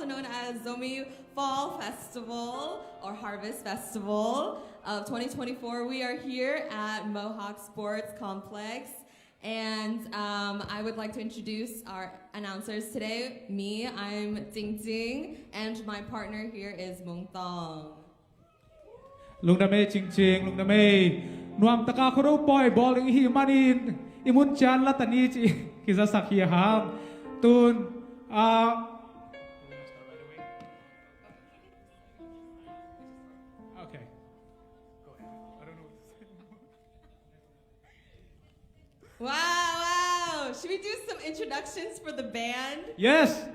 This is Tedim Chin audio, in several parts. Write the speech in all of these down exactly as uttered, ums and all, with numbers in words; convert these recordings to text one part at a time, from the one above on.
known as Zomi Fall Festival or Harvest Festival of twenty twenty-four. We are here at Mohawk Sports Complex. And um, I would like to introduce our announcers today. Me, I'm Ting Ting, and my partner here is Mung Tong. Lungdam ei, Cingcing, lungdam ei. Nuam taka Khuado pawi bawl ding i hih manin i mun ciang la ta ni ci kizasak hi a hang. Tun, ah, okay. Wow, wow. Should we do some introductions for the band? Yes.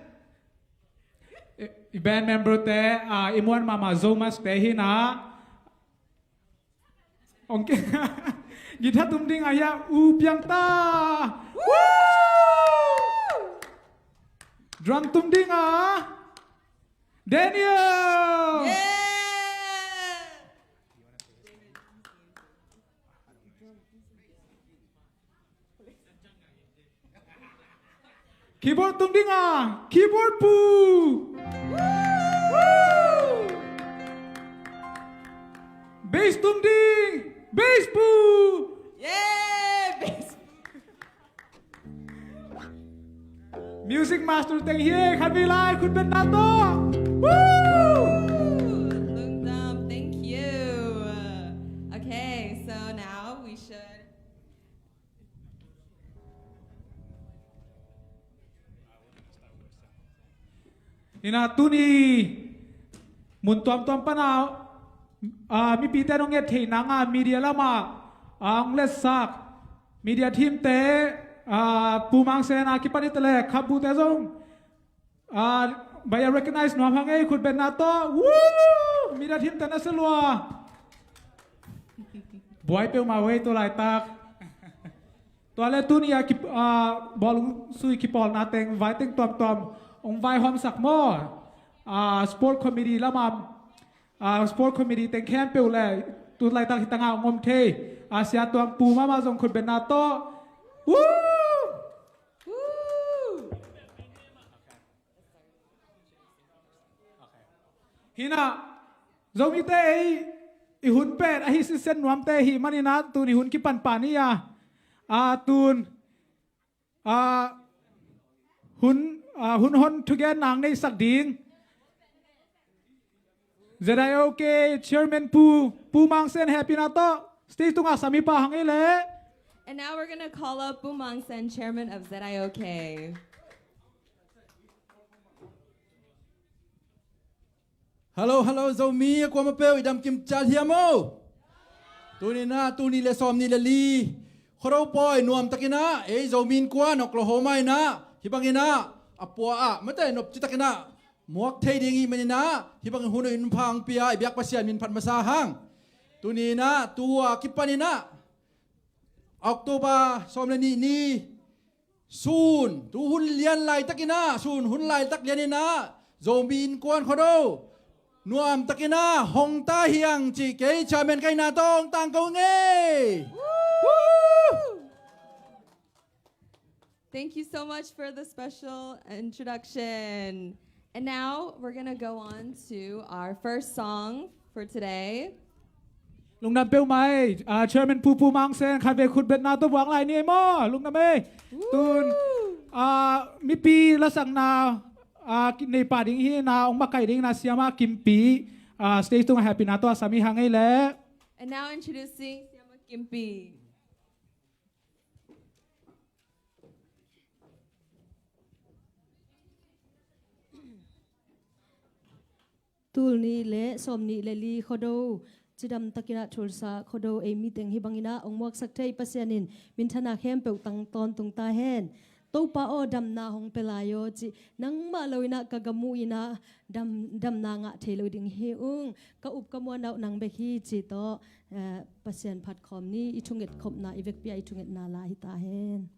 I, i band member te, ah, i muan mahmah Zomus te hi na. Ong ke. Guitar tum ding a hia U Piang ta. Woo! Drum tum ding a Daniel. Yeah! Keyboard tum ding a Keyboard Pu. Bass tum ding Bass Pu. Yeah, bass. Music master teng hi, khat vei lai khut beng na tawh. Woo! Lungdam, thank you. Okay, so now we should Hi na, tuni mun tuamtuam pana, ah, mipite nong et theih nanga media lama, ah, hong letsak media team te, ah, Pu Mang Sen a kipan i te le Khambu te zong, ah, bai a recognize nuam hang ei, khut beng na tawh. Woo! Media team te na se lua. Buai peuhmah uh ei tua laitak. Tua le tuni a kip-, ah, bawlung sui kipawlna teng, vai teng tuamtuam hong vaihawmsak maw? Ah, sport committee lama, ah, sport committee teng khempeuh le tu laitak hi tanga hong om thei, ah, Sia Tuang Pu mahmah zong khut beng na tawh. Woo! Woo! Hi na, Zomite ei i hun pen ahi sitset nuamte hi manin a, tun i hun kipan pah ni a, a tun, a, hun, a, hun hon thugen nang neisak ding Z I O K Chairman Pu, Pu Mang Sen hehpihna tawh stage tungah sam i pah hang ei leh. And now we're gonna call up Pu Mang Sen, Chairman of Z I O K. Hello, hello, Zomi a kuamah peuh i dam kim ciat hiam aw? Tuni na, tuni le sawm ni le li Khuado pawi nuam takin a, ei Zomi Innkuan Oklahoma in a, hih bangin a, a pua ah mate nopci takin a muak thei ding i hih manin a, hih bangin hun uh in pha hong pia i biak Pasian min phat masa hang. Tuni na, tua kipanin a October sawm le nih ni, sun, tu hun lian laitakin a, sun hun laitak lianin a, Zomi Innkuan Khuado nuam takin a hong ta hiang cih kei Chairman ka hihna tawh hong tangko ngei. Thank you so much for the special introduction. And now we're gonna go on to our first song for today. Lungdam peuhmah ei, ah, Chairman Pu, Pu Mang Sen, khat vei khut beng na tawh buak lai ni ei maw? Lungdam ei. Tun, ah, mipi lasakna, ah, nei pah ding hi na, hong makaih ding na, Siama Kimpi, ah, stage tungah hehpihna tawh a sam i hang ei leh. And now introducing Siama Kimpi. Tul nih le sawm nih le li Khuado cidam takin a thulsa Khuado ei miteng hih bangin a hong muaksak thei Pasian in minthanna khempeuh tang tawntung ta hen. Topa aw, damna hong pia lai aw cih nangmah lo in a ka gam uh in a dam, damna ngah thei lo ding hi ung. Ka up ka muanna uh nang bek hi cih tawh, eh, Pasian phat khawm ni. I thunget khopna, i vekpi a i thungetna la hi ta hen.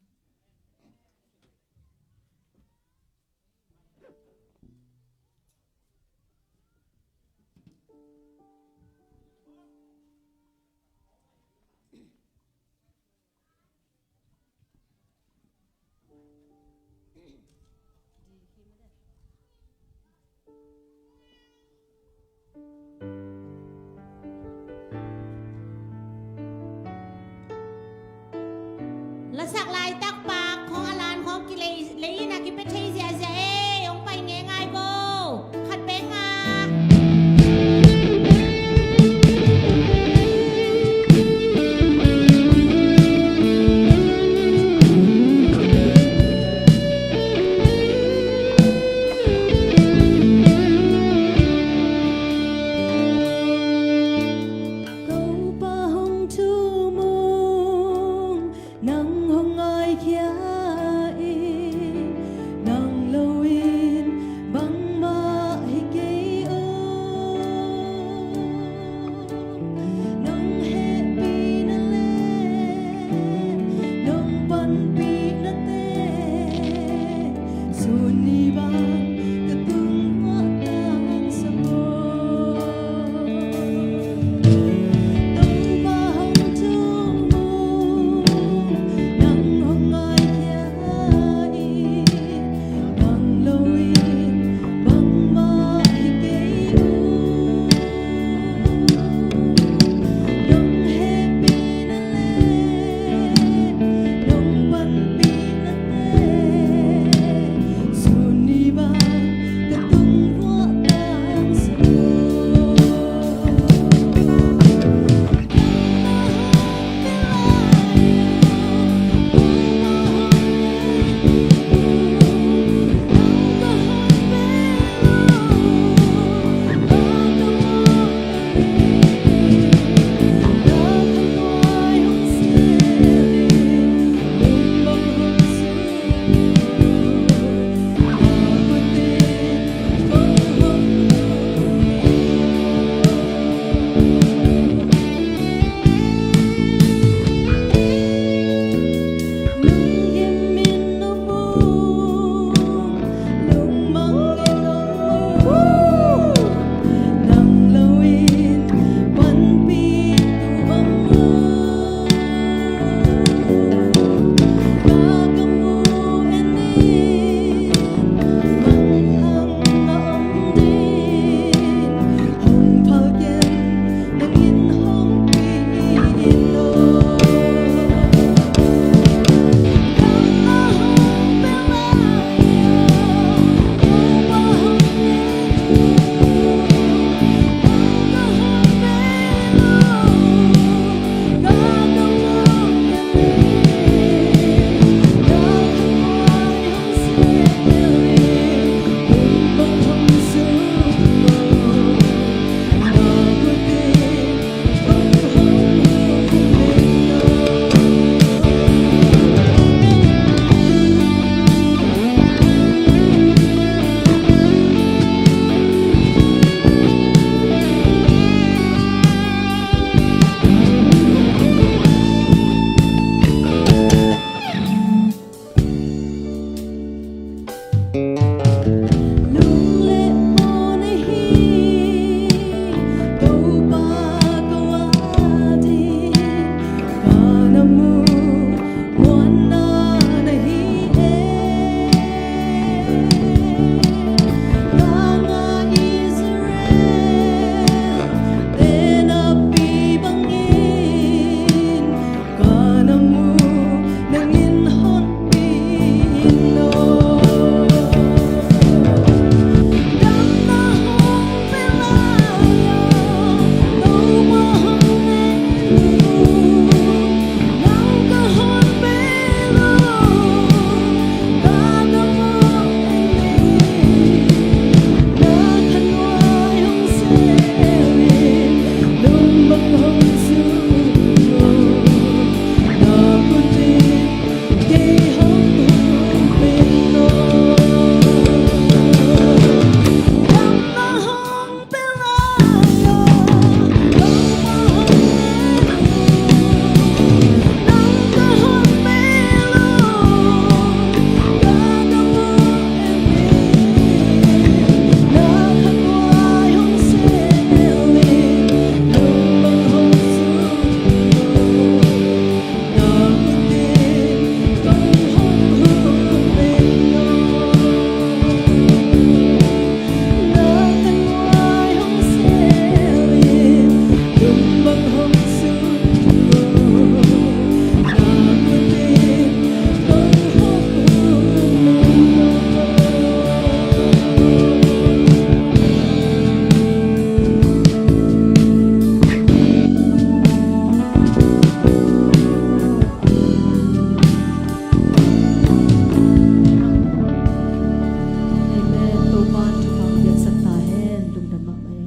Amen. Topa'n thupha piaksak ta hen. Lungdam mahmah ei.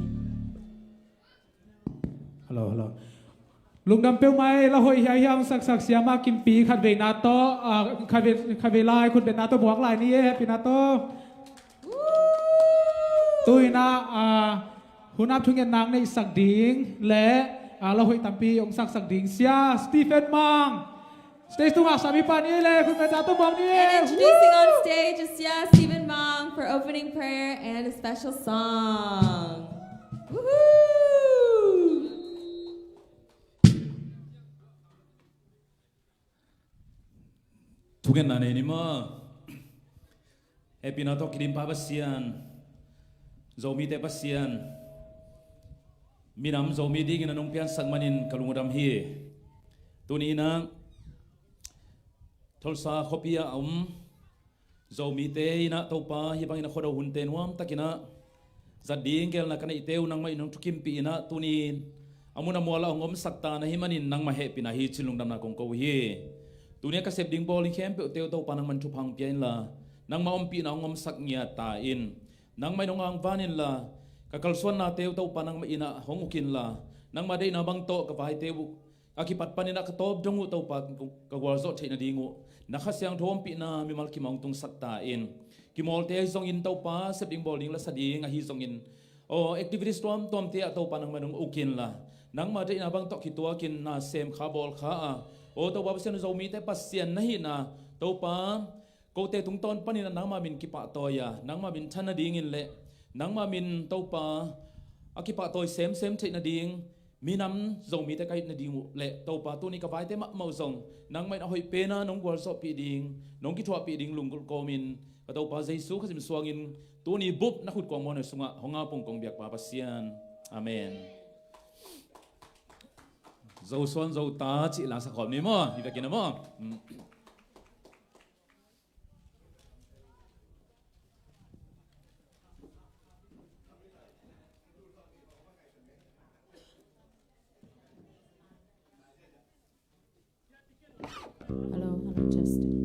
Hello, hello. Lungdam peuhmah ei, la hoih hiaihia hong saksak Siama Kimpi khatveina tawh, ah, khatvei, khatvei lai khutbetna tawh muak lai ni ei, hehpihna tawh. Tu-in ah, ah, hun ap thungetna hong neihsak ding le, ah, la hoih tampi hong saksak ding Sia Stephen Mang. Stage tungah sam hi pah ni ei le, khutbetna tawh muak ni ei. And introducing on stage is Sia Stephen Opening prayer and a special song. Woohoo! Thugenna nei ni maw. Hehpihna tawh kidim pa Pasian, Zomite Pasian, minam Zomi dingin a nong piansak manin ka lung a dam hi. Tuni in ah Tulsa khuapi ah a om Zomite in ah Topa, hih bangin a khuado hunte nuamtakin ah zat ding geelna ka neihte uh nangmah in hong thukimpih in ah tuni in a mun a mual ah hong omsak ta na hih manin nangmah hehpihna hi cih lungdamna kong ko uh hi. Tuni a ka sep ding bawl ding khempeuhte uh Topa, nangmah in thupha hong pia inla, nangmah ompihna hong omsak ngiat ta in, nangmah in hong angvan inla, ka kalsuannate uh Topa, nangmah in ah hong uk inla, nangmah deihna bang tawh ka vaite uh a kipat panin ah ka tawp dong uh Topa, ka gualzawh theih nading uh na Kha Siangtho ompihna mimal kim ah hong tungsak ta in, kimawlte ahi zongin Topa, sep ding bawl ding, la sa ding ahi zongin, aw, activities tuamtuamte ah Topa, nangmah in hong uk inla, nangmah deihna bang tawh kituakin na sem kha bawl kha a, aw Topa Pasian, Zomite Pasian na hihna Topa, kote tungtawn panin ah nangmah min kipahtawi a, nangmah min than nadingin le nangmah min Topa a kipahtawi semsem theih nading minam Zomite ka hih nading uh le Topa, tuni ka vaite mahmah uh zong nangmah in a hoih pen a nong gualzawhpih ding, nong kithuahpih ding lunggulh kawmin ka Topa Jesu Khazih min suangin tuni bup na khut kuang muanhuai sungah hong a pong kong biak pa Pasian. Amen. Zo suan zo ta cih la sa khawm ni maw, hi vekin a maw. Mm. Hello, hello, testing.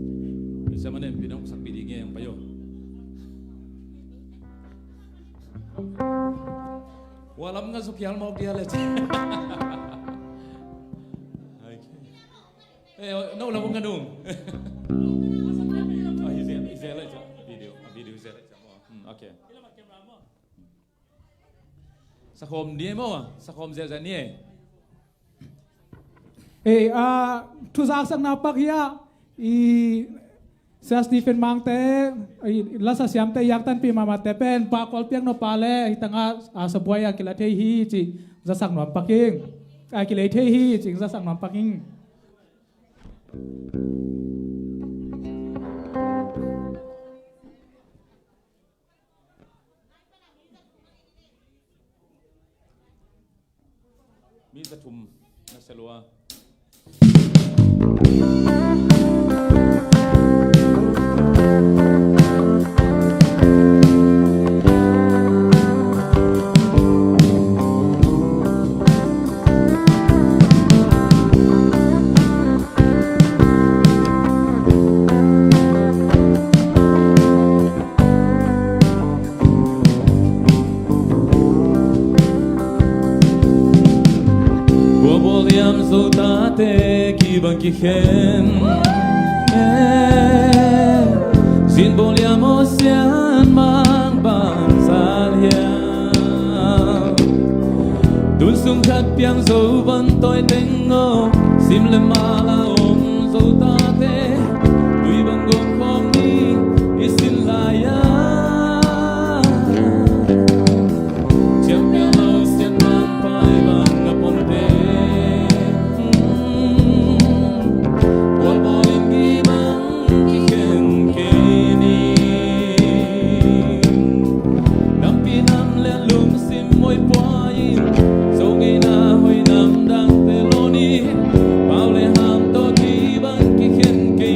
Bisa mana yang pinang sakpih dingin yang payo. Walam nga sukial mau dia le. Okay. Eh, no, la bunga nung. Ah, hi zel, hi zel aja. Video, ah, video hi zel aja. Hmm, okay. Sakhawm dia maw, sakhawm zel zel ni eh. Eh, ah, thuzak sakna pak hia, i Sia Stephen Mangte, i lasa siamte, yaktanpi mahmahte pen, pa kual piak no pa le, hi tanga, ah, sabuai a kila thei hi ci, zasak nuam pak ing. Ah, kilei thei hi ci, zasak nuam pak ing. Mi za thum na selua. Buabawliam Zotate kibang kikhen. Zinbawliam Ocean mang bang zal hiam. Tun sung khat piang zo van toi teng aw, sim le mala om Zotate, tui bang gawm khawm ni i sin lai a. Ciang piang lo sian man pai bang a pon te. Bual bawl in gibang kikhen kei ni. Nampi nam le lungsim muai puai in, zo ngeina hoi nam dangte lo ni. Pau le ham tawh kibang kikhen kei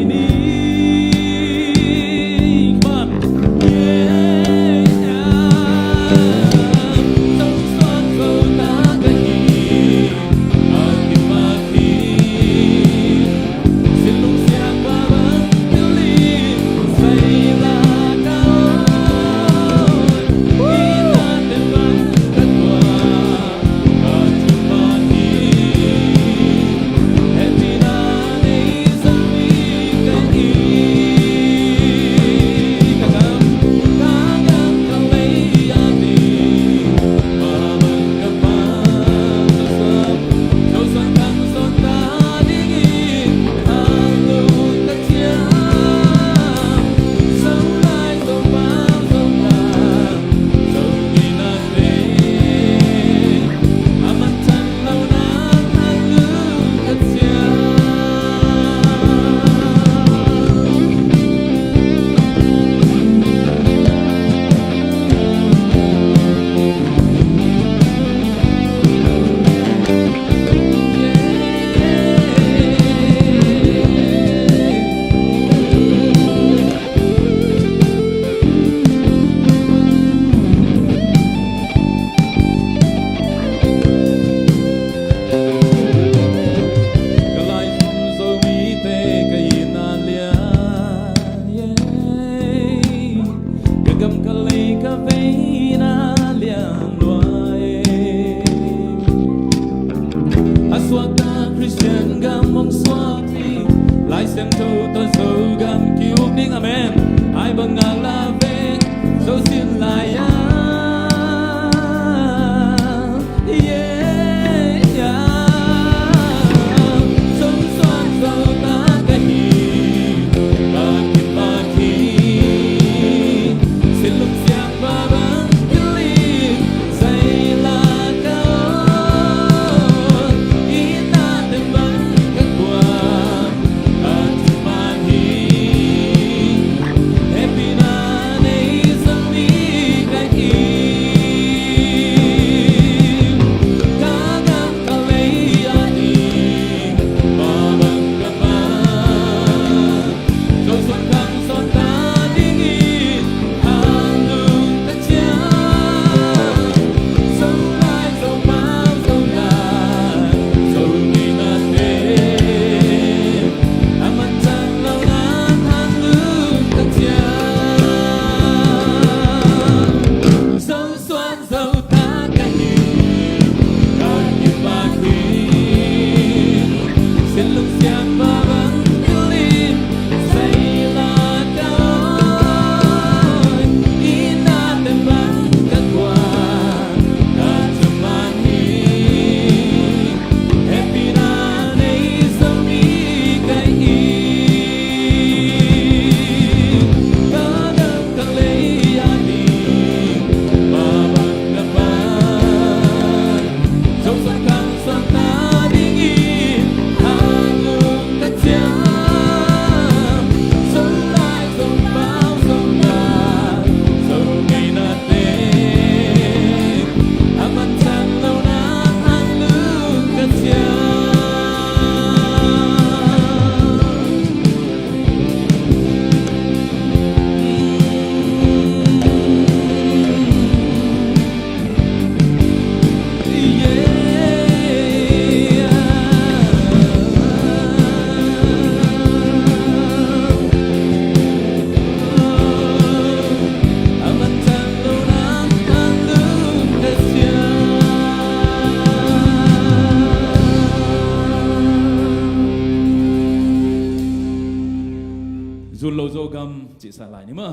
Sa lai ni maw.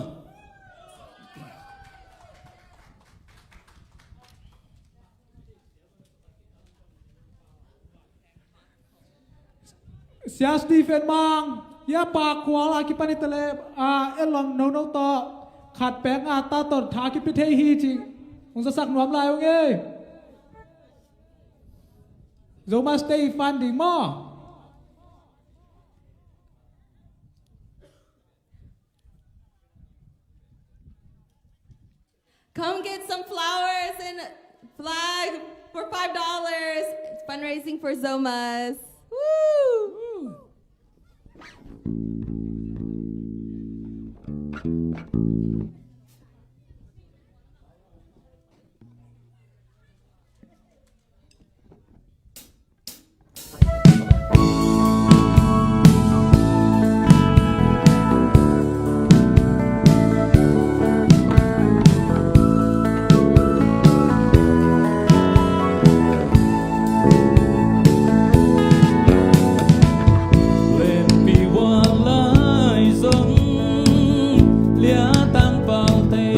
Sia Stephen Mang, hia pa kual a kipan i tele a, elong nono tawh khat pek nga ta ton tha kipi thei hi ci. Hong zasak nuam lai ung ei. Zoma's Day Fund ding maw. Come get some flowers and flag for five dollars. It's fundraising for Zoma's. Woo! Lenpi wan lai zong lia tangpalte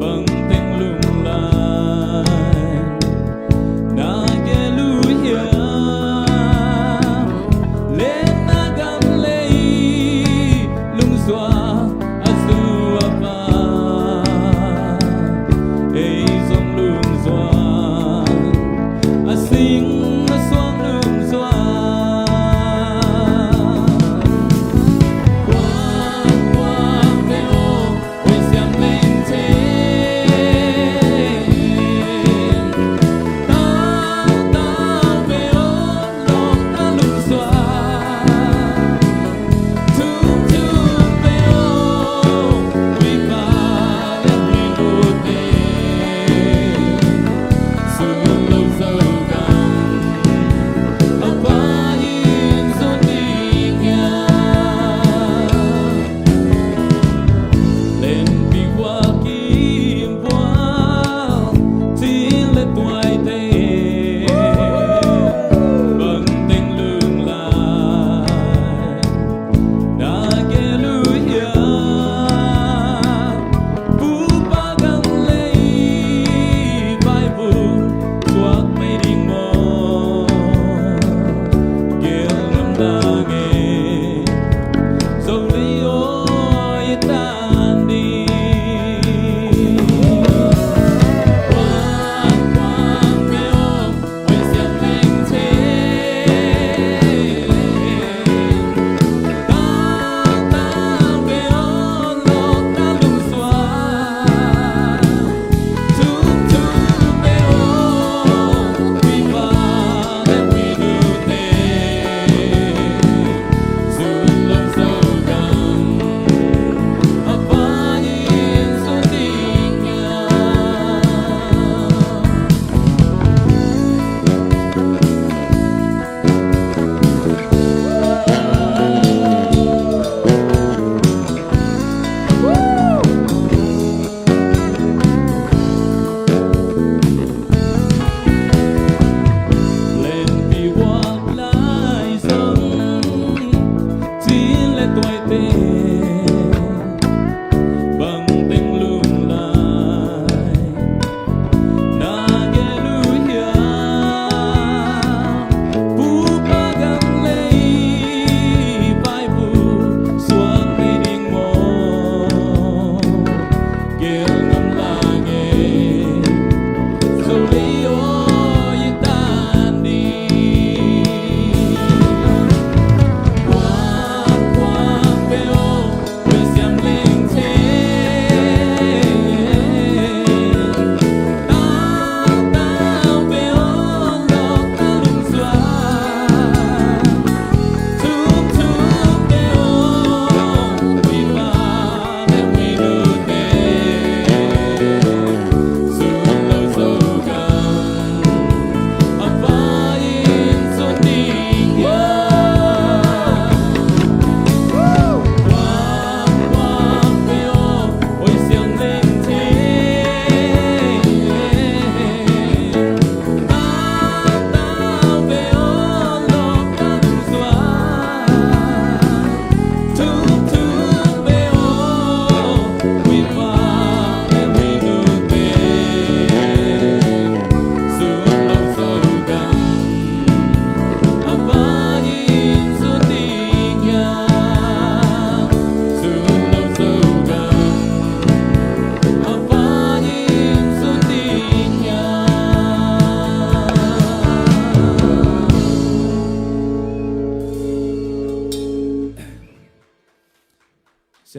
bangteng lunglam na gel uh hiam? Lenna gam lei lungzuak a zu a pa, ei zong lungzuak, a sing a suang lungzuak. Kuang kuang te aw,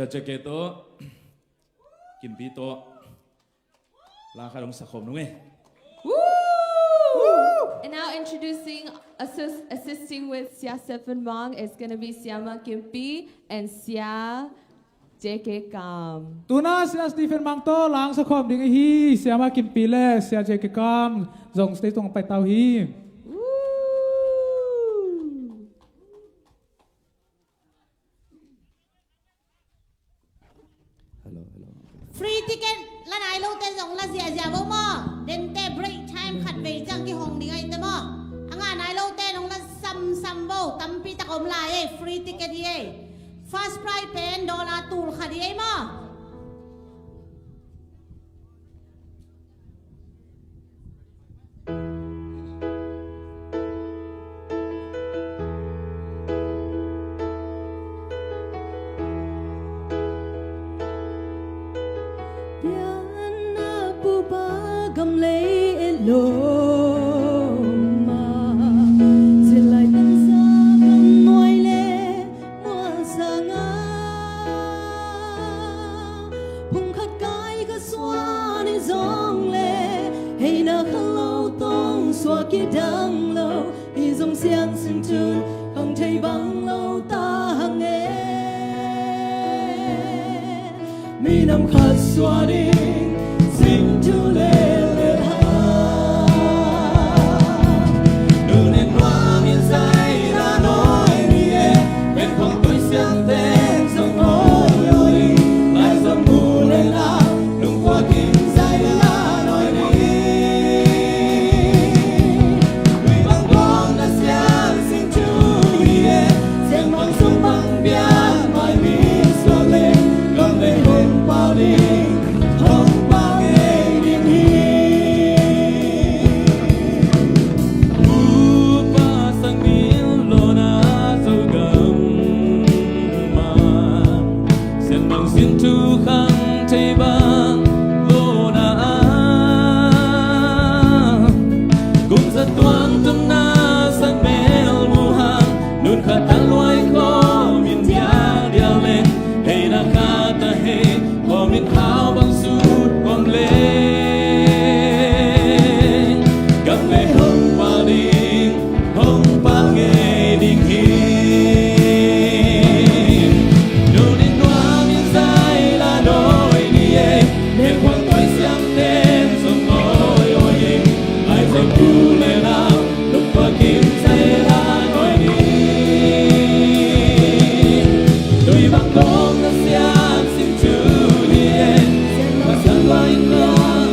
Sia J K tawh, Kimpi tawh, la khat hong sakhawm nung e. And now introducing, assist, assisting with Sia Stephen Mang is gonna be Siama Kimpi and Sia J K Kam. Tuna Sia Stephen Mang tawh la hong sakhawm ding ahi, Siama Kimpi le Sia J K Kam zong stage tungah pai ta uh hi. Hello, hello. Free ticket la nai lote zong la ziahziah vo maw. Dente break time khat vei ciang kihong ding ahi te maw. A ngah nai lote nong la samsam vo, tampi tak om lai e, free ticket hi e. First prize pen dollar tul khat hi e maw. Pianna pupa gam lei et lo ma, zilai tansa gam nuai le mual sanga, phung khat kai ka suan i zong le, heina kha lo tong suak i dang lo, i zong sian sin tun khang thei bang lo ta hang e. Minam khat suan in sin tu le le ha. Nun en nuam in zai la noi ni e. Pen khong koi siang ten zong oi oi. Lai zong mu le la. Lung kua kim zai la noi ni. Lui bang gom na siang sin tu ni e. Siang bang sung bang biang mai mi suak le. Gom le hong pau ding. Hong pau ngei ding hi. Upa sang min lona Zogam ma. Sian bang sin tu khang thei bang lona a. Kum za tuang tum na sang mel mu hang. Nun khat tan luai khawm in dial dial leng. Hei na khat a hei khawm in hau bang sut khawm leng. Gam le hong pau ding, hong pau ngei ding hi. Nun in nuam in zai la noi ni e. Nek huang koi siam ten zong oi oi e. Ai zong ku le lau. Lungkua kim zai la noi ni. Tui bang dong na sian sin tu ni e. Sian bang sian lai na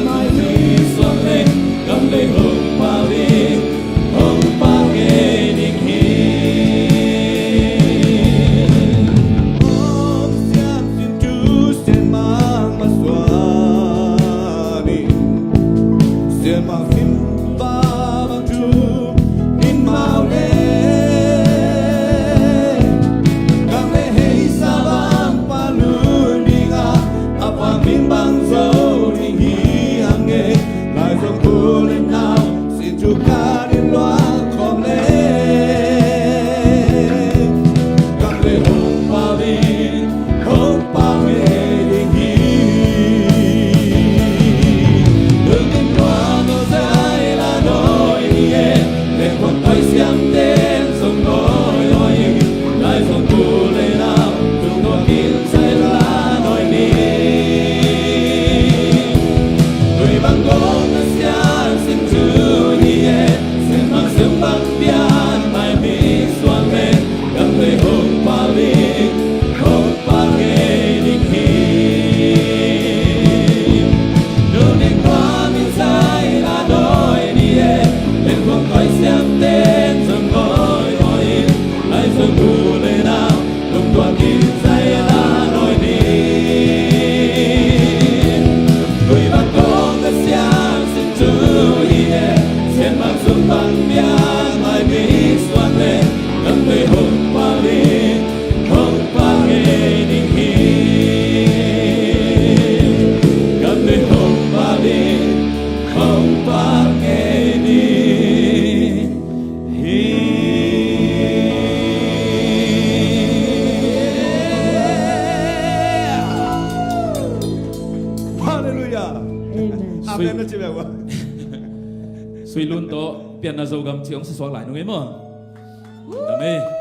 mai ni suang le. Gam le hong pau ding, hong pau ngei ding hi. Hong sian sin tu sian mang ma suan ni. Sian mang sim ba bang tu in mau le. Gam le hei sa bang pa nun ding a, a pa min bang zo ding hi ang e. Lai zong ku le nau sin tu ka ding luang khom le. Gam le hong pau ding. Hong pau ngei ding hi. Lungkim tua no zai Sui Lun tawh Pianna Zogam ci hong susuak lai nung ei maw? Amen.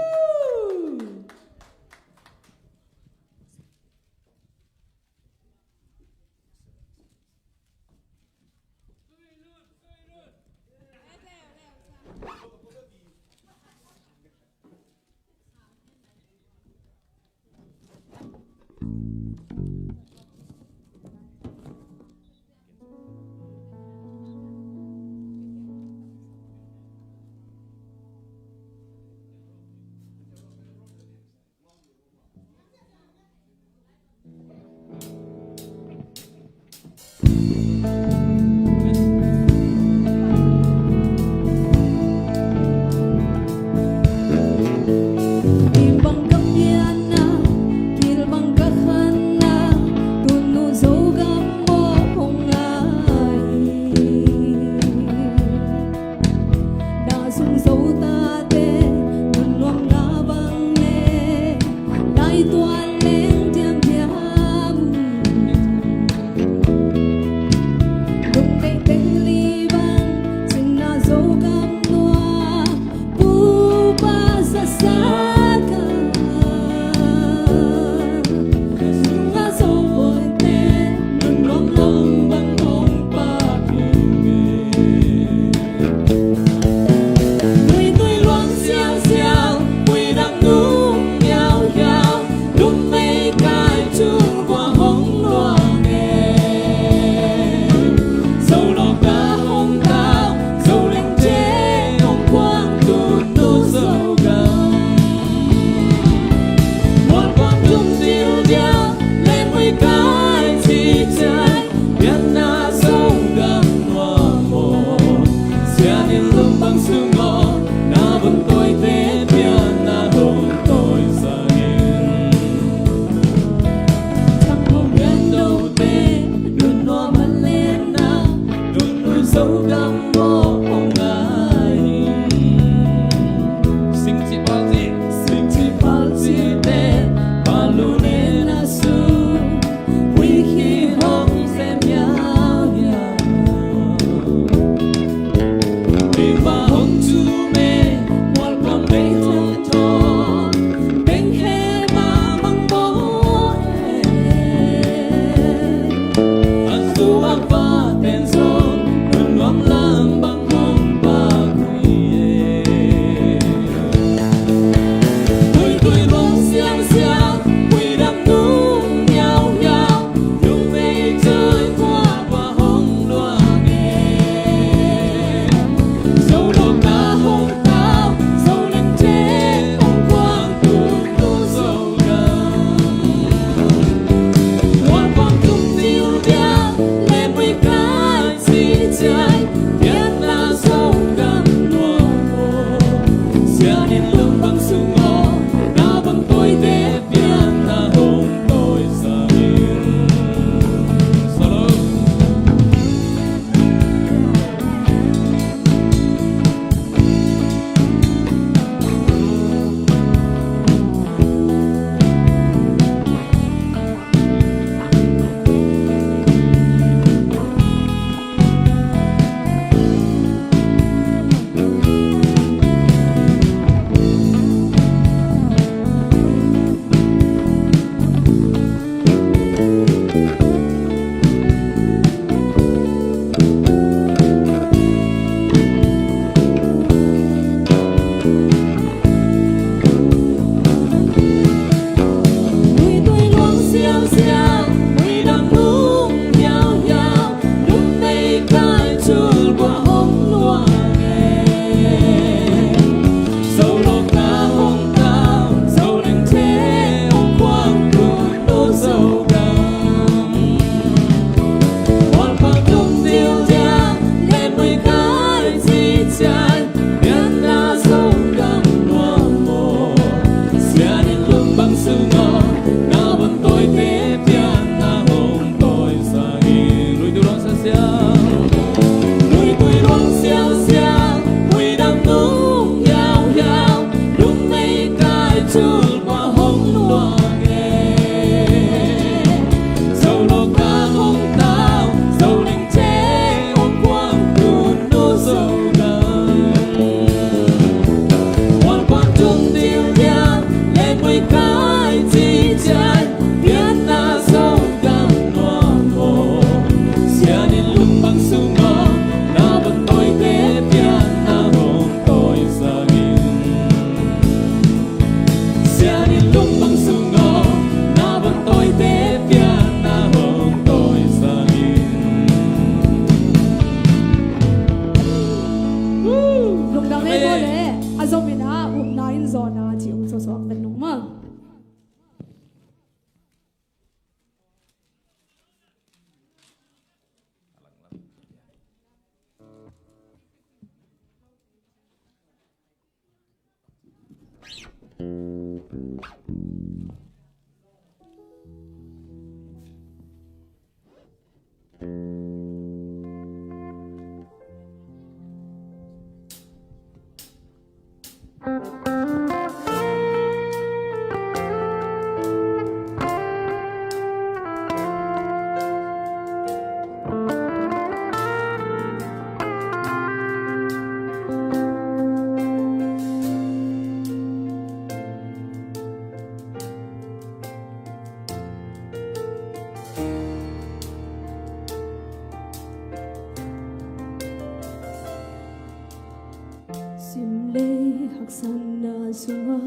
Simlei haksatna sungah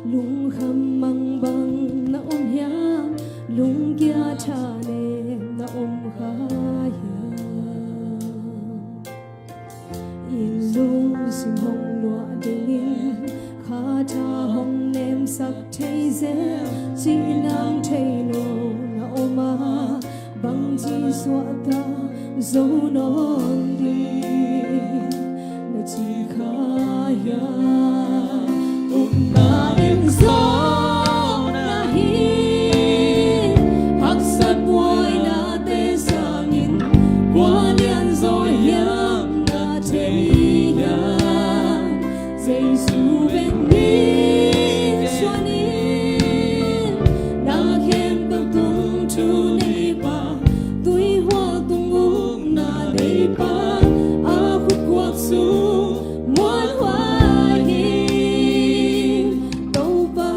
lungkham mangbang na om hiam? Lungkia thanem na om kha hiam? Inn lungsim hong luah dingin khatha hong nemsak thei zel, cihnang thei lo na om a, bangci suahtak zo nawn ding na ci kha hiam? Upna in zawn ahi, haksat buainate sangin kua lianzaw hiam na thei hiam? Jesu bek misuan in, na khempeuh tung thu neipa, tuihual tung ukna neipa, a khutkuak sung muanhuai hi, Topa.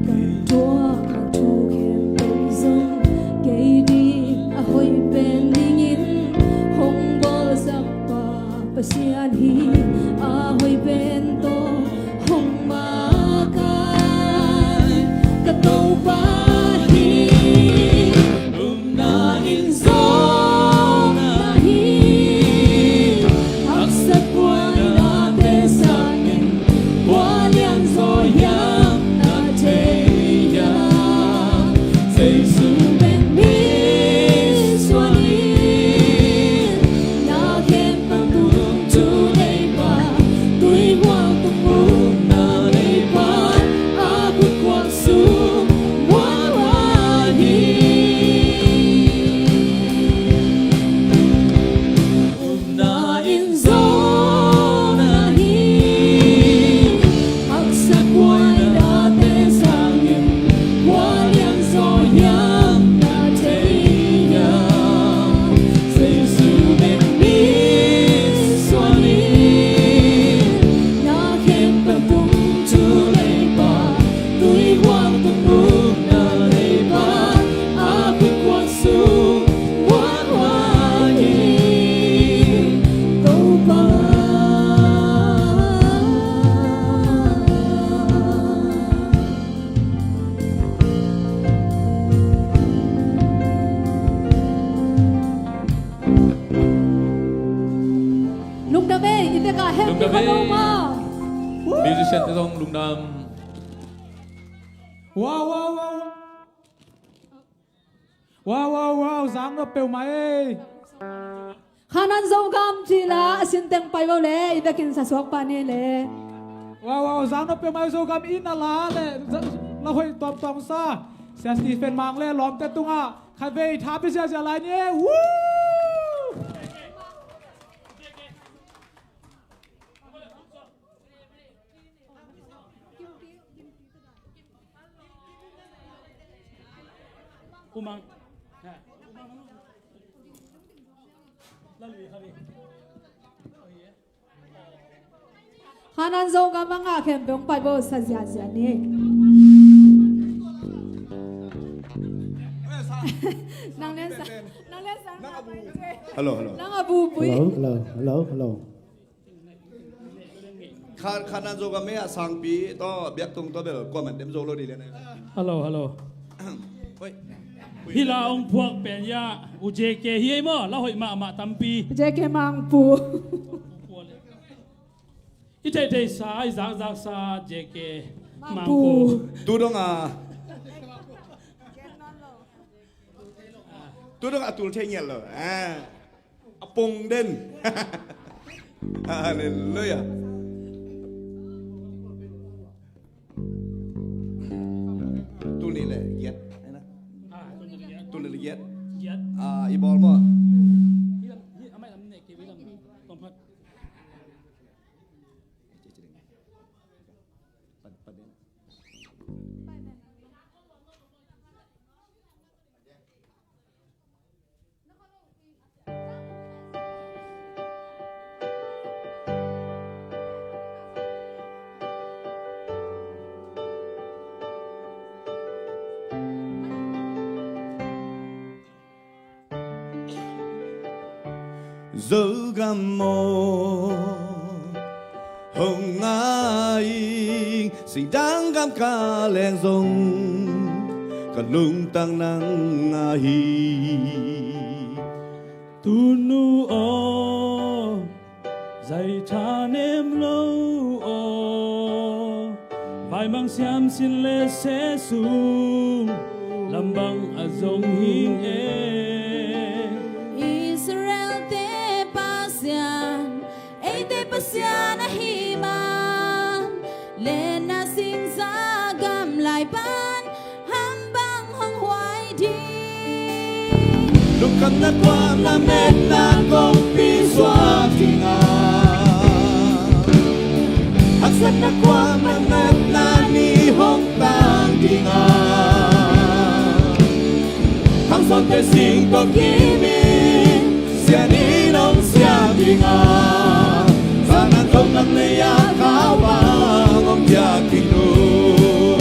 Kan tuak a thu khempeuh zong kei ding a hoih pen dingin hong bawlsak pa Pasian hi. A hoih pen tawh hong makai ka Topa hi. Upna in zawn ahi, haksat buainate sangin kua lianzaw hiam na thei hiam? Jesu bek misuan in, na khempeuh tung thu neipa, tuihual tung ukna neipa, a khutkuak sung muanhuai hi. Upna in zawn ahi, haksat buainate sangin kua lianzaw hiam na thei hiam? Jesu bek misuan in, na khempeuh tung thu neipa, tuihual tung ukna neipa, a khutkuak sung muanhuai hi, Topa. Lungdam ei, i tek ah happy kha lo ma. Musician te zong lungdam. Wow, wow, wow. Wow, wow, wow, zang nop peuhmah ei. Khanan Zogam ci la, a sin teng pai vo le, i vekin sa suak pa ni le. Wow, wow, zang nop peuhmah ei, Zogam inn a la le, la hoih tuamtuam sa. Sia Stephen Mang le lawmte tungah khatvei tha pia ziahziah lai ni ei. Woo! Khanan Zogam a ngah khempeuh hong pai bo, sa ziahziah ni. Nang len sa, nang len sa. Hello, hello. Nang a bu pui. Hello, hello, hello, hello. Kha, Khanan Zogam ei a sangpi tawh biaktung tawh bel kuaman dem zo lo dih lian a. Hello, hello. Oi. Hih la hong phuak pen ya U J K hi ei maw? La hoih mahmah tampi. U J K Mangpu. I theihtheihsa, i zakzaksa J K Mangpu. Mangpu. Tu dong a. Tu dong a tul thei ngial lo. Ah. A pong den. Halleluiah. Tul nih le giat. Tul nih le giat. Ah, i bawl maw? Zogam maw, hong ngai ing, singdang gam ka leng zong, ka lungtang nang ahi. Tunu aw, zai thanem lo aw, vaimang siam sin le se sung, lam bang a zong hing e. Israel-te Pasian, eite Pasian ahi man, lenna singsa gam lai pan, hang bang hong huai ding. Lungkhamna kuamah, lametna kongpi suak ding a, haksatna kuamah, natna ni hong tang ding a, khangsawnte sing tawh kim in, sian in hong siam ding a, Kanaan Zogam lei-a kau bang hong ciah kik nung.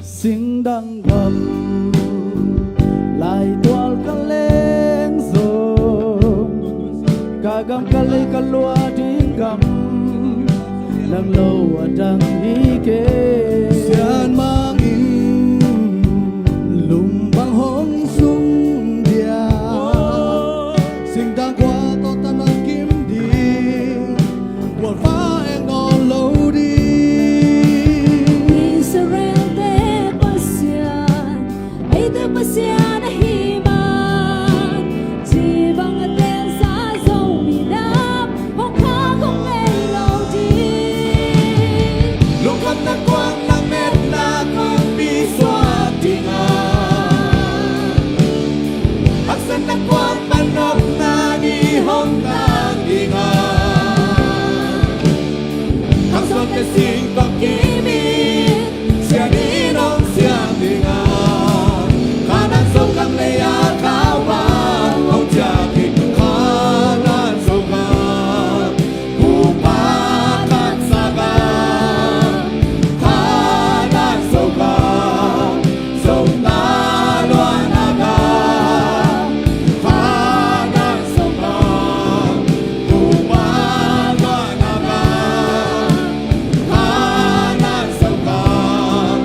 Singdang gam laitual ka leng zong, ka gam ka lei ka lua ding gam lang lo a dang hi kei. Sianmang in lum bang hong sung dia, singdang kua tawh tan a kim ding, gualfa eng nawn lo ding. Israel-te Pasian, eite Pasian ahi man, ci bang a tensa Zomi nam hong khak hong en lo ding. Lungkhamna kuamah, lametna kongpi suak ding a, haksatna kuamah, nopna ni hong tang ding a, khangsawnte sing tawh kim in, sian in hong siam ding a, Kanaan Zogam lei-a kau bang hong ciah kik nung. Kanaan Zogam, Bupa khat sa gam, Kanaan Zogam, Zogam luanna gam, Kanaan Zogam, Bupa luanna gam, Kanaan Zogam,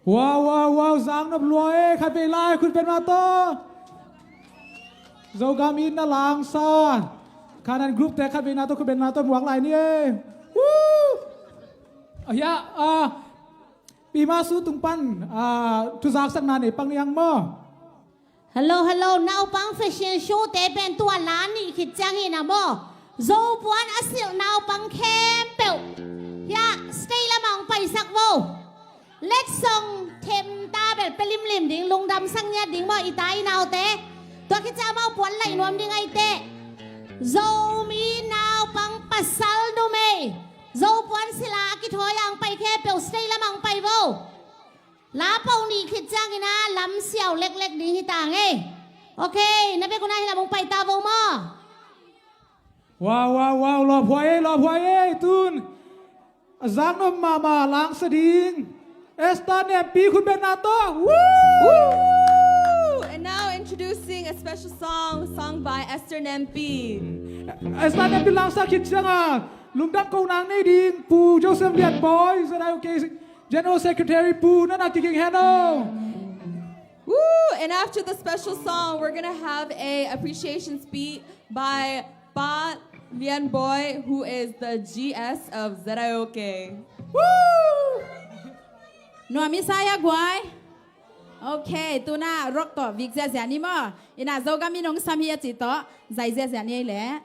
Wow, wow, wow, zang nop lua e, khat vei lai khut beng na tawh. Zogam in na langsa. Khanan group te khat vei na tawh khut beng na tawh muak lai ni e. Woo! Hiah, ah, Pi Masu tung pan, ah, thuzaksakna nei pang ni ang maw? Hello, hello, naupang fashion show te pen tua la nih khit ciang hi na maw. Zopuan a silh naupang khempeuh hiah stage lamah hong paisak vo. Let song them ta bel pia limlim ding, lungdam sak ngiat ding maw i ta i naute. Tua khit ciang amau puan laih nuam ding ahi teh. Zomi naupang pasal numei Zopuan silh a kithawi a hong pai khempeuh stage lamah hong pai vo. La pau nih khit ciangin a lam siau leklek ding hi ta ngei. Ok, na bek un a hi lam hong pai ta vo maw? Wow, wow, wow, lawphuai ei, lawphuai ei, tun a zak nop mahmah langsa ding Esther Nempi khut beng na tawh. Woo! Woo! And now introducing a special song sung by Esther Nempi. Esther Nempi langsa khit ciang a lungdam ko nang nei ding Pu Joseph Lian Bawi, ZIOK General Secretary Pu, na na kiging hen o. Woo! And after the special song, we're gonna have a appreciation speech by Pa Lian Bawi, who is the G S of ZIOK. Woo! Nuam i sa a guai. Ok, tuna rock tawh vik ziazia ni maw. Ina Zogam in hong sam hi a cih tawh zai ziazia ni ei leh.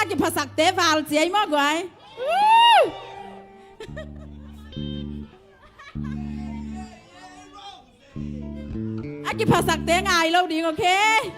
A kiphasakte val ciai maw guai. Woo! A kiphasakte ngai lo ding, okay?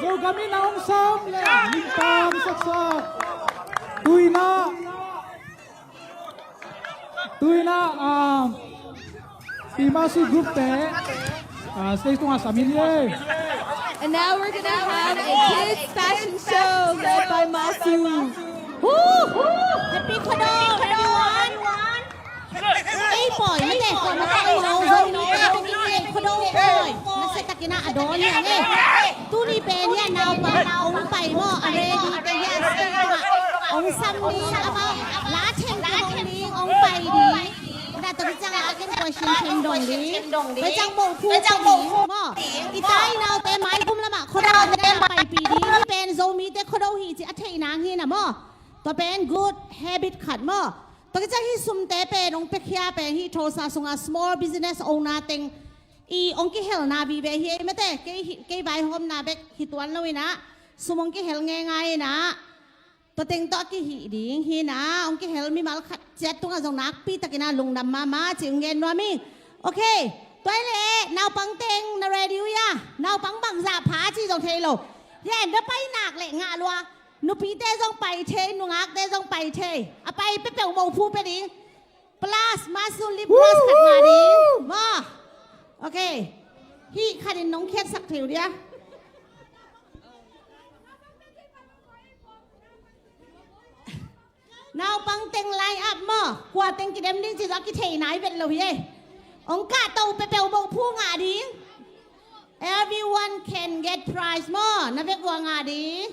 Zogam in a hong sam le limpan saksak. Tuina, tuina, ah, Pi Masu group te, ah, stage tungah sam hi ni e. And now we're gonna have a kids fashion show led by Masu. Woo! Happy Khuado, everyone! Ei pawi mate, kawm a pawi no, Zomite te ding le Khuado pawi. Nasia takin a dawn hi hang e. Tuni pen hi a, naupa hong pai maw, a ready te hi a, stage tungah hong sam ding, amau la theng te hong ding, hong pai ding. Na tawh ciang a ken question them dong ding. Tua ciang bawlkhu ding maw. I tai naute maikhum lamah Khuado te na pai Pi ding hi pen Zomite khuado hi ci a theih nang hi na maw. Tua pen good habit khat maw. Tua kici a hih sumte pen hong piakhia pen hih Tulsa sunga small business owner teng i hong kihelna vive hi ei mate. Kei hi, kei vaihawmna bek hi tuan lo inah sum hong kihel ngeingai inah. Tua teng tawh a kihih ding hi na, hong kihel mimal khat ciat tungah zong nakpi takin a lungdam mahmah ci hong gen nuam ing. Ok, tua hi leh naupang teng na ready uh hia? Naupang bangzah pha ci zong thei lo. Hi en, va pai nak leh ngah lua. Nupite zong pai thei, nungakte zong pai thei. A pai peuhpeuh mawh phu pia ding. Plus, masu lip gloss khat ngah ding. Maw. Ok. Hih khatin nong khiatsak thei uh dia. Naupang teng line up maw. Kua teng kidem ding ci zong a kitheih nai vet lo hi ei. Hong kahto peuhpeuh mawh phu ngah ding. Everyone can get prize maw. Na vek uh a ngah ding.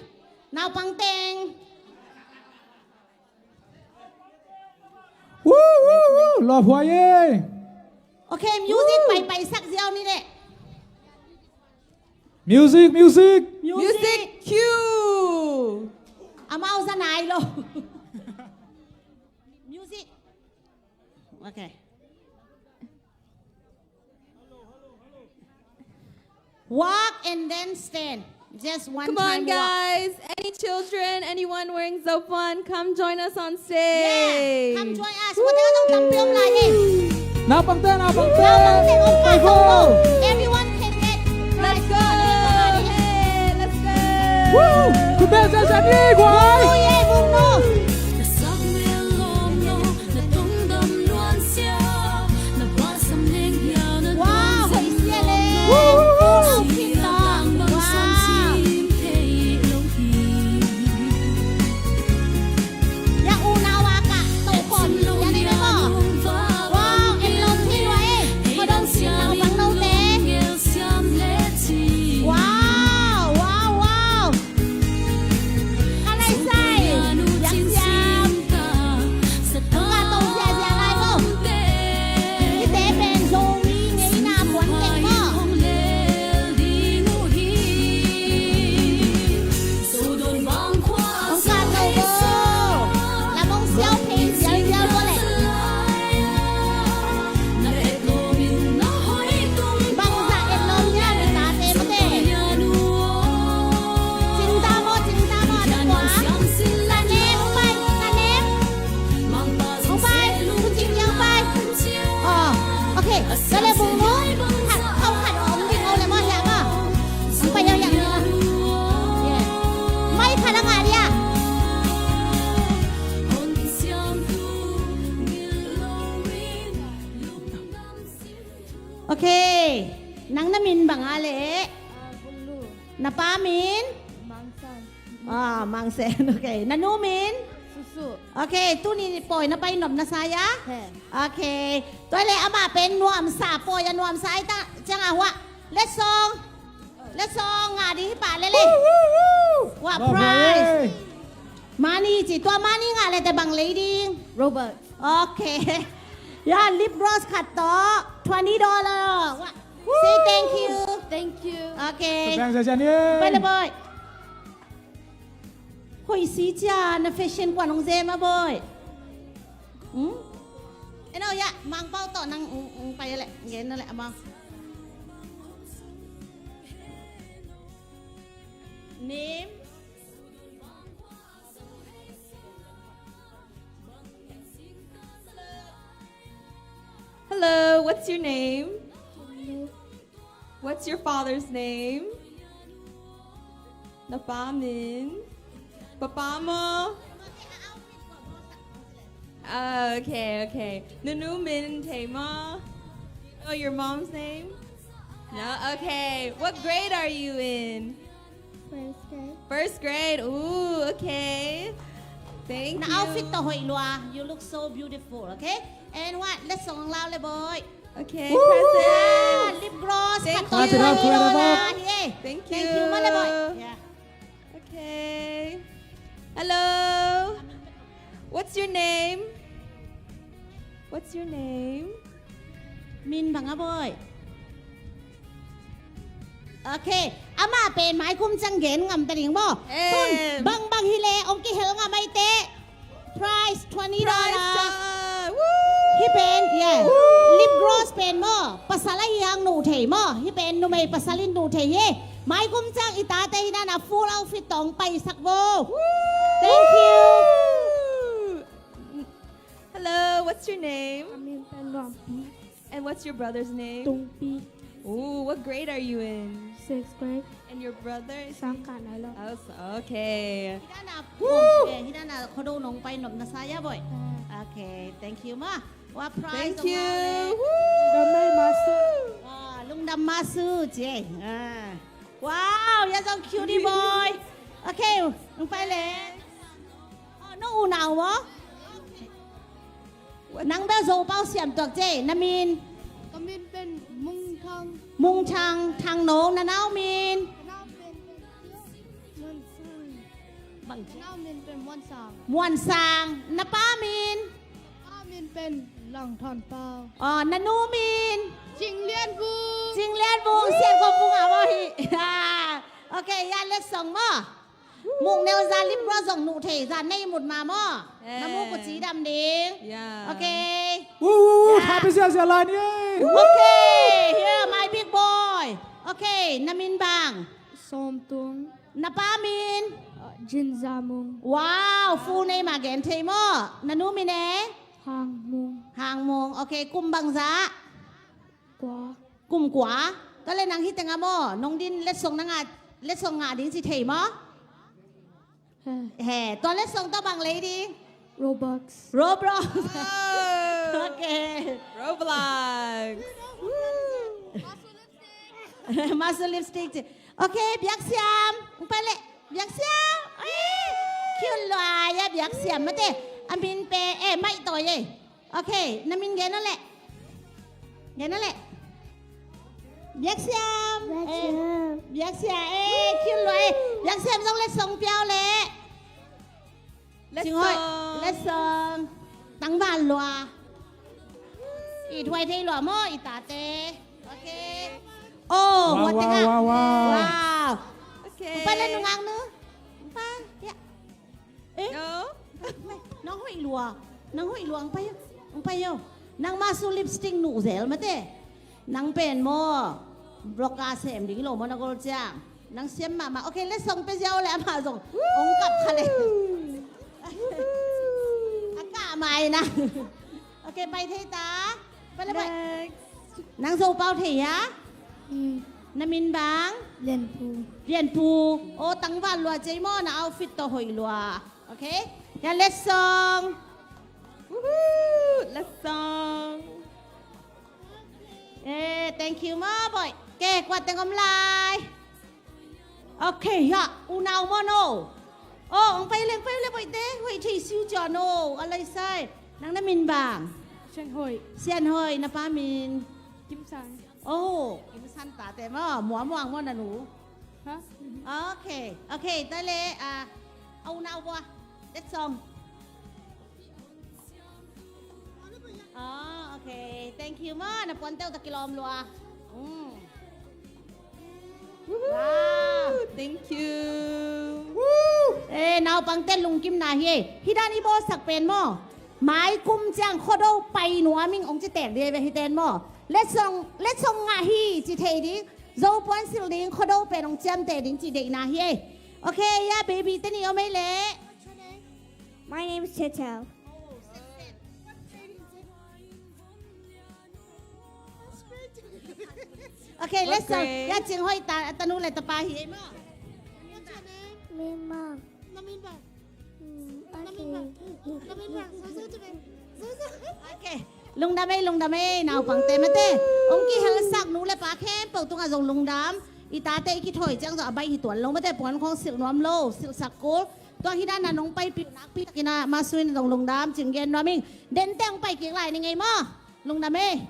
Naupang teng. Woo, woo, woo. Lawphuai ei. Ok, music pai paisak ziau ni leh. Music, music. Music, cue. Amau za nai lo. Music. Ok. Walk and then stand. Just one time walk. Come on, guys. Any children, anyone wearing Zopuan, come join us on stage. Yeah, come join us. Naupangte, naupangte. Everyone can get. Let's go. Hey, let's go. Woo! Vung nu, yeah, vung nu. Wow, hoih sia leh. Wow. Ya unau a kah toh khawm sia leh maw. Wow, en lawm thei lua ei. Khuadong sin naupang note. Wow, wow, wow. Ka lai sai, ziak siam. Ka tong ziahziah lai maw. Hihte pen Zomi ngeina puan teng maw. Hong ka zo maw. Lam hong siau phei zialzial maw leh. Bangzah etlawm hia, mi tate mate? Cingta maw, cingta maw, a dang kua? Sanem, hong pai, Sanem. Hong pai, Pu Cing Liang pai. Aw, ok. Tua leh bung nu, khat, khau khat om ding, aw leh maw, hiah maw? Hong pai hiah, hiah, hiah. Yeah. Mai khat a ngah ding a. Ok. Nang na min bang a leh? Ah, Vulu. Na pa min? Mangsan. Ah, Mangsen. Ok. Na nu min? Susu. Ok. Tuni pawi na pai nop na sa hia? He. Ok. Tua leh amah pen nuamsa pawi a nuamsa ahih ciangin hua. Letsong. Letsong ngah ding hi pah leh leh. Woo, woo, woo. Wah, prize. Money ci, tua money ngah leh teh bang lei ding? Robot. Ok. Ya, lip gloss khat tawh twenty dollar. Wah. Say thank you. Thank you. Ok. Pai leh boy. Hoih si cia, na fashion kua nong zem a boy. Hmm? Eno ya, Mangpau tawh nang, mm, mm, pai leh, gen na leh amau. Name? Hello, what's your name? What's your father's name? Na pa min? Papa maw? Ah, okay, okay. Nunu min thei maw? Know your mom's name? No? Okay. What grade are you in? First grade. First grade. Ooh, okay. Thank you. Na outfit tawh hoih lua. You look so beautiful, okay? And what? Let's song loud, le boy. Okay, present. Ah, lip gloss. Thank you. Thank you. Thank you, ma, le boy. Yeah. Okay. Hello. What's your name? What's your name? Min bang a boy? Okay, amah pen maikum ciang gen ngam ta ding maw? Em. Tun, bangbang hi leh ong kihel ngam ai teh, prize twenty dollar. Prize, ah, woo! Hih pen, yeah. Woo! Lip gloss pen maw, pasal ahi hang nuh thei maw? Hih pen numei pasal in nuh thei hi. Maikum ciang i tate hi nana full outfit tawh ong paisak vo. Woo! Thank you. Hello, what's your name? Ka min pen Nuampi. And what's your brother's name? Tungpi. Ooh, what grade are you in? Sixth grade. And your brother is? Sangkah nai lo. Oh, so, okay. Hi nana, eh, hi nana Khuado nong pai nop na sa ya, boy. Ah. Okay, thank you maw. Wa prize. Thank you. Woo! Lungdam mah suh. Ah, lungdam mah suh ci. Ah. Wow, ya zong cutie boy. Okay, nong pai leh. Oh, nong unau maw? Nang bel Zopau siam tuak ci. Na min? Ka min pen Mung Thang. Mung Thang, Thang Nong, na nau min? Ka nau min pen Muan Sang. Bang? Ka nau min pen Muan Sang. Muan Sang, na pa min? Pa min pen Lang Thon Pau. Oh, na nu min? Cing Lian Vung. Cing Lian Vung, Sian Khom Vung a maw hi. Okay, ya letsong maw. Muk neu za lip gloss zong nuh thei za nei mut ma maw. Eh. Na muk uh ci dam ding. Yeah. Okay. Woo, woo, woo, yeah. Happy Zia Zia Lan, yay. Okay, here, my big boy. Okay, na min bang? Sawm Tung. Na pa min? Uh, Jin Za Mung. Wow, full name a gen thei maw. Na nu min e? Hang Mung. Hang Mung. Okay, kum bang za? Kua. Kum kua. Tua leh nang hi teng a maw, nong din letsong na ngah, letsong ngah ding ci thei maw? He. He, tua letsong tua bang lei ding? Roblox. Roblox. Oh. Okay. Roblox. Woo. Masu lipstick ci. Okay, Biak Siam. Ong pai leh. Biak Siam. Eh, cute lua ya Biak Siam mate. A min pen, eh, Mai Toi e. Okay, na min gen o leh. Gen o leh. Biak Siam. Biak Siam. Eh, Biak Siam, eh, cute lua, eh. Biak Siam zong letsong pia o leh. Letsong. Cing hoih. Letsong. Tangval lua. I thuai thei lua maw, i tate. Okay. Oh, wow, wow, tengah. Wow, wow. Wow. Okay. Ong pai leh nungak nu. Ong pai, ya. Eh? No? Nang hoih lua. Nang hoih lua, ang payo. Ang payo. Nang masu lipstick nuh zel mate. Nang pen maw. Block a sem ding lo maw na gol ciang. Nang siam mahmah. Okay, letsong pia ziau leh amah zong. Ong kap kha leh. A kah mai na. Okay, pai thei ta. Pai leh pai. Next. Nang Zopau thei hia? Mm. Na min bang? Lian Pu. Lian Pu. Oh, tangval lua ci maw, na outfit tawh hoih lua. Okay? Ya letsong. Woohoo! Letsong. Eh, thank you maw, boy. Okay, kua teng om lai. Okay, ya, unau maw no. Oh, ong pai leng, pai leng, pai te, hoih thei siu cia no, a lai sai. Nang na min bang? Sian Hoih. Sian Hoih, na pa min? Kim San. Oh, Kim San tate maw, Mua Muang maw na nu. Ha? Okay, okay, ta leh, ah, a unau bua. Letsong. Ah, okay. Thank you maw. Na puan teuh ta kilawm lua. Mm. Woohoo! Wow. Thank you. Woo! Eh, naupangte lungkimna hi. Hih dan i bawlsak pen maw. Mai kum ciang Khuado pai nuam ing ong ci tek ding ve hih ten maw. Letsong, letsong ngah hi ci thei ding. Zo puan silh ding, Khuado pen ong ciamteh ding ci deihna hi. Okay, ya baby te nih om ei leh. My name is Chetel. Okay, let's go. What grade? Ya Cing Hoih ta, tanu le tapa hi ei maw. Mimang. Hmm, okay. Okay. Lungdam ei, lungdam ei, naupangte mate. Ong kihelsak nu le pa khempeuh tungah zong lungdam. I tate i kithawi ciang zong a baih hi tuan lo mate, puan khawng silh nuam lo, silhsak kul. Tua hi dan a nong paipih nakpi takin a masuin zong lungdam cing gen nuam ing. Dente ong pai kik lai ning ei maw. Lungdam ei.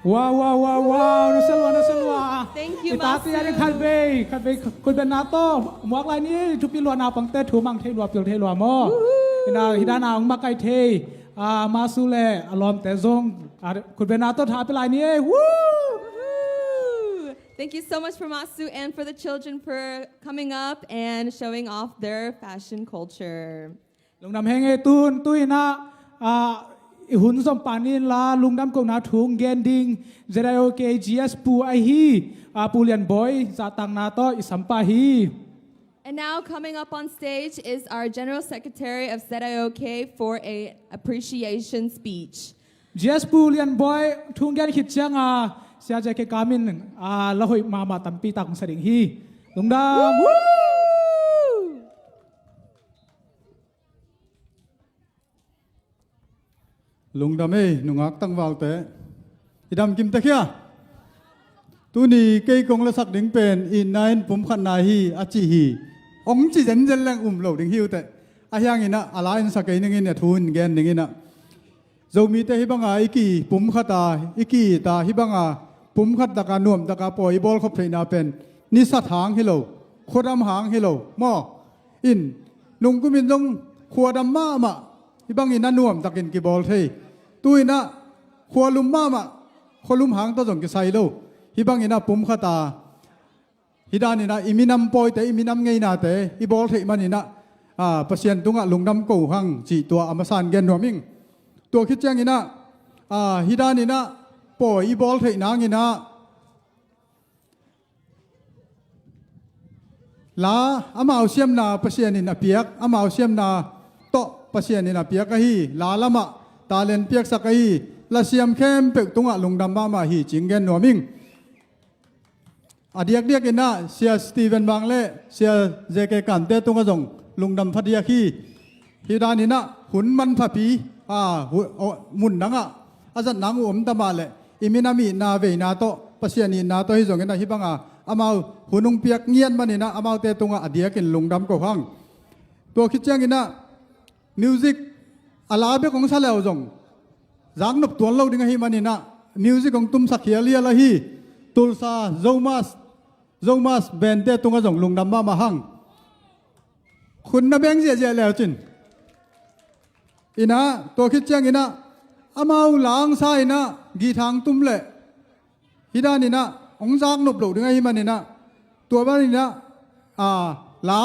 Wow, wow, wow, wow. Nusia lua, nusia lua. Thank you, Masu. I tate a ding khat vei, khat vei khut beng na tawh muak lai ni, thupi lua, naupangte thu mang thei lua, pil thei lua maw. Woohoo. Hi dan a ong makaih thei, ah, Masu le a lawmte zong, ah, khut beng na tawh tha pia lai ni. Woo! Woohoo! Thank you so much, Phamasu, and for the children for coming up and showing off their fashion culture. Lungdam henge. Tun, tu-in ah, ah, i hun zom pan inla, lungdam kohna thu gen ding Z I O K G S Pu ahi, ah, Pu Lian Bawi zahtakna tawh i sam pah hi. And now coming up on stage is our General Secretary of Z I O K for a appreciation speech. G S Pu Lian Bawi thu gen khit cianga, Sia J K Kam in, ah, la hoih mahmah tampi tak hong sa ding hi. Lungdam. Woo! Lungdam ei, nungak tangvalte. I dam kim tek hia? Tuni kei kong lasak ding pen itna in pumkhatna hi a ci hi. Hong ci zenzen leng um lo ding hi uh teh. Ahi hangin ah, a la in sa kei ning in, a thu in gen ning in ah. Zomite hih banga i ki pumkhat a, i ki-it a, hih banga pumkhat taka, nuam taka pawi i bawlkhop theihna pen nisat hang hi lo, khuadam hang hi lo maw? In, nungkumin zong khuadam mahmah, hih bangin a nuamtakin kibawl thei. Tu-in ah khualum mahmah, khualum hang tawh zong kisai lo. Hih bangin ah pumkhat a, hih danin ah i minam pawite, i minam ngeinate i bawl theih manin ah, ah, Pasian tungah lungdam ko hang cih tua a masa in gen nuam ing. Tua khit ciangin ah, ah, hih danin ah pawi i bawl theih nangin ah, la amau siamna Pasian in a piak, amau siamna tawh Pasian in a piak ahi, la lamah talent piaksak ahi, la siam khempeuh tungah lungdam mahmah hi ci-in gen nuam ing. A diakdiakin ah Sia Stephen Bang le Sia J K Kamte tungah zong lungdam phadiak hi. Hih danin ah hun manphapi, ah, hu-, aw, mun dangah a zat nang uh om ta mah leh, i minam itna veina tawh, Pasian itna tawh hi zongin ah, hih banga amau hun hong piak ngiat manin ah amaute tungah a diakin lungdam ko hang. Tua khit ciangin ah music a la bek hong sa leu zong zaknop tuan lo ding ahih manin ah music hong tumsak hialhial ahi Tulsa Zomas, Zomas Band-te tungah zong lungdam mahmah hang. Khut na beng ziahziah leu cin. In ah, tua khit ciangin ah amau la hong sa in ah guitar hong tum leh, hih danin ah hong zaknop lo ding ahih manin ah, tua manin ah, ah, la,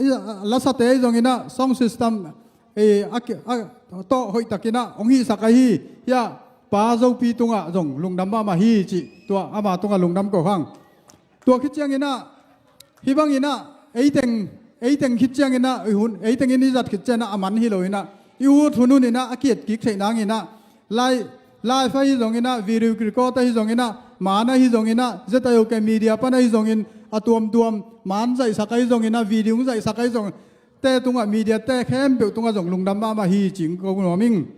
i, lasate ahi zongin ah sound system, eh, a ki-, a, tawh hoihtakin ah hong hihsak ahi, hiah Pa Zopi tungah zong lungdam mahmah hi cih tua ama tungah lungdam ko hang. Tua khit ciangin ah, hih bangin ah, ei teng, ei teng khit ciangin ah, i hun, ei tengin i zat khit ciangin ah a man hi loin ah, i ut hun hunin ah a ki-et kik theih nangin ah, live, live ahi zongin ah, video record ahi zongin ah, man ahi zongin ah, Z I O K media pan ahi zongin, a tuamtuam, man zaihsak ahi zongin ah, video zaihsak ahi zongin, te tungah, media te khempeuh tungah zong lungdam mahmah hi ci-in ko nuam ing.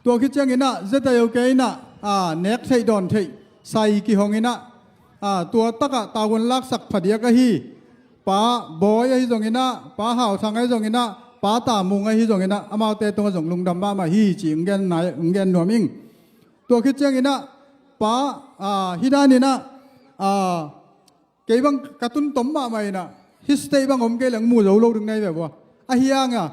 Tua khit ciangin ah Z I O K in ah, ah, nek theih dawn theih sai kihongin ah, ah, tua takah tavuan laksak phadiak ahi Pa Bawi ahi zongin ah, Pa Hau Thang ahi zongin ah, Pa Ta Mung ahi zongin ah, amaute tungah zong lungdam mahmah hi ci-in gen nai, gen nuam ing. Tua khit ciangin ah Pa, ah, hih danin ah, ah, kei bang ka tun tom mahmah in ah, hih stage bang om kei leng mu zo lo ding na hi ve ua. Ahi hang a,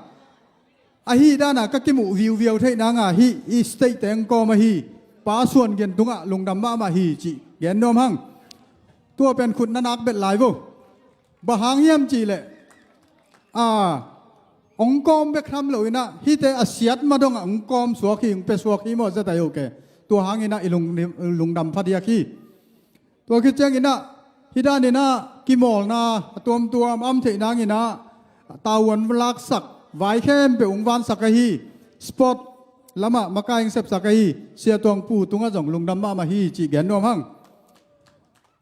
ahi dan a ka kimuh viuviau theih nang a, hih i stage teng kawm ahi Pa Suan Gen tungah lungdam mahmah hi cih gen nuam hang. Tua pen khut na nak bet lai vo. Bang hang hiam cih leh, a, hong kawm bek tham loin ah, hihte a siat ma dongah hong kawm suak hi, hong pia suak hi maw, Z I O K. Tua hangin ah i lung, lungdam phadiak hi. Tua khit ciangin ah, hih danin ah kimawlna a tuamtuam a om theih nangin ah, tavuan laksak, vai khempeuh hong vansak ahi, sport lamah makai hong sepsak ahi Sia Tuang Pu tungah zong lungdam mahmah hi cih gen nuam hang.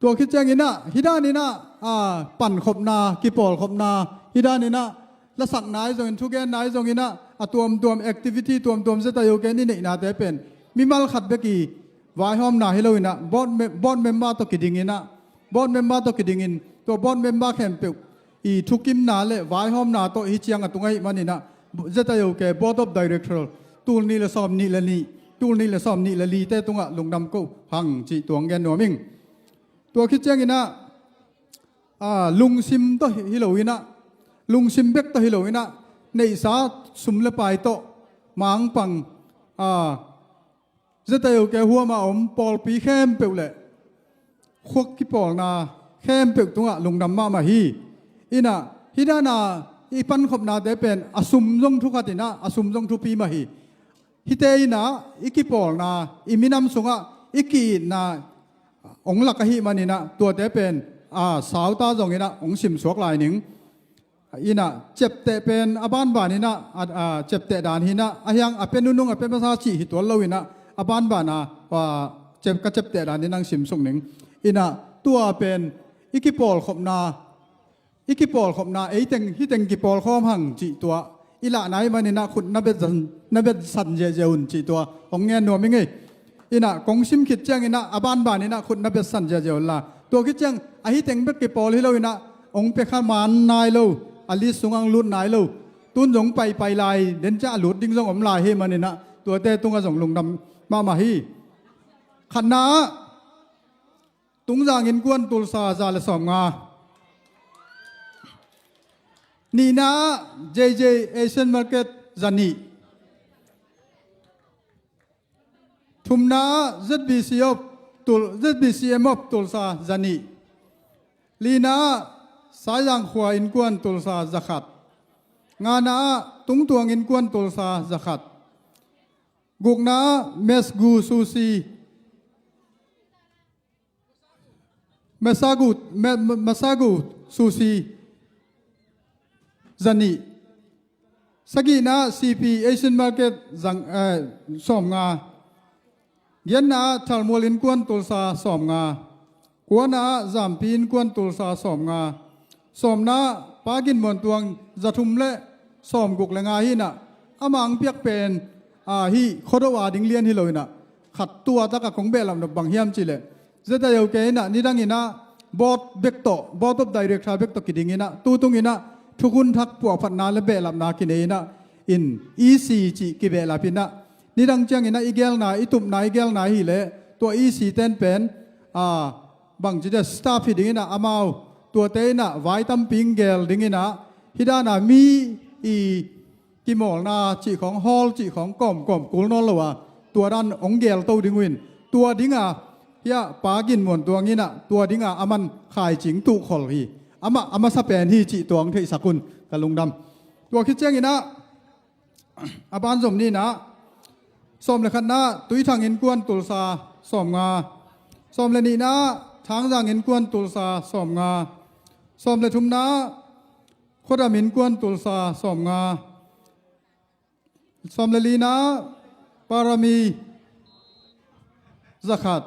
Tua khit ciangin ah, hih danin ah, a, pankhopna, kipawlkhopna, hih danin ah, lasakna ahi zongin, thugenna ahi zongin ah, a tuamtuam activity tuamtuam Z I O K i neihnate pen mimal khat bek i vaihawmna hi loin ah, board mem-, board member tawh kidingin ah, board member tawh kidingin, tua board member khempeuh i thukimna le vaihawmna tawh hih ciang a tung ahih manin ah, Z I O K Board of Director, tul nih le sawm nih le nih, tul nih le sawm nih le lite tungah lungdam ko hang cih tua hong gen nuam ing. Tua khit ciangin ah, a, lungsim tawh hi, hi loin ah, lungsim bek tawh hi loin ah, neihsa sum le pai tawh mangpang, a, Z I O K huam a om pawlpi khempeuh le khuak kipawlna khempeuh tungah lungdam mahmah hi. Inah hih dana i pankhopnate pen a sum zong thu khat inah a sum zong thupi mah hi. Hihte inah i kipawlna, i minam sungah i ki-itna hong lak ahih maninah tuate pen a sauta zonginah hong simsuak lai ning. Inah cepteh pen a banbaninah a, a cepteh dan hinah a hiang a pe nunung a pe masa cih hi tual loinah a banbana a, cep, ka cepteh danin hong simsuk ning. Inah tua pen i kipawlkhopna i kipawlkhopna, ei teng, hih teng kipawlkhawm hang cih tua i lahna ahih maninah khut na betsan, na betsan ziahziah un cih tua hong ngen nuam i ngei. Inah kong sim khit cianginah a banbaninah khut na betsan ziahziah unla, tua khit ciang ahi teng bek kipawl hi loinah hong pia kha man nai lo, a list sungah hong lut nai lo. Tun zong paipai lai, den ciang a lut ding zong om lai hi maninah tuate tungah zong lungdam mahmah hi. Khatna ah Tungzang innkuan tulsa za le sawmnga. Nihna ah J J Asian Market za nih. Thumna ah Z B C of tul, Z B C M of tulsa za nih. Lina ah Saizang khua innkuan tulsa za khat. Ngana ah Tungtuang innkuan tulsa za khat. Gukna ah Mesgu Sushi Masagu, Ma-, Ma-, Masagu Sushi za nih. Sagihna ah C P Asian Market zang, eh, sawmnga. Giatna ah Thalmual innkuan tulsa sawmnga. Kuana ah Zampi innkuan tulsa sawmnga. Sawmna ah Pa Gin Muan Tuang za thum le sawmguk le nga hinah, amah hong piak pen, a, hih Khuado a ding lian hi loinah khat tua takah kong behlap nop bang hiam cihleh, Z I O K inah nidanginah board bek tawh, board of director bek tawh kidinginah tutunginah thukhun thak puahphatna le behlapna kinei inah in E C cih kibehlap inah nidang cianginah i gelna, i tupna, i gelna hileh tua E C ten pen, a, bangci dia staff hi dinginah amau tuate inah vai tampi hong gel dinginah hih dana mi i kimawlna cih khawng, hall cih khawng kawmkawm kul nawn lo a, tua dan hong gelto ding uh in, tua dinga hiah Pa Gin Muan Tuang inah tua dinga a man khaicing tuhkhol hi. Amah a masa pen hi cih tua hong theihsak un ka lungdam. Tua khit cianginah a banzom ninah sawm le khatna ah Tuithang innkuan tulsa sawmnga. Sawm le nihna ah Thangzang innkuan tulsa sawmnga. Sawm le thumna ah Khuadam innkuan tulsa sawmnga. Sawm le lina ah Parami za khat.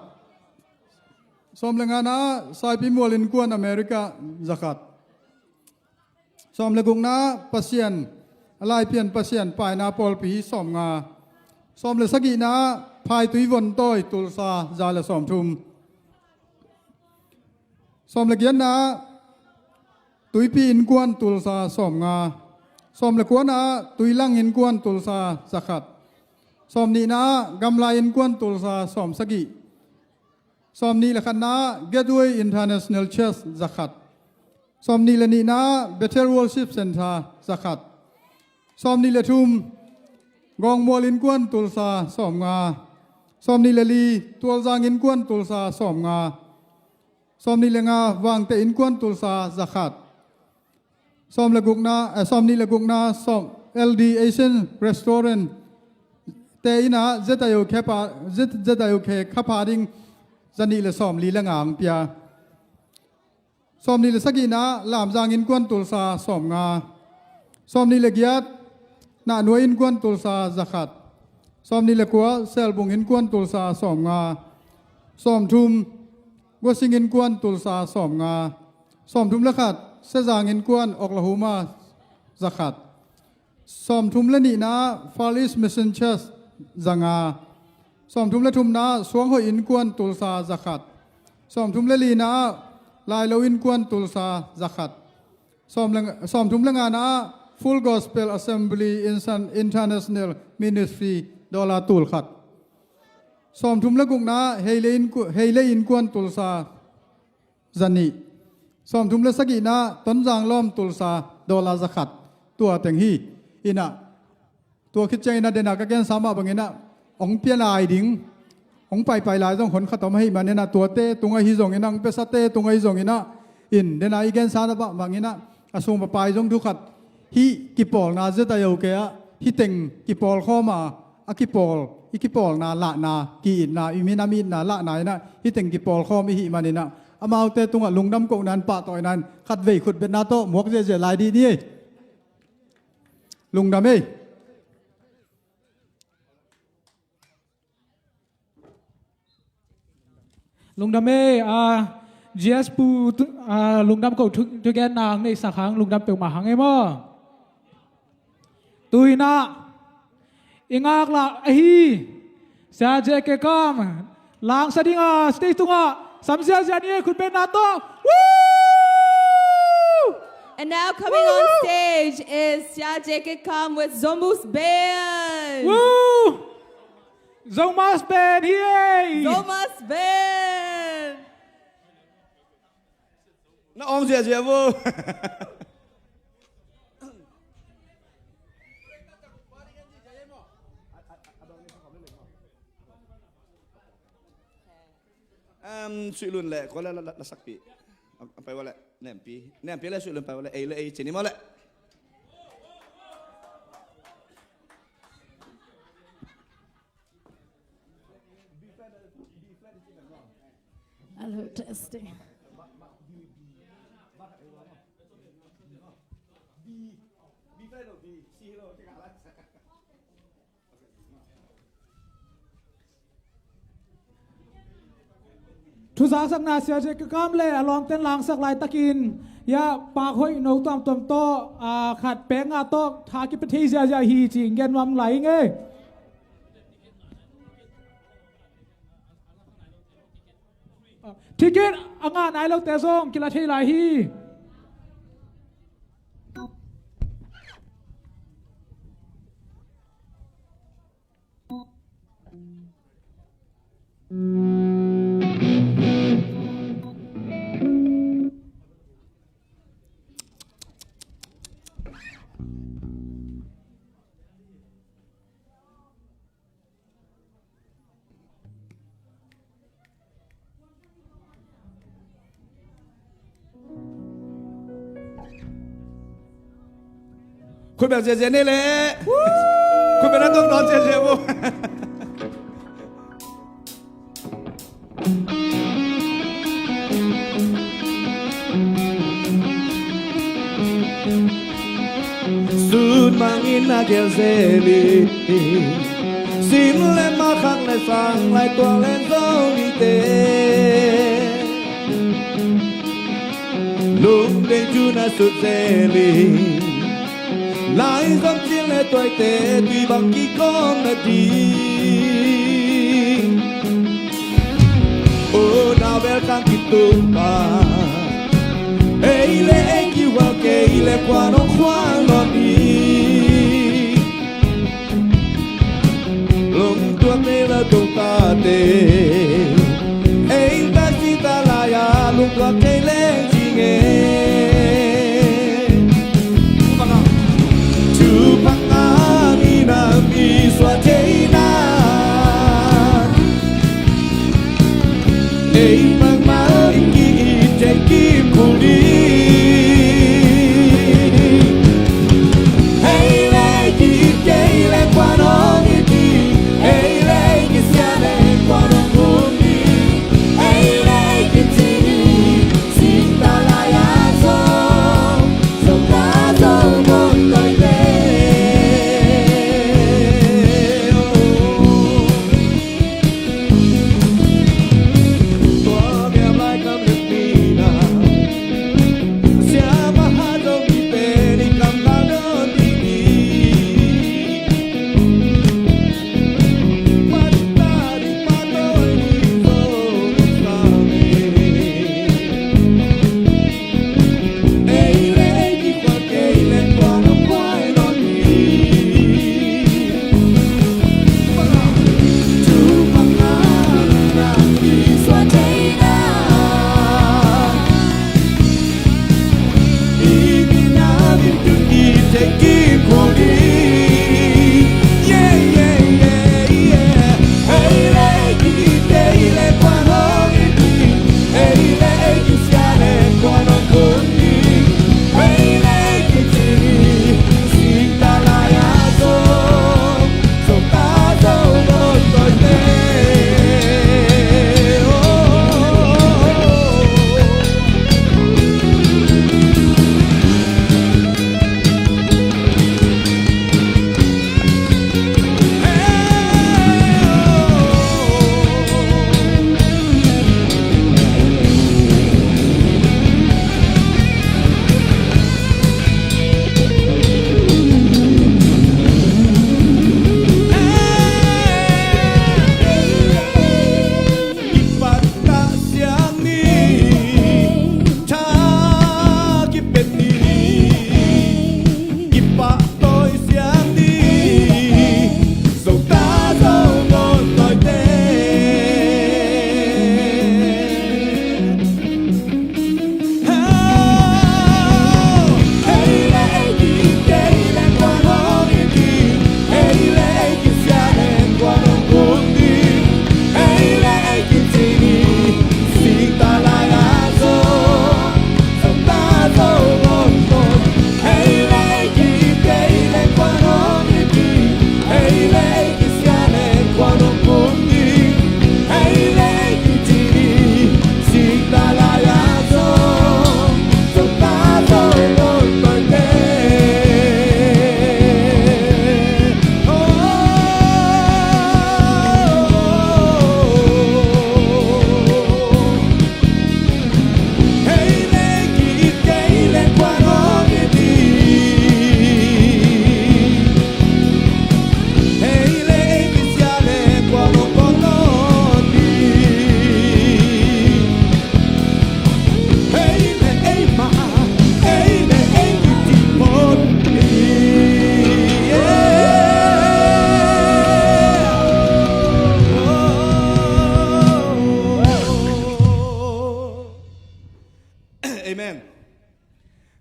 Sawm le ngana ah Saipimual innkuan America za khat. Sawm le gukna ah Pasian, a laipian Pasian paina pawlpi sawmnga. Sawm le sagihna ah Phaitui Vontawi tulsa za le sawmthum. Sawm le giatna ah Tuipi innkuan tulsa sawmnga. Sawm le kuana ah Tuilang innkuan tulsa za khat. Sawm nihna ah Gamlai innkuan tulsa sawmsagih. Sawm nih le khatna ah Gateway International Church za khat. Sawm nih le nihna ah Bethel Worship Center za khat. Sawm nih le thum Gawngmual innkuan tulsa sawmnga. Sawm nih le li Tualzang innkuan tulsa sawmnga. Sawm nih le nga Vangteh innkuan tulsa za khat. Sawm le gukna, eh, sawm nih le gukna sawm L D Asian Restaurant te inah Z I O K pha, Z, Z I O K kha pha ding za nih le sawm li le nga hong pia. Sawm nih le sagihna Lamzang innkuan tulsa sawmnga. Sawm nih le giat Nahnuai innkuan tulsa za khat. Sawm nih le kua Selbung innkuan tulsa sawmnga. Sawmthum Guasing innkuan tulsa sawmnga. Sawmthum le khat Sezang innkuan Oklahoma za khat. Sawmthum le nihna Far East Mission Church za nga. Sawmthum le thumna Suanghoih innkuan tulsa za khat. Sawmthum le lina Lailo innkuan tulsa za khat. Sawm le, sawmthum le ngana Full Gospel Assembly Insan-, International Ministry dollar tul khat. Sawmthum le gukna Heilei innku-, Heilei innkuan tulsa za nih. Sawmthum le sagihna Tonzang lawm tulsa dollar za khat. Tua teng hi. Inah tua khit cianginah dena ka gensa mah banginah hong pia lai ding. Hong paipai lai zong hon khat om ahih manin ah, tuate tung ahi zongin ah, hong piasate tung ahi zongin ah, in dena i gensa na pah bangin ah, a sum a pai zong thu khat hih kipawlna zia ta yo kei ah, hih teng kipawlkhawm a, a kipawl, i kipawlna lahna, ki-itna, i minam itna lahna in ah, hih teng kipawlkhawm i hih manin ah, amaute tungah lungdam kohna in, pahtawina in, khatvei khutbetna tawh muak ziahziah lai dih ni ei. Lungdam ei. Lungdam ei, ah, G S pu tu, ah, lungdam ko thu, thugenna hong neihsak hang, lungdam peuhmah hang ei maw. Tu-in ah i ngaklah ahi Sia J K Kam langsak ding a stage tungah sam ziahziah ni ei, khutbetna tawh. Woo! And now coming on stage is Sia J K Kam with Zomus Band. Woo! Zomus Band hi ei. Zomus Band. Na awng ziahziah vo. Em, Suihlun le kua le la, la, la sakpih. Am, am pai ua le. Nempi. Nempi le Suihlun pai ua le. Ei le ei cini maw le. Hello, testing. Thuzaksakna Sia J K Kam le a lawmten langsak laitakin, ya, Pak Hoih No tuamtuam tawh, a, khat pek nga tawh tha kipia thei ziahziah hi ci-in gen nuam lai ing ei. Ticket a ngah nai lote zong kila thei lai hi. Khut beng ziahziah ni leh. Khut beng na tawh dawn ziahziah vo. Sun mangin a gel zel hi. Sin le ma khang le sang lai tuak le zo ni te. Lungdeng cu na sut zel hi. Lai zom cil le tuaite tui bang kikawm na ding. O, na bel khang kituk pa. Ei le ei kihual kei le kua nong khual nawn hi. Lungtuak nei lo tung tate. Ei ta si ta lai a lungtuak kei leng ci nge. Thupha a mi nam i suah thei na. Ei bangmah i ki-it thei kim khol ding.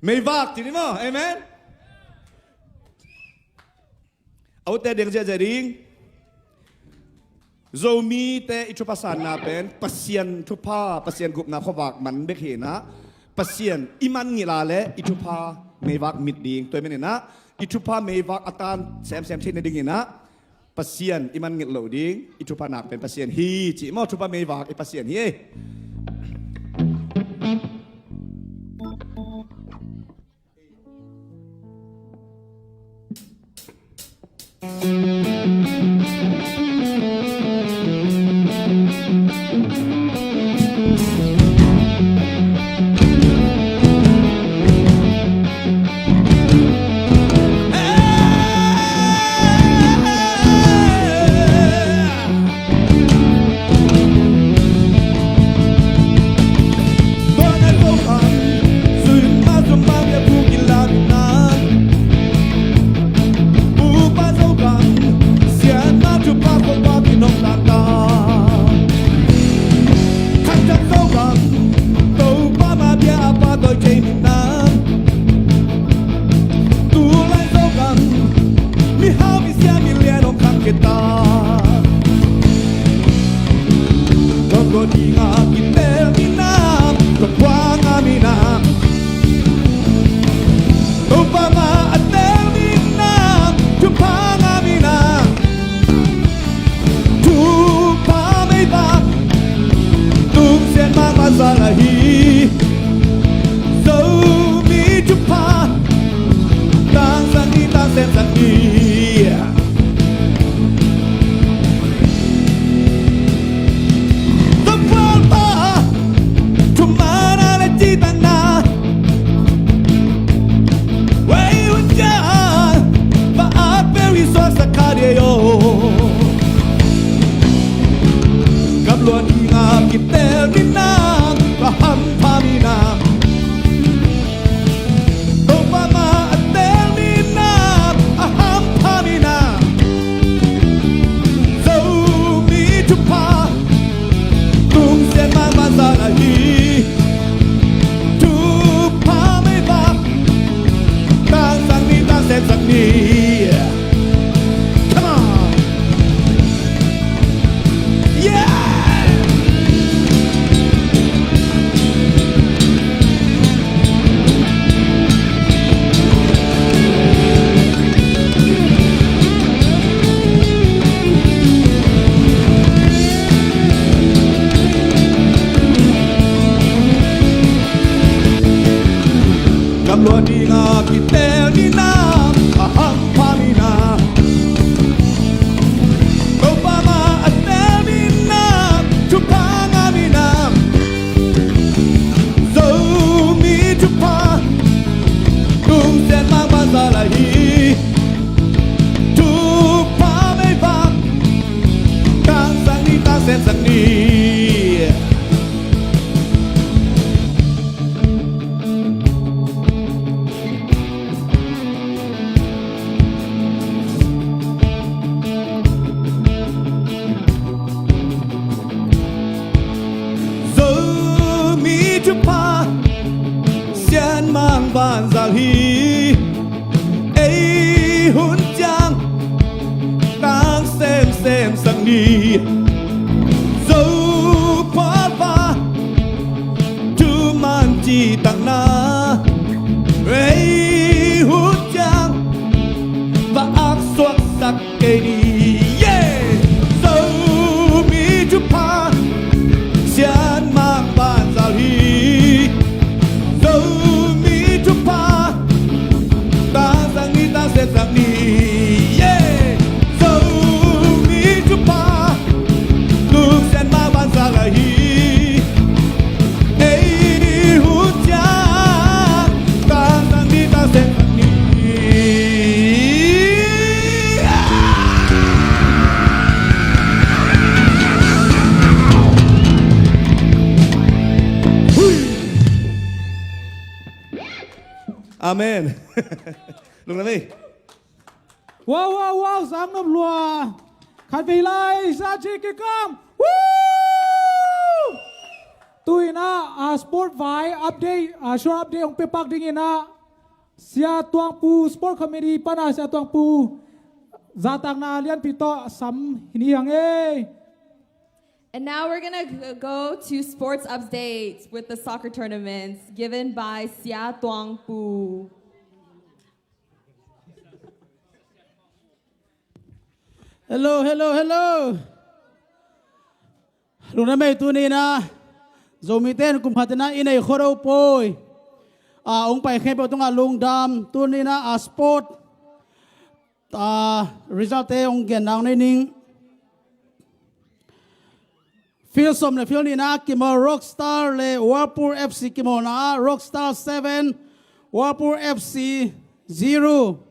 Meivak ci ni maw? Amen. A utte deng ziahziah ding. Zomite i thupha sanna pen Pasian thupha, Pasian gupna khuavak man bek hi inah, Pasian i man ngilh a le i thupha meivak mit ding. Tua hi man inah i thupha meivak a tan semsem theihna ding inah Pasian i man ngilh loh ding, i thupha nak pen Pasian hi ci maw, thupha meivak i Pasian hi ei. Tulai Zogam, mihau misia milian hong khang khia ta. Tua tua dinga kitel minam, tua puanga minam. Tua puanga a tel minam, tua puanga minam. Thupha meivak tungsian mah banza la hi. Zomi thupha tangsak ni, tangsiansak ni. Tupha pa thumanna le cihtakna Wei hun ciang va at bel i suaksak kha ding aw. Gamluah dinga kitel minam, a hampha minam. Topa mah a tel minam, a hampha minam. Zomi thupha tungsian mah banza la hi. Thupha meivak tangsak ni, tangsiansak ni. Come on. Yeah! Gamluah dinga kitel minam, a hampha minam. Topa mah a tel minam, thupha ngah minam. Zomi thupha tungsian mah banza la hi. Thupha meivak tangsak ni, tangsiansak ni. Zomi thupha sianmang banza hi. Ei hun ciang tang semsem sak ni. Zo phualpa thuman cihtakna. Ei hun ciang va ak suaksak kei ni. Yeah! Zomi thupha sianmang banza hi. Zomi thupha tangsak ni, tangsiansak ni. Yeah! Zomi thupha tungsian mah banza la hi. Ei hun ciang tangsak ni, tangsiansak ni. Amen. Lungdam ei. Wow, wow, wow, sang nop lua. Khatvei lai sa ci kikam. Woo! Tu inah, ah, sport vai update, ah, short update hong pia pak ding inah, Sia Tuang Pu, Sport Committee pana Sia Tuang Pu, zahtakna lianpi tawh sam hi ni hang ei. And now we're gonna g- go to sports updates with the soccer tournaments given by Sia Tuang Pu. Hello, hello, hello. Lungdam ei. Tuni-in ah Zomite in kum khat in ah i nei khuado pawi a hong pai khempeuh tungah lungdam. Tuni-in ah a sport a result-te hong genna hong nei ning. Field sawm le field nihna kimawl, Rockstar le Walpur F C kimawlna ah Rockstar seven, Walpur F C zero.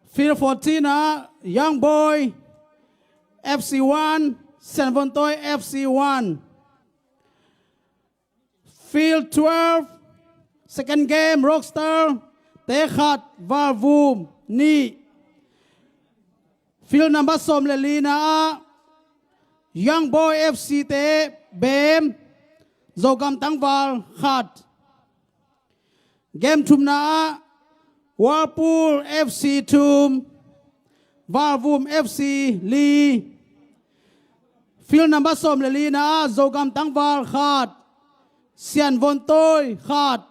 Field fourteen ah Young Boy F C one, Sianvontawi F C one. Field twelve, second game, Rockstar te khat, Valvum nih. Field number sawm le lina ah Young Boy F C te bem, Zogam Tangval khat. Game thumna ah Walpur F C thum, Valvum F C li. Field number sawm le lina ah Zogam Tangval khat, Sianvontawi khat.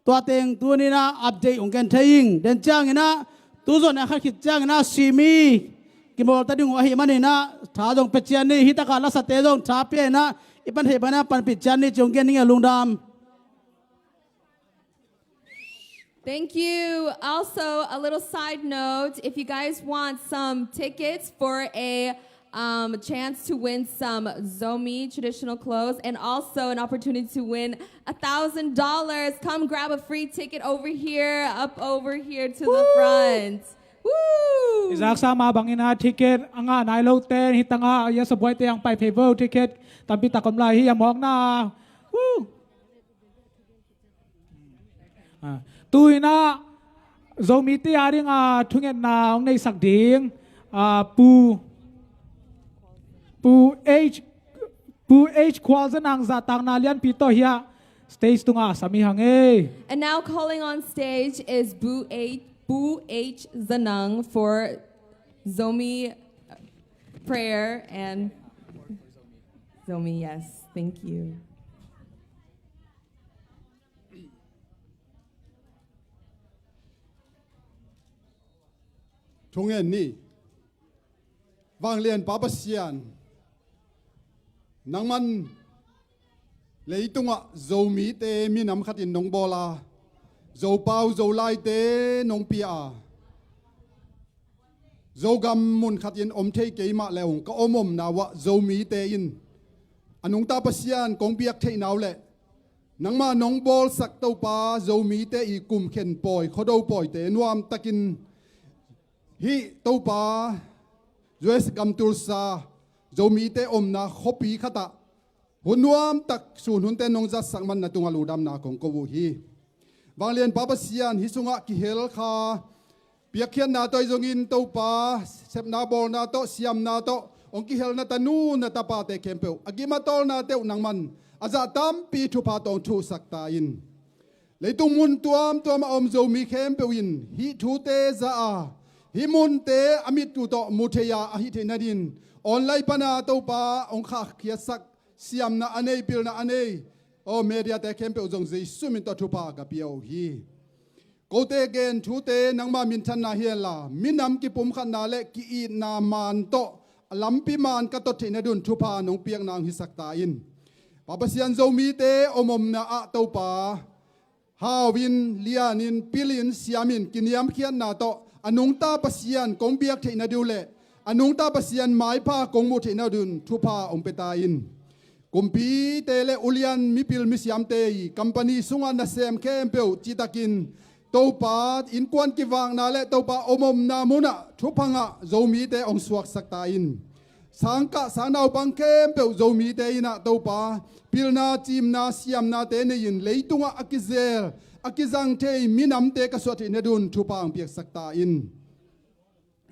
Tua teng tuni-in ah update hong gen thei ing. Den ciangin ah tuzawhna khat khit ciangin ah simi kimawl ta ding uh ahih manin ah tha zong pia cian ni. Hih takah lasate zong tha pia in ah i pan theih bangin ah panpih cian ni ci hong gen ning ei. Lungdam. Thank you. Also, a little side note, if you guys want some tickets for a um, chance to win some Zomi traditional clothes and also an opportunity to win a thousand dollars, come grab a free ticket over here, up over here to the front. Woo! I zaksa mah bangin ah ticket a ngah nai lote, hih tangah a ia sabuaite ang pai phei vo. Ticket tampi tak om lai hi a mawkna. Woo! Ah, tu-in ah Zomite a ding a thungetna hong neisak ding ah Pu Pu H Pu H Khual Za Nang, zahtakna lianpi tawh hiah stage tungah sam hi hang ei. And now calling on stage is Pu H Pu H Za Nang for Zomi prayer and Zomi, yes. Thank you. Thungen ni. Vanglian Pa Pasian, nangman leitungah Zomite minam khatin nong bawl a, Zopau Zolaite nong pia a, Zogam mun khatin om thei kei mah le ung ka om omna uah Zomite in a nungta Pasian kong biak theihna uh leh nangmah nong bawlsak Topa Zomite i kum khen pawi, khuado pawite nuamtakin hih Topa U S gam Tulsa Zomite omna khuapi khatah hun nuamtak sun hunte nong zatsak man na tungah lungdamna kong ko uh hi. Vanglian Pa Pasian, hih sungah kihel kha piakkhiatna tawh ahi zongin Topa sepna bawlna tawh, siamna tawh hong kihelna tanu na tapate khempeuh a gim a tawlnate uh nangman a zah tampi thupha tawh hong thuhsak ta in. Leitung mun tuamtuam a om Zomi khempeuh in hih thute za a, hih munte a mit uh tawh mu thei a, a hih theih nadin online pana Topa hong khahkhiatsak, siamna a nei, pilna a nei, aw, mediate khempeuh zong Jesu min tawh thupha ka pia uh hi. Kote gen thute nangma minthanna hi henla, minam kipumkhatna le ki-itna maan tawh a lampi maan ka tot theih nadun thupha nong piakna hong hisak ta in. Pa Pasian, Zomite om omna ah Topa, hau in, lian in, pil in, siam in, kiniamkhiatna tawh a nungta Pasian kong biak theih nadin le a nungta Pasian maipha kong muh theih nadun thupha hong pia ta in. Kumpite le ulian mipil misiamte i company sungah nasem khempeuh citakin Topa innkuan kivakna le Topa om omna munah thupha ngah Zomite hong suaksak ta in. Sangkah sangnaupang khempeuh Zomite in ah Topa pilna, cimna, siamnate nei-in leitungah a kizel, a kizang thei minamte ka suah theih nadun thupha hong piaksak ta in.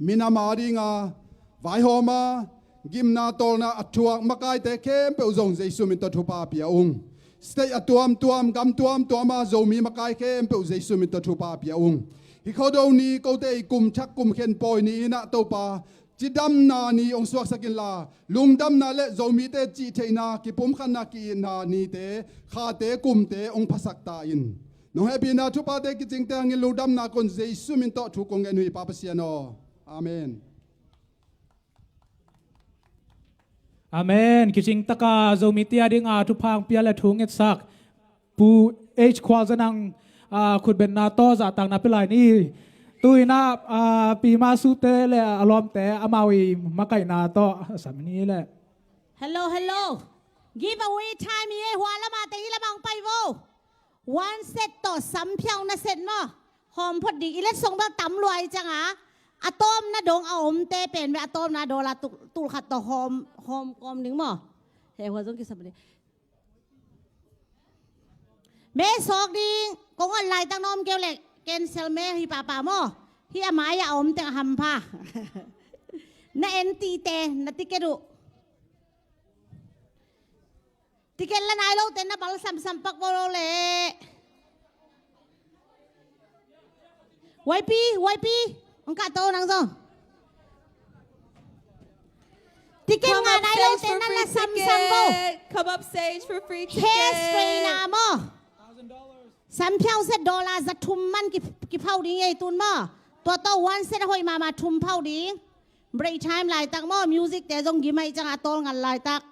Minam a dinga vaihawm a, gimna tawlna a thuak makaite khempeuh zong Jesu min tawh thupha pia ung. State a tuamtuam, gam tuamtuam a Zomi makai khempeuh Jesu min tawh thupha pia ung. Hih Khuado ni kote i kum thak kum khen pawi ni in ah Topa, cidamna ni hong suaksak inla, lungdamna le Zomite cihtheihna, kipumkhatna, ki-itna nite, khate, kumte hong phasak ta in. Nong hehpihna thuphate kicingte hangin lungdamna kong Jesu min tawh thu kong ngen uh hi, Pa Pasian aw. Amen. Amen. Kicing taka Zomite a dinga thupha hong pia le thu ngetsak Pu H Khualzanang, ah, khutbetna tawh zahtakna pia lai ni. Tu-in ah, ah, Pi Masute le a lawmte amau i makaihna tawh a sam ni le. Hello, hello. Give away time hi e, hua lamah te hih lamah hong pai vo. One set tawh samphiauna set maw? Hawm phot ding, i letsong bel tam lua hi cianga, a tawpna dong a omte pen bel a tawpna dollar tul, tul khat tawh hawm, hawm kawm ding maw? He hua zong kisam ding. Me sawk ding, kong ot laitak na om keu leh cancel me hi pahpah maw? Hi a mai-ah a om teng a hampha. Na en tihte, na ticket uh. Ticket la nai lote na bal samsam pak bo lo leh. Y P, Y P, ang kato nang zong. Ticket nga nai lote na la samsam bo. Come up stage for free ticket. Hair spray na mo. Samphiau set dollar za thum man ki, kiphau ding ei tun mo. Tua tawh one set a hoih mahmah thum phau ding. Break time laitak mo. Music te zong gim ahi cianga a tawl ngal laitak.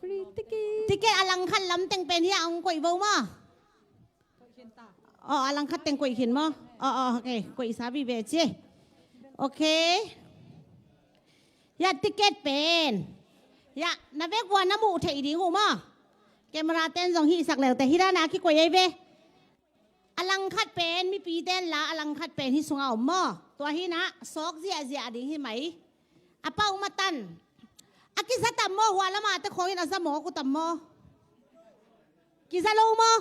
Free ticket. Ticket a langkhat lam teng pen hi a hong koih vo maw? Aw, a langkhat teng koih khin maw? Aw, aw, ok. Koih sa vive ci. Ok. Ya, ticket pen. Ya, na vek vua na muh theih ding uh maw? Camera ten zong hihsak leute. Hi dana kikoih ei ve. A langkhat pen mipi ten la, a langkhat pen hi sunga om maw? Tua hi na, sawk ziahziah ding hi mai. A pau matan. A kiza tam maw, hua lama te khawngin a za mawk uh tam maw? Kiza lo maw?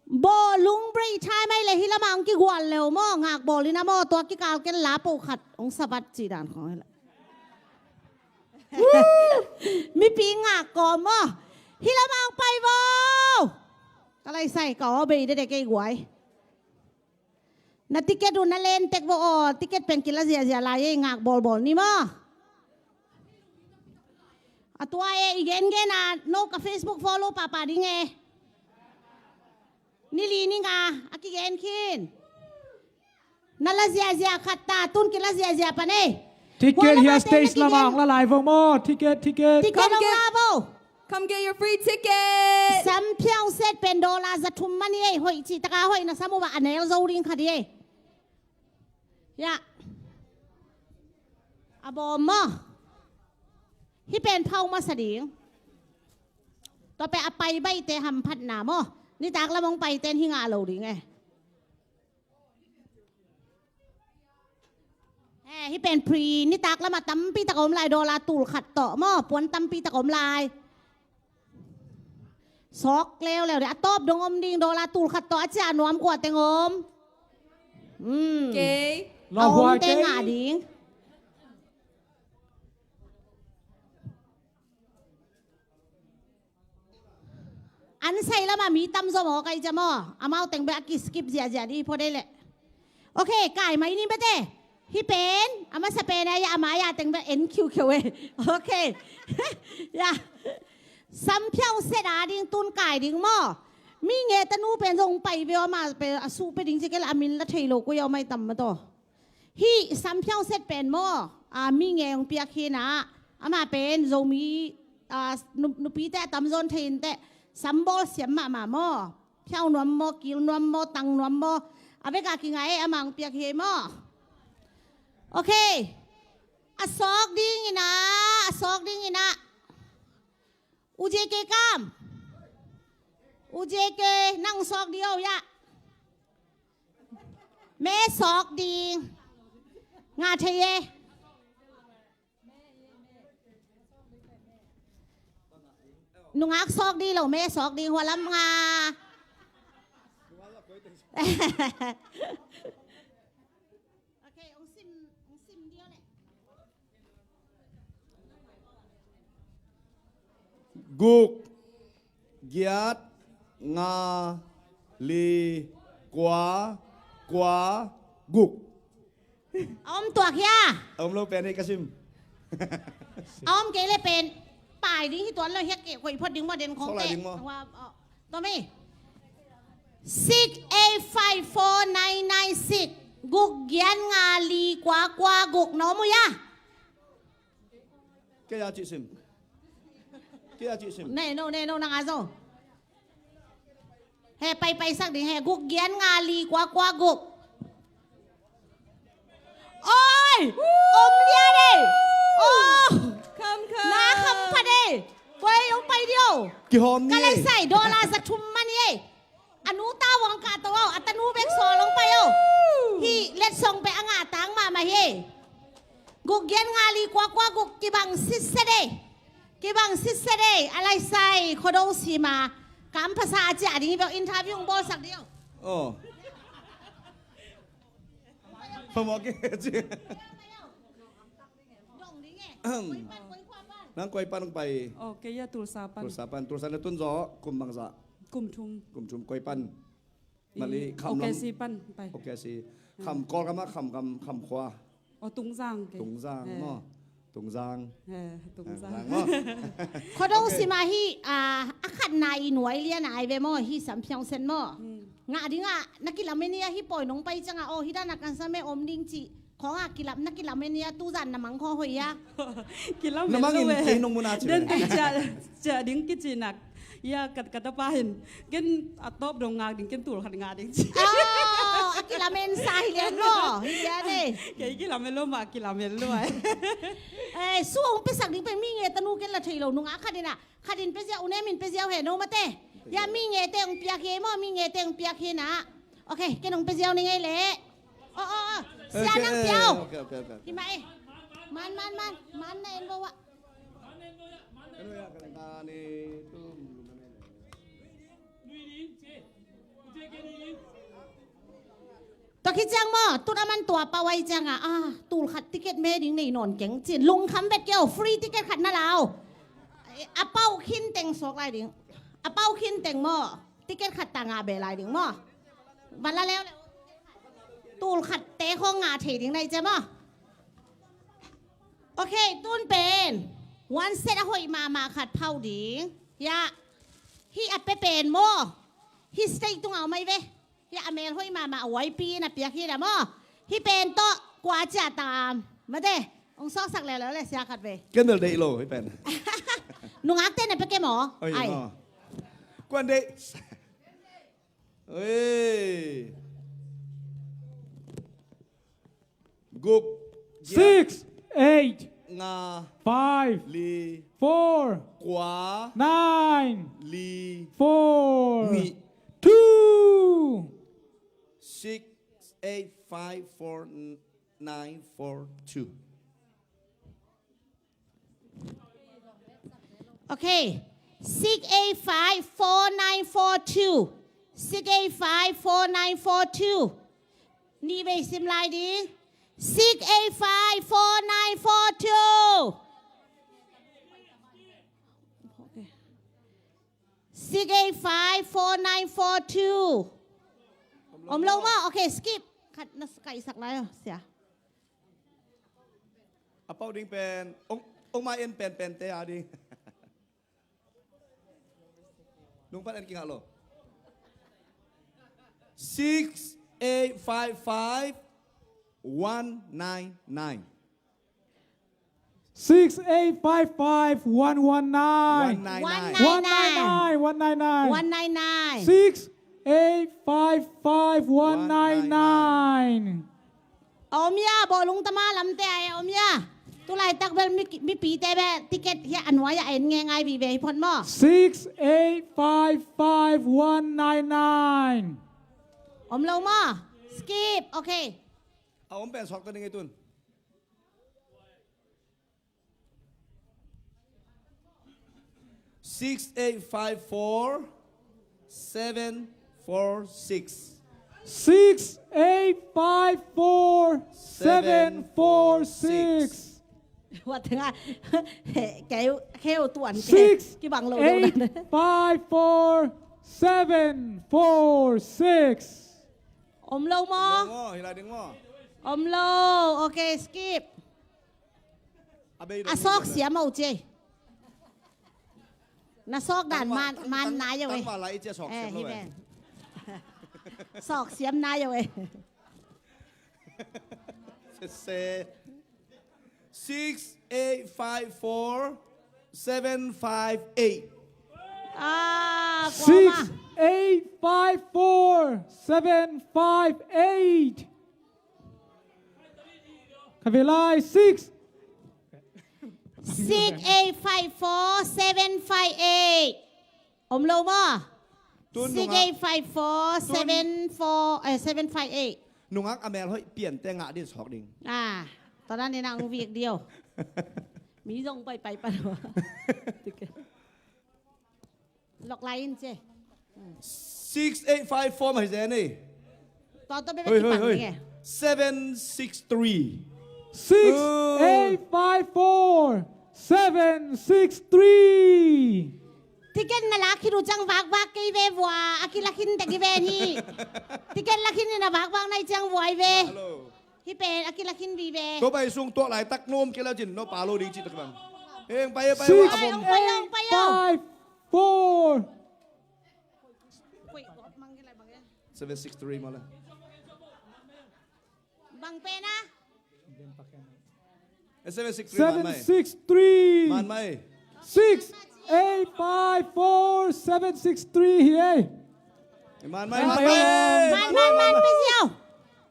Bawlung break time ai le hi lama ang kigual leu maw, ngak bawlin a maw, tua kikal ken la po khat, ong sabat ci dan khawng hi la. Mipi ngak kawm maw? Hi lamah hong pai vo. Ka laisai ka aw bei dede kei guai. Na ticket uh na len tek vo aw, ticket pen kila ziazia lai ei, ngak bawlbawl ni maw? A tua e, i gengen a no ka Facebook follow pahpah ding e. Ni li ni nga a kigen khin. Na la ziazia khat ta, tun kila ziazia pan ei. Ticket hia stage lamah hong la lai vo maw? Ticket, ticket. Ticket hong la vo. Come get your free ticket. Samphiau set pen dollar za thum man ei, hoih cih taka hoih na sam uh mah, a nel zo ding khat ei. Ya. A bawm maw? Hi pen phau masa ding. Tua pen a pai baihte hamphatna maw? Nitak lam hong paiten hi ngah lo ding e. Eh, hi pen free, nitak lama tampi tak om lai, dollar tul khat tawh maw, puan tampi tak om lai. Sawk leuleu ding, a tawp dong om ding, dollar tul khat tawh a ciah nuam kua teng om. Hmm. Kei. A om teng ngah ding. An sai lama mi tam zaw maw, kai cia maw? Amau teng bek a ki skip ziahziah dih phot ei leh. Ok, kai mai ni bete. Hi pen a masa pen a, ya, a mai a teng bek en khiukhiu ei. Ok. Ya. Samphiau set a ding tun kai ding maw? Mi nge tanu pen zong pai ve aw, ama pen a suh pe ding ci kei leh a min la thei lo koi aw, mai tam ma taw. Hih samphiau set pen maw, a, mi nge hong piak hi na, amah pen Zomi, a, nu-, nupite a tamzaw in thei inteh, sambawl siam mahmah maw, phiau nuam maw, kil nuam maw, tang nuam maw, a vek a kingai ei, amah hong piak hi ei maw. Ok. A sawk ding in ah, a sawk ding in ah. U J K kam. U J K nang sawk ding o ya. Me sawk ding. Ngah thei e. Nungak sawk ding lo, me sawk ding, hua lam nga. Guk, giat, nga, li, kua, kua, guk. A om tuak hia? A om lo pen ei ka sim. A om kei le pen pai ding hi tuan lo hia, kei koih phot ding maw, den khong. Sawlai te ding maw? Wa, oh. Tua mi. Six eight five four nine nine six. Guk giat nga li kua kua guk, na om uh hia? Kei a cih sim. Kei a cih sim. Nei no, nei no, nang a zo. He, pai, pai sak ding he. Guk giat nga li kua kua guk. Oi! Om lian e. Oh! Kham kha. Na kham pha de. Koi om pai dio. Kihawm ni. Ka lai sai dollar za thum man e. A nu ta wang ka to au, a tanu bek sawl hong pai au. Hih letsong pen a ngah tang mahmah hi. Guk giat nga li kua kua guk, kibang sitset e. Kibang sitset e. A lai sai Khuado Sima kam phasa a ciah ding hi bel interview hong bawlsak ding au. Oh. Phamawh kei ci. Dong ding e. Koi pan, koi khua pan? Nang koi pan hong pai? Oh, kei a Tulsa pan. Tulsa pan. Tulsa na tun zaw kum bangzah? Kum thum. Kum thum. Koi pan? Mali kham lam. O K C pan pai. O K C. Kham Kawlgam ah, kham gam, kham khua? Oh, Tungzang kei. Tungzang maw? Tungzang. Eh, Tungzang. Tungzang maw? Khuado Sima hi, ah, a khatna i nuai lian a ai ve maw, hi Samphang Sen maw? Hmm. Ngah ding a na kilamen hia, hih pawi nong pai ciang a, oh, hih dan a kan sam e om ding cih khawng a kilap, na kilamen hia, tu zan na mang khawng hoih hia? Kilamen lo e. Na mang in kei nong mu na ci ve. Den teng ciah, ciah ding kici nak. Ia, ka, ka tapa hin, ken a tawp dong ngak ding, ken tul khat ngak ding ci. Oh, a kilamen sa hi lian maw, hi lian e. Kei kilamen lo mah, kilamen lo ai. Eh, su hong piasak ding pen mi nge tanu ken la thei lo, nungak khat in a, khat in pia ziau, u Nem in pia ziau he no mate. Ia mi nge te hong piak hi maw, mi nge te hong piak hi na. Ok, ken hong pia ziau ni ngei le. Oh, oh, oh. Sia nang pia au. Ok, ok, ok. Hi mah e. Man, man, man. Man na en bo wa. Tua khit ciang maw, tun a man tua pau ai ciang a, ah, tul khat ticket me ding nei nawn keng cin. Lungkham vet kei o, free ticket khat na lau. A pau khin teng suak lai ding. A pau khin teng maw, ticket khat ta ngah be lai ding maw. Van la leu leu. Tul khat te khawng ngah thei ding nai cia maw. Ok, tun pen one set a hoih mahmah khat phauh ding. Ia, hih a pia pen maw, hih stage tungah om ai ve. Hih a mel hoih mahmah a Y P in a piak hi dah maw. Hih pen tawh kua ciah tam mate. Hong sawksak leuleu le sia khat ve. Ken bel deih lo hih pen. Nungakte na pia ke maw? Ai. Kuan deih. Oi. Guk. Six, eight, nga, five, li, four, kua, nine, li, four, nih, two. Six eight five four nine four two. Ok. Six eight five four nine four two. Six eight five four nine four two. Nih vei sim lai ding. Six eight five four nine four two. Ok. Six eight five four nine four two. Om lo maw? Ok, skip. Khat na kaihsak lai aw sia. A pau ding pen ong, ong mai en penpente a ding. Nung pan en kingah lo. Six eight five five one nine nine. Six eight five five one one nine. One nine nine. One nine nine. One nine nine. One nine nine. Six eight five five one nine nine. A om ia, bawlung tama lamte ai a om ia. Tulaitak bel mi, mipite bel ticket hia a nuai a en nge ngai vive hi phot maw. Six eight five five one nine nine. Om lo maw. Skip. Ok. A om pen suak ta ding ei tun. Six eight five four seven four six. Six eight five four seven four six. Wat nga. Keu, keu tuan ke. Six, kibang lo eight, five, four, seven, four, six. Om lo maw? Om lo maw? Hi lai ding maw? Om lo. Okay, skip. A bei dong. A sawk siam o ci. Na sawk dan man, man nai o e. Tangval lai i ci a sawk siam lo e. Sawk siam nai o e. Se, se. Six eight five four seven five eight. Ah, six eight five four seven five eight. Ka ve lai, six. Six eight five four seven five eight. Om lo maw? Tun nungak. Six eight five four seven four, eh, seven five eight. Nungak a mel hoih piante ngah din sawk ding. Ah, tua dan in a hong vik dio. Mi zong pai pai pan. Lok lai in ci. Six eight five four mah hi zen ei. Tua, tua bebe. Hoi, hoi, kipang hoi. Seven six three. Six eight five four seven six three. Ticket na lak khit uh ciang vakvak kei ve vua, a kilak khin tek hi ve ni. Ticket lak khin in a vakvak nai ciang vua hi ve. Hello. Hi pen a kilak khin vive. Tua bai sung tuak laitak nuam kei le cin no pa lo ding ci tak bang. Heng pai, pai, pai, pai, pai, pai. Six eight five four. Seven six three mah le. Bang pen a? Eh, seven six three man mai. Seven six three. Man mai. Six eight five four seven six three hi ei. Eh, man mai, man mai. Man, man, man, man, man.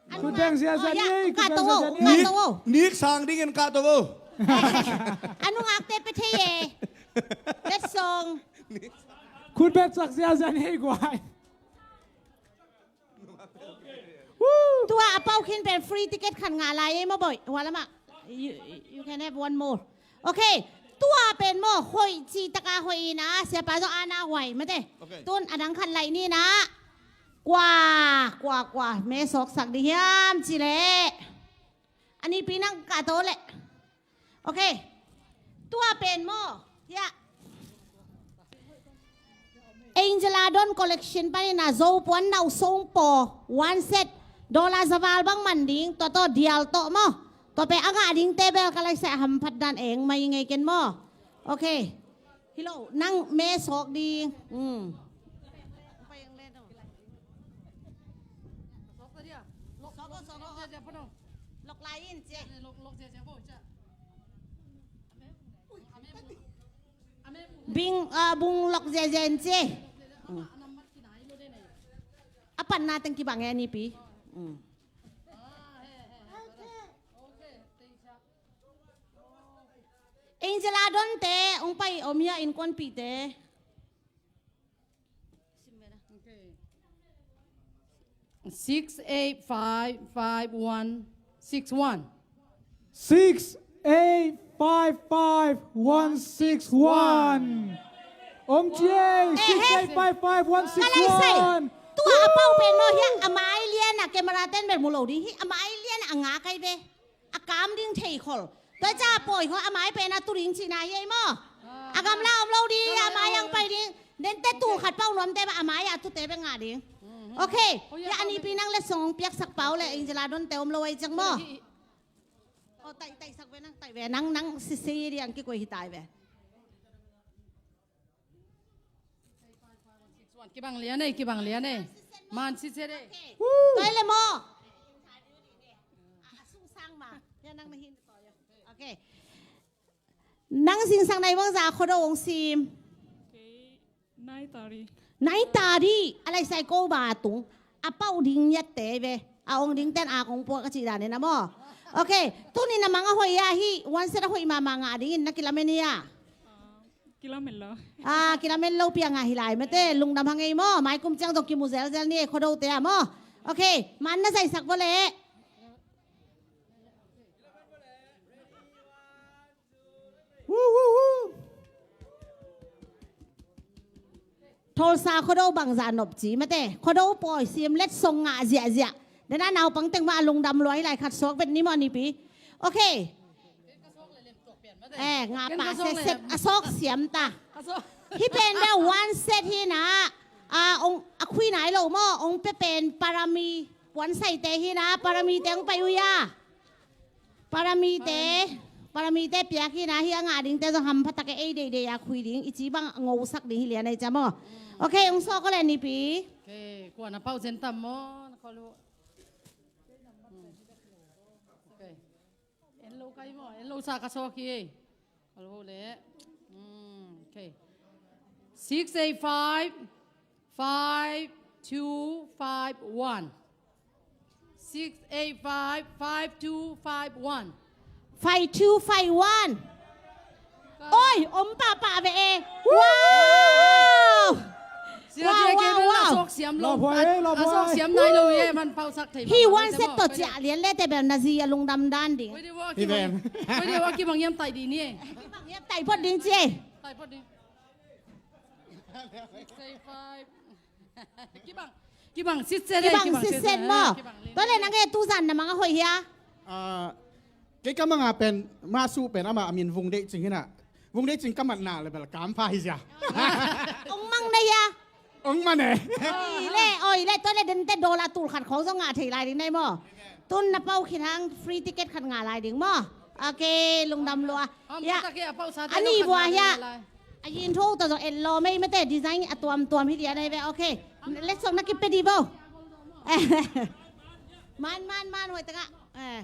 Khut beng ziazia ni ei, khut beng ziazia ni ei. Nik, nik sang dingin kahto vo. A nungakte pe thei e. That song. Khut beng sak ziazia ni ei guai. Tua a pau khin pen free ticket khat ngah lai ei maw boih. Hua lamah. You, you can have one more. Okay. Tua pen maw hoih cih taka hoih in a, siapa zong a na huai mate. Okay. Tun a dang khat laih ni na. Kua, kua, kua. Me sawksak ding hiam ci leh. A nipi nang kahto leh. Okay. Tua pen maw. Ya. Angela Don Collection panin a Zo puan nau song paw one set dollar za val bang man ding, tua tawh dial tawh maw. Tua pen a ngah dingte bel ka laisai a hamphat dan eng mai ngei ken maw. Okay. Hi lo, nang me sawk ding. Hmm. Lok lai in ci. Bing, ah, bung lok ziazia in ci. A panna teng kibang e a nipi. Angela Donte hong pai om hia, innkuanpihte. Six eight five five one six one. Six eight five five one six one. Om ci ei, six eight five five one six one. Tua a pau pen maw hia, a mai lian a camera ten bel mu lo ding hi, a mai lian a nga kai ve. A kam ding thei khol. Tua ca pawi khol a mai pen a tu ding cihna hi ei maw. A gamla om lo ding, a mai ang pai ding. Dente tul khat pau nuamte mah a mai a tute bek ngah ding. Okay. Ya a nipi nang le song piaksak pau le Angela Donte om lo ei ciang maw. Oh, tai, taisak ve nang, tai ve nang, nang sisi di ang kikoi hi tai ve. Kibang lian ei, kibang lian ei. Man sisi di. Toi le maw. Okay. Nang singsang nai bangza Khuado hong sim. Nai tadi. Nai tadi. A laisai ko ba tung. A pau ding ngiatte ve. A ong ding ten a kong puak a cih danin a maw. Okay. Tuni na mang a hoih a hi. One set a hoih mahmah ngah dingin na kilamen hia. Kilamen lo. Ah, kilamen lo piang a hi lai mate. Lungdam hang ei maw. Mai kum ciang zong kimu zelzel ni ei Khuadote a maw. Okay. Man na zaisak vo le. Woo, woo, woo. Tholsa Khuado bangza nop ci mate. Khuado pawi sim let song ngah ziahziah. Dena naupang teng mah a lungdam luai lai khat suak vet ni maw nipi. Okay. Eh, ngah pah setset a sawk siam ta. Hih pen bel one set hi na. A khui nai lo maw, ong pia pen Parami puansaite hi na, Paramite ong pai uh hia. Paramite, Paramite piak hi na, hih a ngah dingte zong hampha tak e, ei deidei a khui ding, i ci bang ngosak ding hi lian ei cia maw. Ok, ong sawk aw le Nipi. Ok, kua na pau zen tam maw, na kol uh. Ok. En lo kai maw, en lo sa ka sawk hi. Kol uh le. Ok. Six eight five, five two five one. Six eight five, five two five one. Five two five one. Oi, om pahpah ve e. Wow! Wow, wow, wow. Hi one set tawh ciah lian le te bel na zi a lungdam dan ding. Kibang hiam tai phot ding ci e. Kibang sitset maw. Tua le nang e, tuzan na mang a hoih hia? Kei ka mang a pen, masuh pen amah a min Vung Deih Cing hi na. Vung Deih Cing ka mat na le bel kam pha hi zia. Ong mang na hia? Ong man e. Oi le, oi le, tua le dente dollar tul khat khong zong ngah thei lai ding nai maw. Tun na pau khin hang free ticket khat ngah lai ding maw. Ok, lungdam lua. Ya. Ani bua hia. A yin tho ta zong et lo mei mete design a tuamtuam hi dia nai ve. Ok. Let's song na kipia di bo. Man, man, man, hoih taka. Eh.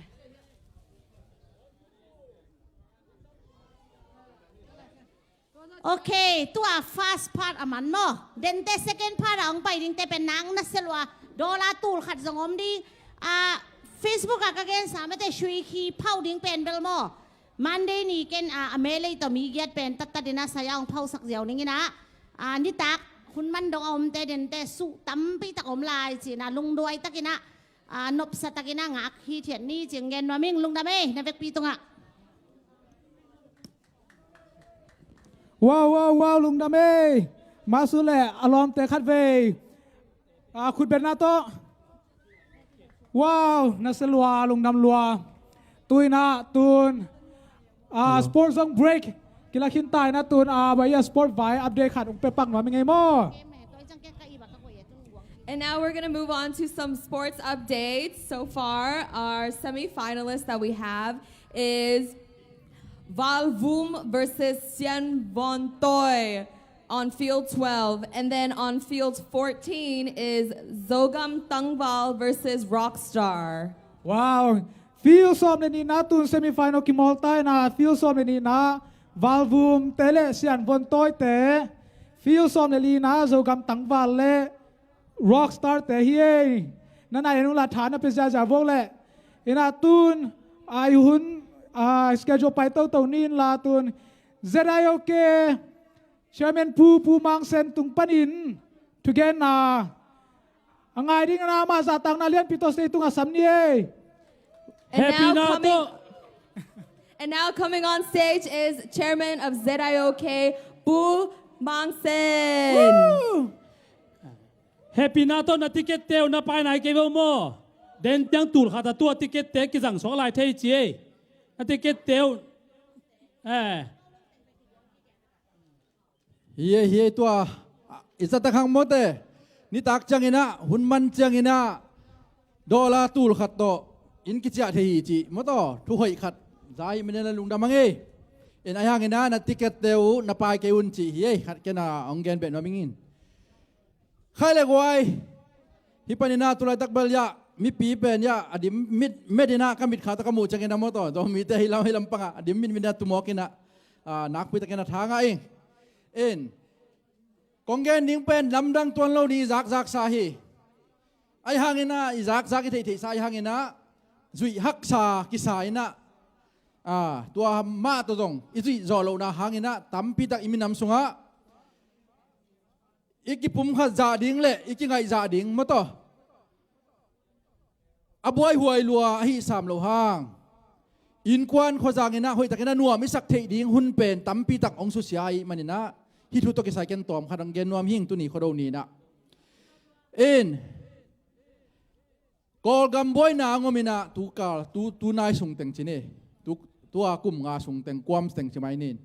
Ok, tua first part a man maw. Dente second part a ong pai dingte pen nang na selua dollar tul khat zong om ding. A, Facebook a ka gensa mete sui khi phau ding pen bel maw. Monday ni ken a, a melei tawh mi giat pen tattatin a saya ong phausak ziau ning ina. A, nitak hun man dong a omte dente suh tampi tak om lai ci ina lungduai takin a, a, nopsa takin a ngak hi thiat ni ci ong gen nuam ing. Lungdam ei, na vekpi tungah. Wow, wow, wow, lungdam ei. Masu le a lawmte khat vei. A, khutbetna tawh. Wow, na sia lua, lungdam lua. Tuina tun. A, sport zong break kila khin taina tun. A, bai a sport vai update khat ong pe pak nuam i ngei maw. And now we're gonna move on to some sports updates. So far, our semi-finalists that we have is Valvum versus Sian Von Toi on field twelve. And then on field fourteen is Zogam Tangval versus Rockstar. Wow. Field sawm le nihna tun semi-final kimawl taina, field sawm le nihna Valvum te le Sian Von Toi te. Field sawm le nihna Zogam Tangval le Rockstar te hi ei. Na nai en ula tha na pe ziazia vok le. Ina tun, a, i hun, a, schedule pai toto ni in la tun. Z I O K Chairman Pu, Pu Mang Sen tung panin thugenna a ngai ding a na, amah zahtakna lianpi tawh stage tungah sam ni ei. And now coming, and now coming on stage is Chairman of Z I O K, Pu Mang Sen. Woo! Happy na tawh na ticket teu na pai nai kei vo maw. Den tiang tul khat a tua ticket te kizang suak lai thei ci ei. Na ticket teu. Eh. Hi ei, hi ei tua. I zat a khang mawte. Nitak ciangin ah, hun man ciangin ah, dollar tul khat tawh inn kiciah thei hi ci maw taw, thu hoih khat za hi manin a lungdam a ngei. In ahi hangin ah na ticket te uh na pai kei un ci hi ei, khat ken a hong gen beh nuam ing in. Khai le guai. Hih panin ah tulaitak bel iah mipi pen iah a dim mit, met in ah ka mitkha tawh ka muh ciangin a maw taw, Zomite hih lam, hih lampangah a dim mitmit in ah tumawk in ah, ah, nakpi takin a tha ngah ing. In kong gen ding pen lamdang tuan lo ding i zakzaksa hi. Ahi hangin ah i zakzak i theihtheihsa ahi hangin ah zuih haksa kisa in ah, ah, tua mah tawh zong i zuih zawh lohna hangin ah tampi tak i minam sungah i kipumkhat zah ding le i kingaih zah ding maw taw, a buaihuai lua ahi sam loh hang, innkuan khuazang in ah hoihtakin a nuam i sak theih ding hun pen tampi tak hong susia ahih manin ah hih thu tawh kisai ken tawm khat hong gen nuam hi ing tuni Khuado ni in ah. In Kawlgam buaina hong om in ah, tu kal, tu, tu nai sung teng ci ni. Tu, Tua kum nga sung teng kuam teng ci mai nin.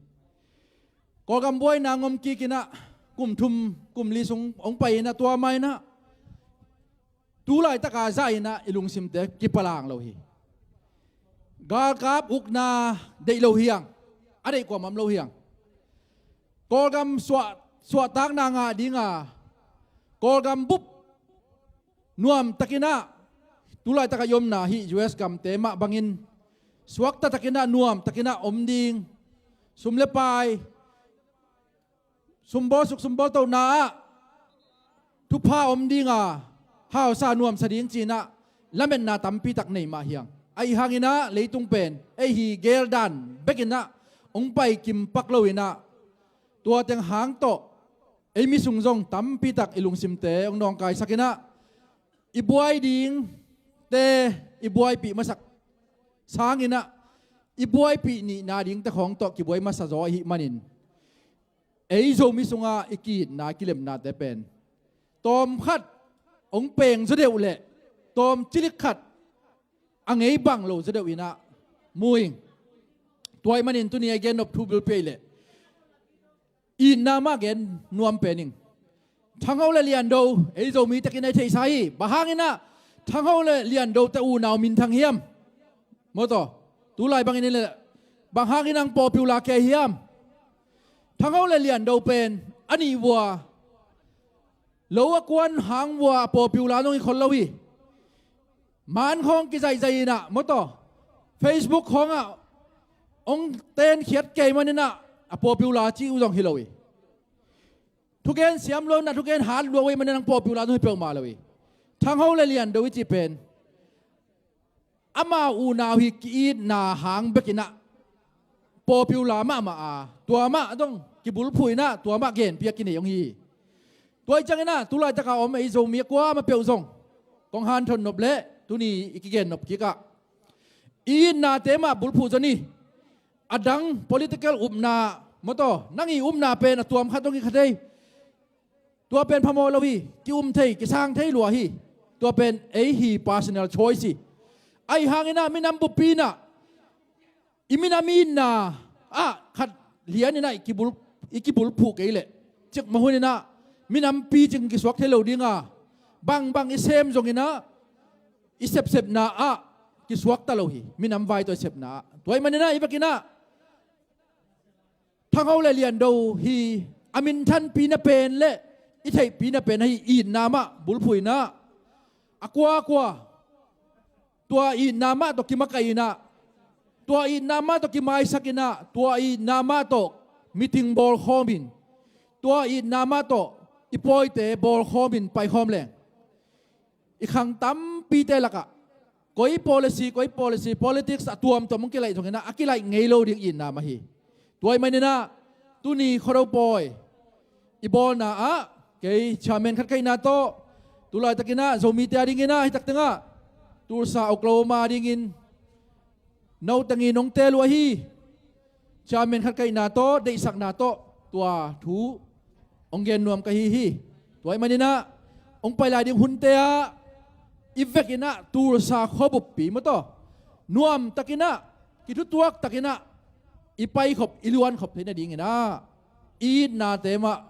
Kawlgam buaina ngom kik inah kum thum kum li sung hong pai inah tua mah inah tu laitaka zah inah i lungsimte kipalang lo hi. Galkap ukna deih lo hiang, a deih kuamah om lo hiang. Kawlgam suah, suahtakna ngah dinga Kawlgam bup nuamtakinah tu laitaka i omna hih U S gamte mah bangin suaktakinah nuamtakinah om ding, sum le pai, sumbawlsuk sumbawltohna ah thupha om dinga hausa nuamsa ding cinah lametna tampitak nei mah hiang. Ahi hanginah leitung pen ei hi geldan bekinah hong pai kimpak lo inah tua teng hang tawh ei mi sung zong tampitak i lungsimte hong nawngkaisak inah i buai dingte i buaipih masak sanginah i buaipih nihna dingte khawng tawh kibuai masa zaw ahih manin ei Zomi sungah i ki-itna kilemnate pen tawmkhat hong peng zaw deuh le tawm cilik khat a ngei bang lo zaw deuh inah mu ing. Tua ahih manin tuni a i gen nop thu bulpi ahih leh itna mah gen nuam pen ing. Thangho le Liando ei Zomi takin a i theihsa hi. Bang hanginah Thangho le Liando te unau minthang hiam? Mawtaw, tu lai bangin i leh bang hangin ang popular kei hiam? Thangho le Liando pen a nih vua lo a kuan hang vua a popular nong hi khol lo hi. Man khawng kizaihzaih inah mawtaw Facebook khawngah hong tenkhiat kei maninah a popular ci uh zong hi lo hi. Thugen siam lua inah thugen hat lua uh ahih maninah ang popular nong hi peuhmah lo hi. Thangho le Liando i cih pen amau unau hi ki-itna hang bekinah popular mahmah a tua mah dong kibulphuh inah tua mah genpiak kinei hong hi. Tua ih cianginah tu laitaka om ei Zomi a kuamah peuh zong kong hanthon nop leh tuni i kigen nop kikah i itnate mah bulphuh zaw ni. A dang political upna mawtaw nang i upna pen a tuam khat dong hi kha thei. Tua pen phamawh lo hi. Ki-um thei, kisang thei lua hi. Tua pen ei hi personal choice hi. Ahi hanginah minam buppi inah i minam i itna ah khat lianinah i kibul, i kibulphuh kei leh cikmah huninah minampi cing kisuak thei lo dinga bangbang i sem zonginah i sepsepna ah kisuakta lo hi. Minam vai tawh i sepna ah tua ahih maninah i vekinah Thangho le Liando hi a minthanpi na pen le i theihpi na pen ahi itna mah bulphuh inah a kuakua tua itna mah tawh kimakaih inah tua itna mah tawh kimaisak inah tua itna mah tawh meeting bawlkhawmin tua itna mah tawh i pawite bawlkhawmin paikhawm leng i khang tampite lakah koi policy koi policy politics a tuamtuam hong kilaih zonginah a kilaih ngei lo ding itna mah hi. Tua ahih maninah tuni Khuado pawi i bawlna ah kei chairman khat ka hihna tawh tu laitakinah Zomite a dinginah hitak tengah Tulsa Oklahoma a dingin no tengin hong teel uh ahi chairman khat ka hihna tawh deihsakna tawh tua thu hong gen nuam ka hi hi. Tua ahih maninah hong pai lai ding hunte ah i vekinah Tulsa khuabuppi mawtaw nuamtakinah kithutuaktakinah i paikhop i luankhop theih nadinginah i itnate mah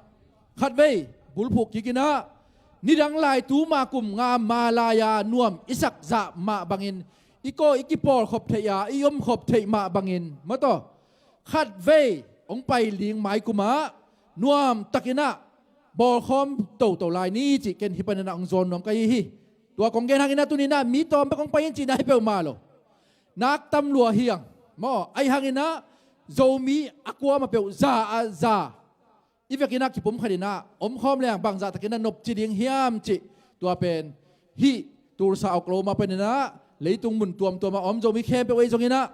khatvei bulphuh kikinah nidang lai tuma kum nga ma lai-a nuam i sakzah mah bangin i kaw i kipawlkhop theih a i omkhop theih mah bangin mawtaw khatvei hong pai ding maikumah nuamtakinah bawlkhawm toto lai ni cih ken hih paninah hong zawn nuam ka hi hi. Tua kong gen hanginah tuninah mi tawm bek hong pai in cihna hi peuhmah lo. Nak tam lua hiang maw ahi hanginah Zomi a kuamah peuh za a za i vekinah kipumkhat inah omkhawm leng bangzahtakinah nopci ding hiam cih tua pen hih Tulsa Oklahoma paninah leitung mun tuamtuamah om Zomi khempeuh ei zonginah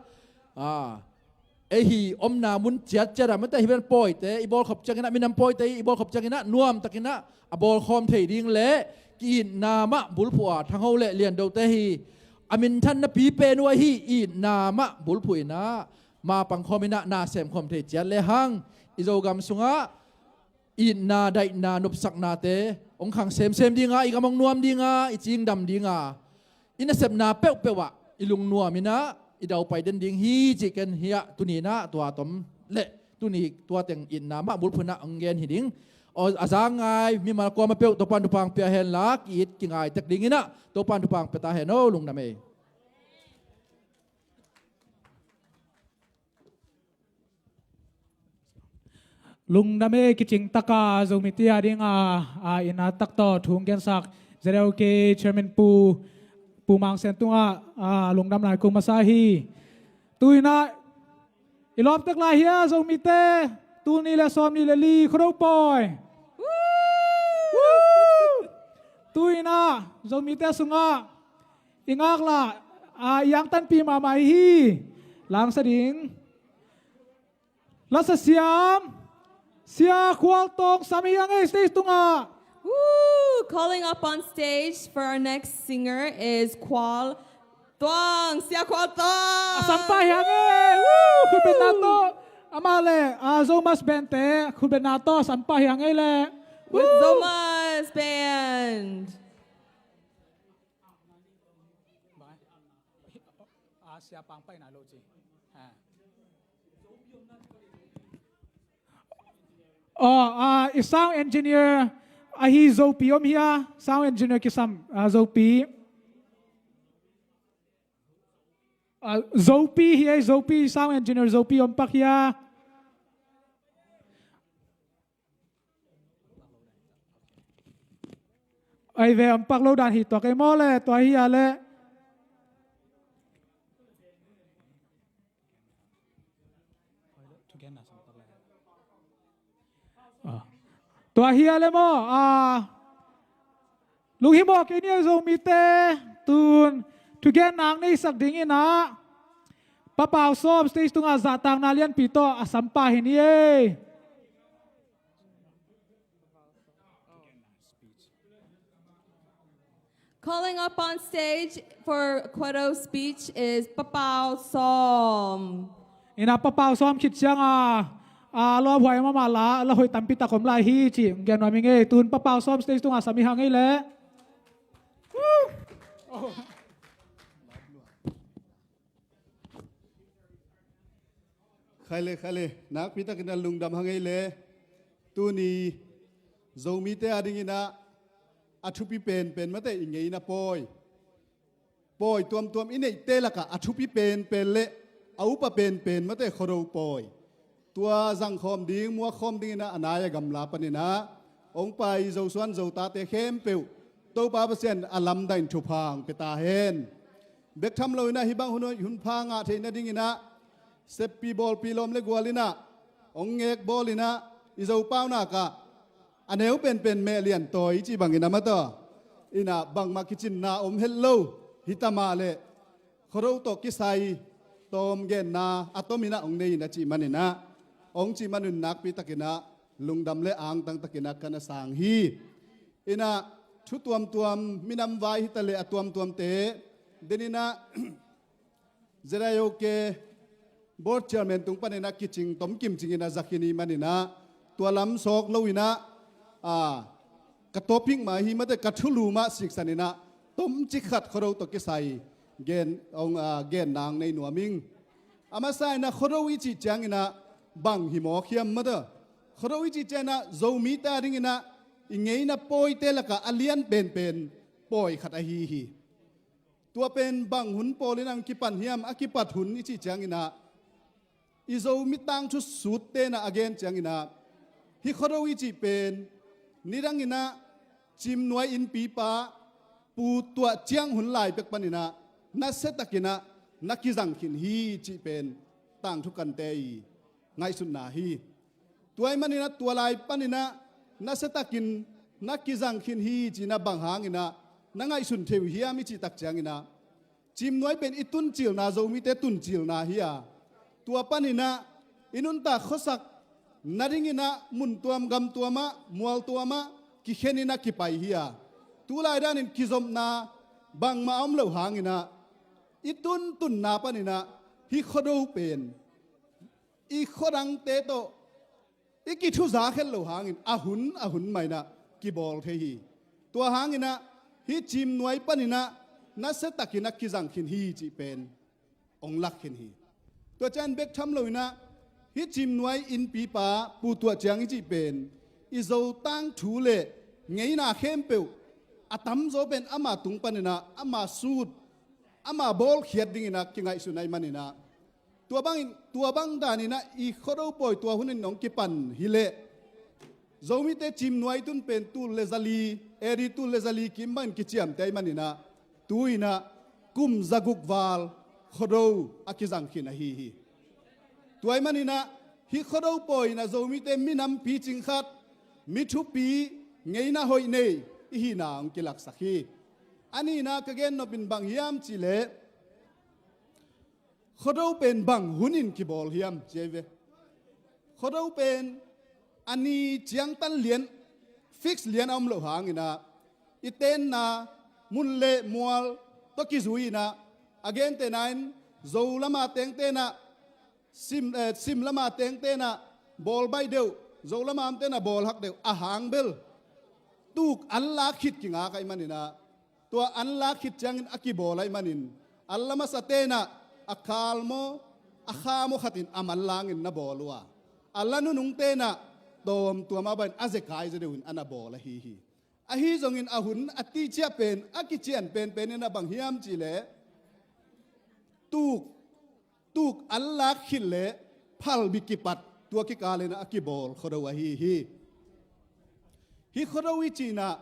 ei hi omna mun ciatciatah mate hi pen pawite i bawlkhop cianginah minam pawite i bawlkhop cianginah nuamtakinah a bawlkhawm thei ding le ki-itna mah bulphuh a Thangho le Liandote hi a minthan napi pen uh ahi itna mah bulphuh inah ma pangkhawm inah na semkhawm thei ciat lehang i Zogam sungah itna daihna nopsaknate hong khang semsem dinga i gam hong nuam dinga i cingdam dinga i nasepna peuhpeuh ah i lungnuam inah i daupai den ding hi cih ken hiah tuni inah tua tom le tuni tua teng itna mah bulphuh inah hong gen hi ding. Aw, a za ngai mimal kuamah peuh Topa'n thupha pia hen la, ki-it kingai tek ding inah Topa'n thupha pia ta hen aw, lungdam ei. Lungdam ei, kicing taka Zomite a dinga, a, itna tak tawh thu hong gensak Z L K Chairman Pu, Pu Mang Sian tungah, a, lungdam lai kong masa hi. Tu inah i lawp tek lai hi a, Zomite, tul nih le sawm nih le li Khuado pawi. Tu inah Zomite sungah i ngaklah, a, i angtanpih mahmah hi. Langsa ding lasa siam Sia Khual Tawng sam hi hang ei, stage tungah. Woo! Calling up on stage for our next singer is Khual Tuang. Sia Khual Tuang. A sam pah hi hang ei. Woo! Khutbetna tawh. Amah le, a, Zomus Band te khutbetna tawh sam pah hi hang ei le. With Zomus Band. A, sia pang pai na lo ci. A. Aw, a, i sound engineer ahi Zopi om hia? Sound engineer kisam, a, Zopi. A, Zopi hi ei, Zopi, sound engineer Zopi om pak hia? Ai ve, om pak lo dan hi tuak ei maw le, tua hi a le. Ah. Tua hi a le maw, ah, lunghimawh kei ni a, Zomite, tun thugen nang neisak ding inah, Pa Pau Sawm stage tungah zahtakna lianpi tawh a sam pah hi ni ei. Calling up on stage for Khuado speech is Pa Pau Sawm. Inah Pa Pau Sawm khit ciang a, a, lawmhuai mahmah la, la hoih tampi tak om lai hi cih gen nuam ing ei. Tun Pa Pau Sawm stage tungah sam hi hang ei le. Khai le, khai le, nakpi takin a lungdam hang ei le. Tuni Zomite a ding inah a thupi penpen mate i ngeina pawi, pawi tuamtuam i neihte lakah a thupi penpen le a upa penpen mate Khuado pawi, tua zangkhawm ding, muakkhawm ding inah a nai a gamla pan inah hong pai Zosuan Zotate khempeuh Topa Pasian a lamdang in thupha hong pia ta hen. Bek tham lo inah hih bang hun, hun pha ngah theih nading inah seppi bawlpi lawm le gual inah hong ngek bawl inah i Zo paunak ah a neu penpen meh lian tawi i cih bang inah mataw inah bangmah kicinna om het lo. Hi ta mah leh Khuado tawh kisai tawm genna a tom inah hong nei inah cih man inah, hong cih man un nakpi tak inah lungdam le angtang tak inah ka na sang hi. Inah thu tuamtuam, minam vai hi ta leh a tuamtuamte den inah Z I O K board chairman tung pan inah kicing tom kimcing inah za khin i man inah tua lam sawk lo inah, a, ka topic mah hi mate, ka thulu mah siksan inah tomcik khat Khuado tawh kisai gen, hong, a, genna hong nei nuam ing. A masa inah Khuado i cih ciang inah bang hi mawk hiam mate? Khuado i cih ciang inah Zomite a ding inah i ngeina pawite lakah a lian penpen pawi khat ahi hi. Tua pen bang hun pawl inah hong kipan hiam? A kipat hun i cih ciang inah i Zomi tangthu suutte inah a gen ciang inah hih Khuado i cih pen nidang inah Cimnuai innpipa Pu Tuah Ciang hun lai pek pan inah nasia tak inah na kizang khin hi cih pen tangthu kante i ngaihsutna hi. Tua ahih man inah tua lai pan inah nasia takin na kizang khin hi cih inah bang hang inah na ngaihsun thei uh hiam i cih tak ciang inah Cimnuai pen i tuncilna, Zomite tuncilna hi a, tua pan inah i nuntak khuasak nading inah mun tuam gam tuam ah, mual tuam ah kikhen inah kipai hi a, tu lai danin kizopna bangmah a om loh hang inah i tuntunna pan inah hih Khuado pen i khuadangte tawh i kithuzak het loh hangin a hun a hun mah inah kibawl thei hi. Tua hang inah hih Cimnuai pan inah nasia tak inah kizang khin hi cih pen hong lak khin hi. Tua ciang bek tham loinah hih Cimnuai innpipa Pu Tuah Ciang i cih pen i Zo tangthu le ngeina khempeuh a tamzaw pen ama tung paninah ama sut, ama bawlkhiat dinginah kingaihsun ahih maninah, tua bangin, tua bang daninah i Khuado pawi tua hunin hong kipan hileh Zomite Cimnuai tun pen tul le zali, A D tul le zali kim bangin kiciamte ahih maninah, tu-inah kum zaguk val Khuado a kizang khin ahi hi. Tua ahih maninah hih Khuado pawi inah Zomite minam picing khat, mi thupi, ngeina hoih nei i hihna hong kilaksak hi. A nihna ka gennop in bang hiam cihleh, Khuado pen bang hunin kibawl hiam ci ahi ve. Khuado pen a ni ciangtan lian, fix lian a om loh hanginah i tenna mun le mual tawh kizui inah, a gentehna in Zo lama teng tenah, sim, eh, sim lama teng tenah bawl baih deuh, Zo lama om tenah bawl hak deuh, a hang bel tuk an lak khit kingak ahih maninah, tua an lak khit ciangin a kibawl ahih manin, a la masa tenah a kal maw, a kha maw khatin a manlangin na bawl uh a, a la nunung tenah tawmtuam a bahin a zekai ze deuhin a na bawl ahi hi. Ahi zongin a hun a ticiah pen, a kician penpen inah bang hiam cihleh, tuk, tuk an lak khit le phalbi kipat, tua kikal inah a kibawl Khuado ahi hi. Hih Khuado i cih inah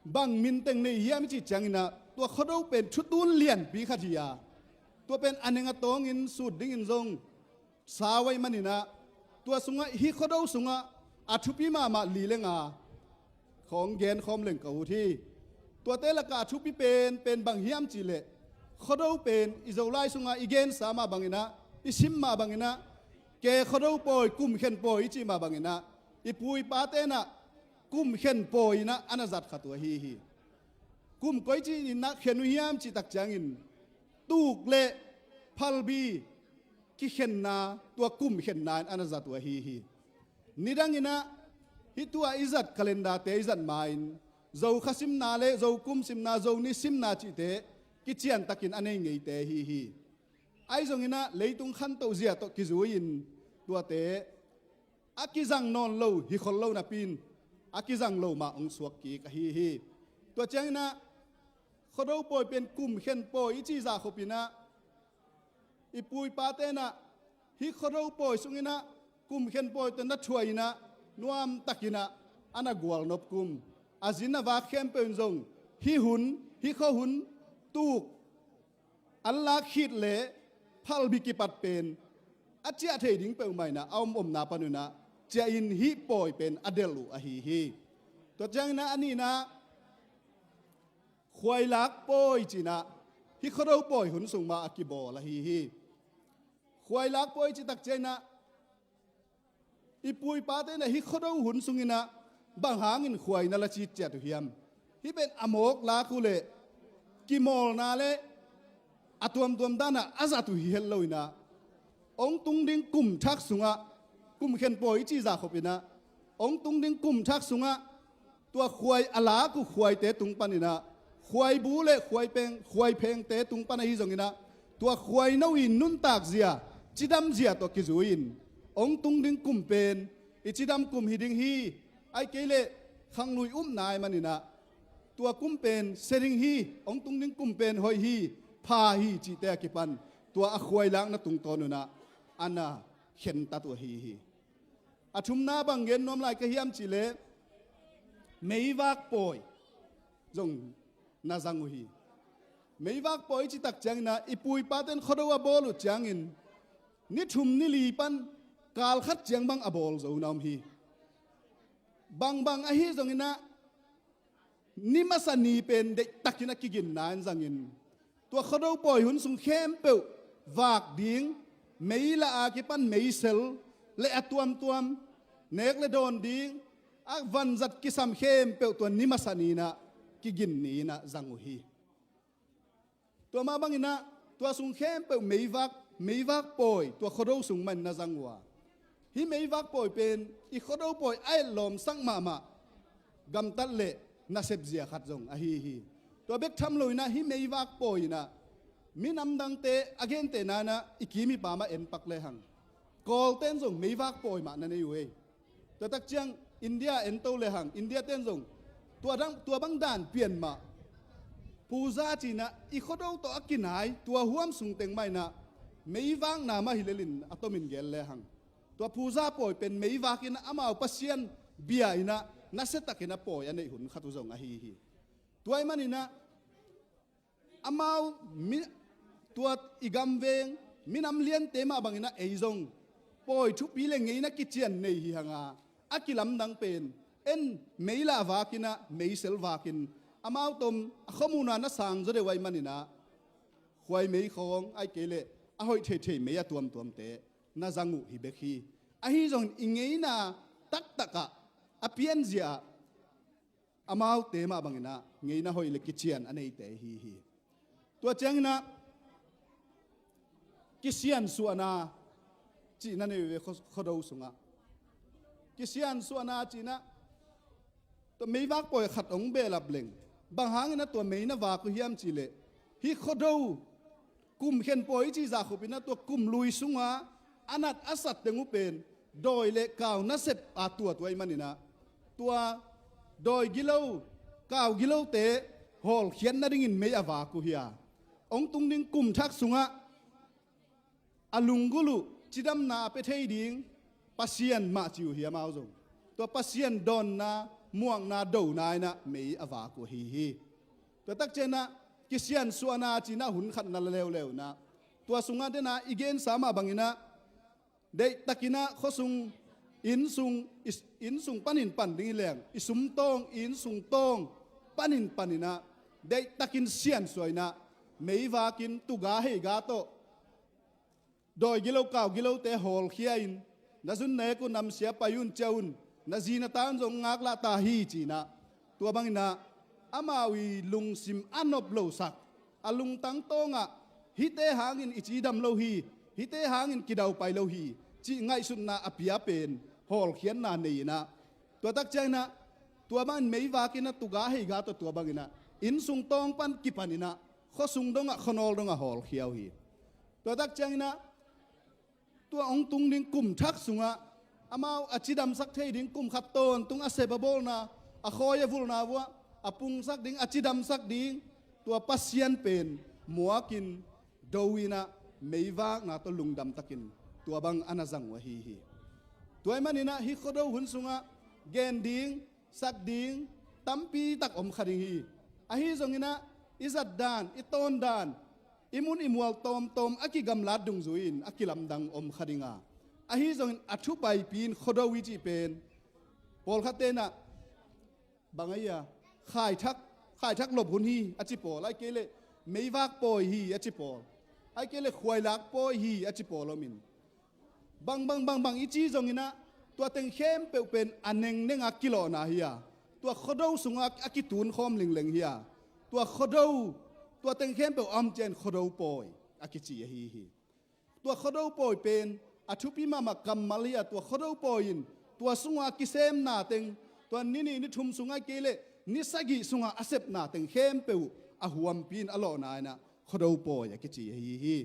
bang minteng nei hiam i cih cianginah, tua Khuado pen thutun lianpi khat hi a, tua pen a neng a tawngin sut dingin zong sau ahih maninah, tua sungah, hih Khuado sungah a thupi mahmah li le nga khawng gen khawm leng ka ut hi. Tuate lakah a thupi penpen bang hiam cihleh, Khuado pen i Zolai sungah i gensa mah banginah, i sim mah banginah, ke Khuado pawi, kum khen pawi i cih mah banginah, i pu i pa tenah kum khen pawi inah a na zat khat uh ahi hi. Kum koici inah khen uh hiam cih tak ciangin, tuk le phalbi kikhenna, tua kum khenna in a na zat uh ahi hi. Nidanginah hih tua i zat calendar-te i zat ma-in, Zo kha simna le Zo kum simna, Zo ni simna cihte kiciantakin a nei ngeite ahi hi. Ahi zonginah leitung khantoh zia tawh kizui-in tuate a kizang nawn lo hi khol lo napi-in, a kizang lo mah hong suak kik ahi hi. Tua cianginah Khuado pawi pen kum khen pawi i cih zah khopinah, i pu i pa tenah hih Khuado pawi sunginah kum khen pawi tawh na thuah inah, nuamtakinah a na gualnop kum, a zin a vak khempeuh in zong hih hun, hih khua hun, tuk an lak khit le phalbi kipat pen a ciah thei ding peuhmah inah a om omna panunah ciahin hih pawi pen a delh uh ahi hi. Tua cianginah a nihna, khuailak pawi cinah hih Khuado pawi hun sung mah a kibawl ahi hi. Khuailak pawi citak cianginah i pu i pate inah hih Khuado hun sunginah bang hangin khuai na la citciat uh hiam? Hih pen a mawk lak uh leh kimawlna le a tuamtuam danah a zat uh hi het loinah, hong tung ding kum thak sungah, kum khen pawi i cih zah khopinah, hong tung ding kum thak sungah tua khuai a lak uh khuaite tung paninah, khuaibu le khuai peng, khuai phengte tung pan ahi zonginah, tua khuai no i nuntak zia, cidam zia tawh kizui-in hong tung ding kum pen i cidam kum hi ding hi, ahih kei leh khanglui upna ahih maninah tua kum pen sia ding hi, hong tung ding kum pen hoih hi, pha hi cihte a kipan tua a khuailakna tungtawn unah a na khentat uh ahi hi. A thumna bang gen nuam lai ka hiam cihleh, meivak pawi zong na zang uh hi. Meivak pawi i citak cianginah i pu i paten Khuado a bawl uh ciangin ni thum ni li pan kal khat ciang bang a bawl zo na om hi. Bangbang ahi zonginah ni masa ni pen deihtakin a kiginna in zangin, tua Khuado pawi hun sung khempeuh vak ding, mei lah a kipan meisel le a tuamtuam, nek le dawn ding, a vanzat kisam khempeuh tua ni masa ni inah kigin ni inah zang uh hi. Tua mah banginah tua sung khempeuh meivak, meivak pawi tua Khuado sung mah in na zang uh a, hih meivak pawi pen i Khuado pawi a etlawmsak mahmah gamtat le nasep zia khat zong ahi hi. Tua bek tham loinah hih meivak pawi inah Minam dangte a gentehna in ah i kim i pam ah en pak lehang, Kawlte'n zong meivak pawi mah na nei uh ei. Tua tak ciang India en to lehang, India te'n zong tua dang, tua bang dan pian mah. Puja ci-in ah i Khuado tawh a kinai tua huam sung teng mah in ah meivakna mah hi lel in, a tomin gel lehang, tua puja pawi pen meivak in ah amau Pasian bia in ah nasia takin a pawi a neih hun khat uh zong ahi hi. Tua ahih manin ah amau mi, tua i gamveng minam liante mah bangin ah ei zong pawi thupi le ngeina kician nei hi hang a, a kilamdang pen en mei lah vakin ah, meisel vakin, amau tom a khuamun ah na sang zaw deuh ahih manin ah khuai mei khawng, ahih kei leh a hoih theithei mei a tuamtuamte na zang uh hi bek hi. Ahi zongin i ngeina taktak ah a pianzia ah amaute mah bangin ah ngeina hoih le kician a neite ahi hi. Tua ciangin ah kisiansuahna cihna nei uh ve, Khuado sungah. Kisiansuahna cihna, tua meivak pawi khat hong behlap leng, bang hangin ah tua mei na vak uh hiam cih leh, hih Khuado kum khen pawi i cih zah khop in ah tua kum lui sungah a nat a sat teng uh pen dawi le kau nasep a tuat uh ahih manin ah, tua dawi gilo, kau gilote hawlkhiat nadingin mei a vak uh hi a, hong tung ding kum thak sungah a lunggulh uh cidamna a pia thei ding Pasian mah ci uh hi amau zong. Tua Pasian dawnna, muakna, dona in ah mei a vak uh ahi hi. Tua tak ciangin ah kisiansuahna cihna hun khat na la leuleu in ah, tua sungah den a i gensa mah bangin ah, deihtakin ah khuasung, innsung, i, innsung panin pan ding hi leng, i sumtawng, i innsung tawng panin panin ah deihtakin siansuah in ah, meivakin tuga heiga tawh dawi gilo kau gilote hawlkhia in, na zun na ek uh namsia pai un, ciah un, na zi na ta un zong ngaklah ta hi ci-in ah, tua bangin ah amau i lungsim a nop losak, a lungtang tawngah hihte hangin i cidam lo hi, hihte hangin kidaupai lo hi cih ngaihsutna a pia pen hawlkhiatna nei in ah, tua tak ciangin ah tua bangin meivakin ah tuga heiga tawh tua bangin ah innsung tawng pan kipanin ah khuasung dongah, khuanawl dongah hawlkhia uh hi. Tua tak ciangin ah tua hong tung ding kum thak sungah amau a cidamsak thei ding kum khat tawntung a sep a bawlna, a khawi a vulhna vuah a pungsak ding, a cidamsak ding tua Pasian pen muakin, do in ah, meivakna tawh lungdam takin tua bang a na zang uh ahi hi. Tua ahih manin ah hih Khuado hun sungah gen ding, sak ding tampi tak om kha ding hi. Ahi zongin ah i zat dan, i tawn dan, i mun i mual tawmtawm a kigamlat dungzui in a kilamdang om kha ding a, ahi zongin a thupaipi in Khuado i cih pen pawlkhatte in ah bang ahi a, khaithak, khaithak lop hun hi a ci pawl, ahih kei leh meivak pawi hi a ci pawl, ahih kei leh khuailak pawi hi a ci pawl om in, bang bang bang bang i ci zongin ah tua teng khempeuh pen a nengneng a kilawhna hi a, tua Khuado sungah a kitun khawm lingleng hi a, tua Khuado, tua teng khempeuh a om ciangin Khuado pawi a kici ahi hi. Tua Khuado pawi pen a thupi mahmah kammal hi a, tua Khuado pawi in tua sungah a kisemna teng, tua ni nih ni thum sung ahih kei leh ni sagih sungah a sepna teng khempeuh a huampi in a lawhna in ah Khuado pawi a kici ahi hi.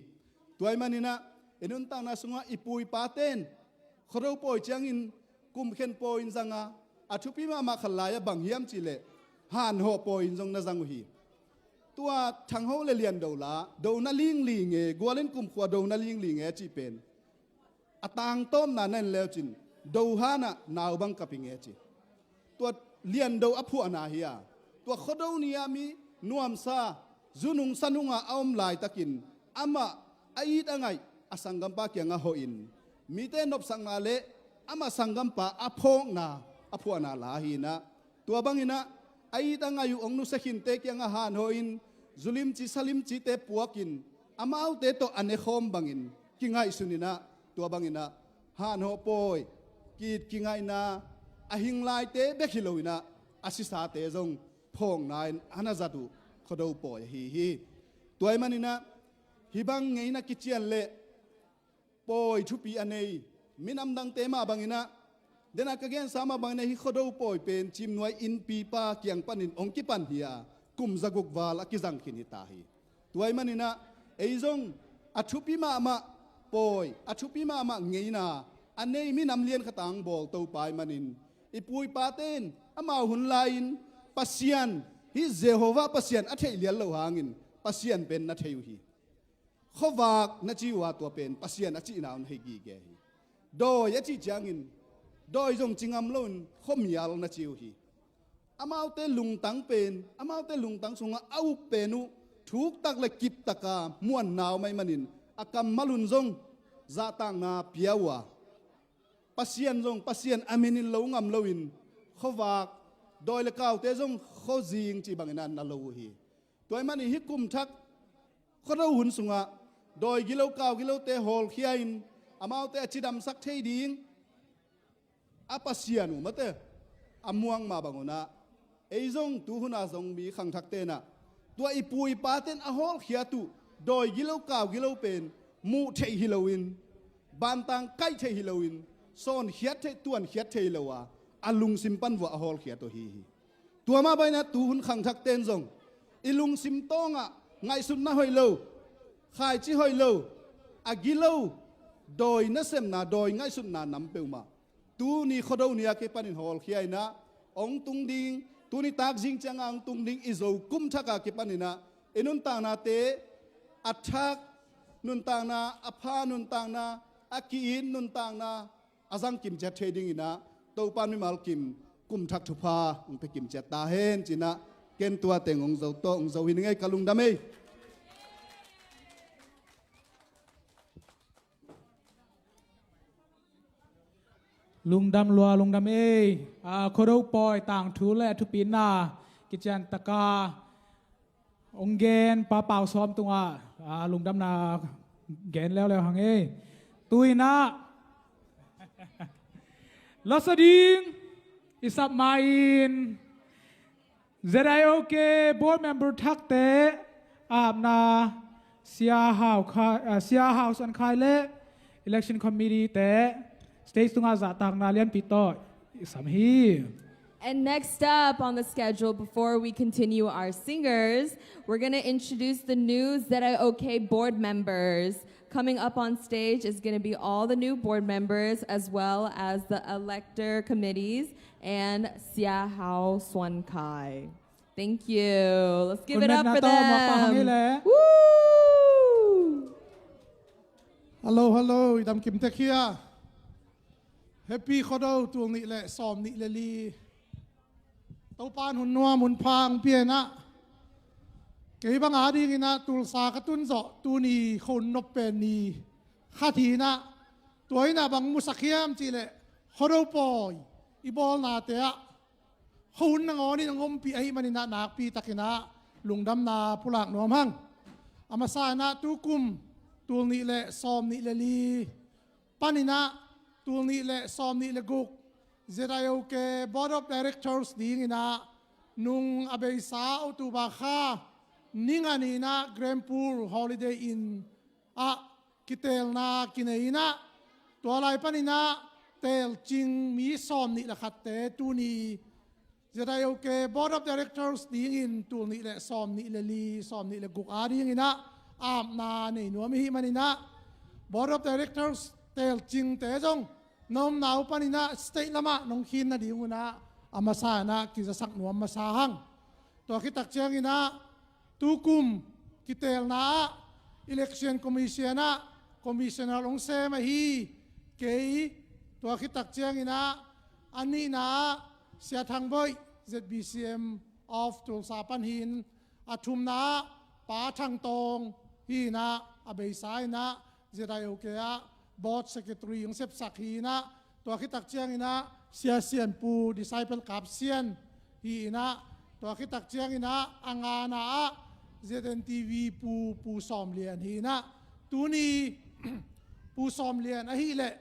Tua ahih manin ah i nuntakna sungah i pu i pate in Khuado pawi ciangin kum khen pawi in zang a, a thupi mahmah khat lai ah bang hiam cih leh hanhawh pawi in zong na zang uh hi. Tua Thangho le Liando la, do na lingling e, gual in kumkhua do na lingling e cih pen a tangtawpna na en le uh cin, do han ah nau bang kap ing e ci. Tua Liando a phuahna hi a, tua Khuado ni ah mi nuamsa, zunung sanung ah a om laitakin amah a it a ngaih a sanggampa kiangah hawhin, mite nopsakna le amah sanggampa a phawkna, a phuahna la hi in ah, tua bangin ah a it a ngaih uh hong nusia khinte kiangah hanhawhin, zulimci salimcite puakin, amaute tawh a nekhawm bangin kingaihsun in ah, tua bangin ah hanhawh pawi, ki-it kingaihna, a hing laite bek hi lo in ah a sisate zong phawkna in a na zat uh Khuado pawi ahi hi. Tua ahih manin ah hih bang ngeina kician le pawi thupi a nei minam dangte mah bangin ah, den a ka gensa mah bangin ah hih Khuado pawi pen Ciimnuai innpipa kiang panin hong kipan hi a, kum zaguk val a kizang khin hi ta hi. Tua ahih manin ah Ei zong a thupi mahmah pawi, a thupi mahmah ngeina a nei minam lian khat a hong bawl Topa ahih manin, i pu i pate in amau hun lai-in Pasian, hih Jehovah Pasian a theih lian loh hangin Pasian pen na thei uh hi. Khuavak na ci uh a, tua pen Pasian a cihna uh na hi gige hi. Dawi a cih ciangin dawi zong ci ngam loin khuamial na ci uh hi. Amaute lungtang pen, amaute lungtang sungah a up pen uh thuktak le kiptaka muanna om ahih manin, a kammal un zong zahtakna pia uh a, Pasian zong Pasian a minin lo ngam loin, khuavak, dawi le kaute zong khuazing cih bangin a na lo uh hi. Tua ahih manin hih kum thak Khuado hun sungah dawi gilo kau gilote hawlkhia-in, amaute a cidamsak thei ding a Pasian uh mate a muang mah bangun ah, ei zong tuhun a zong mi khangthak tenah tua i pu i paten a hawlkhiat uh dawi gilo kau gilo pen muh theih hi loin, bantang kaih theih hi loin, sawnkhiat theih, tuankhiat theih hi lo a, a lungsim pan vuah a hawlkhiat uh hi hi. Tua mah bangin ah tuhun khangthak ten zong i lungsim tawngah ngaihsutna hoih lo, khaici hoih lo, a gilo dawi nasemna, dawi ngaihsutna nam peuhmah tuni Khuado ni a kipanin hawlkhia-in ah hong tung ding, tuni takzing ciangah hong tung ding i Zo kum thak a kipanin ah i nuntaknate, a thak nuntakna, a pha nuntakna, a ki-it nuntakna a zang kimciat thei dingin ah Topa'n mimal kim kum thak thupha hong pia kimciat ta hen ci-in ah, ken tua teng hong zo tawh, hong zo hi ning ei, ka lungdam ei. Lungdam lua, lungdam ei. A, Khuado pawi tangthu le thupina kiciantaka hong gen Pa Pau Sawm tungah, a, lungdamna gen leuleu hang ei. Tu-in ah lasa ding i sap ma-in Z I O K board member thakte, apna Sia Hau Khai, a, Sia Hau Suan Khai le election committee te stage tungah zahtakna lianpi tawh i sam hi. And next up on the schedule, before we continue our singers, we're going to introduce the new Z I O K board members. Coming up on stage is going to be all the new board members, as well as the elector committees and Sia Hau Suan Khai. Thank you. Let's give it up for them. Woo! Hello, hello. I dam kim tek hia? Happy Khuado, tul nih le sawm nih le li. Topa'n hun nuam hun pha hong pia-in ah, kei bang a dingin ah Tulsa ka tun zawh tuni khuahun nop pen ni khat hi-in ah, tua in ah bang musak hiam cih leh Khuado pawi i bawlnate ah khuahun nangawn in hong ompih ahih manin ah nakpi takin ah lungdamna pulak nuam hang. A masa in ah tukum tul nih le sawm nih le li panin ah tul nih le sawm nih le guk Z I O K Board of Directors dingin ah nung a beisa October kha ni nga ni-in ah Grand Pool Holiday Inn ah kiteelna kinei-in ah, tua lai panin ah teelcing mi sawm nih le khatte tuni Z I O K Board of Directors dingin tul nih le sawm nih le li, sawm nih le guk a dingin ah apna nei nuam i hih manin ah, Board of Directors teelcingte zong na omna uh panin ah state lamah nong khin nadingun ah a masa in ah kizasak nuam masa hang. Tua khit tak ciangin ah tukum kiteelna ah Election Commission ah Commissioner hong sem ahi kei, tua khit tak ciangin ah a nihna ah Sia Thang Boih, Z B C M of Tulsa pan hi-in, a thumna ah Pa Thang Tawng hi-in ah, a beisa in ah Z I O K ah Board Secretary hong sepsak hi-in ah, tua khit tak ciangin ah Sia Sian Pu, Disciple Kap Sian hi-in ah, tua khit tak ciangin ah a ngana ah Z N T V Pu, Pu Sawm Lian hi-in ah, tuni Pu Sawm Lian ahih leh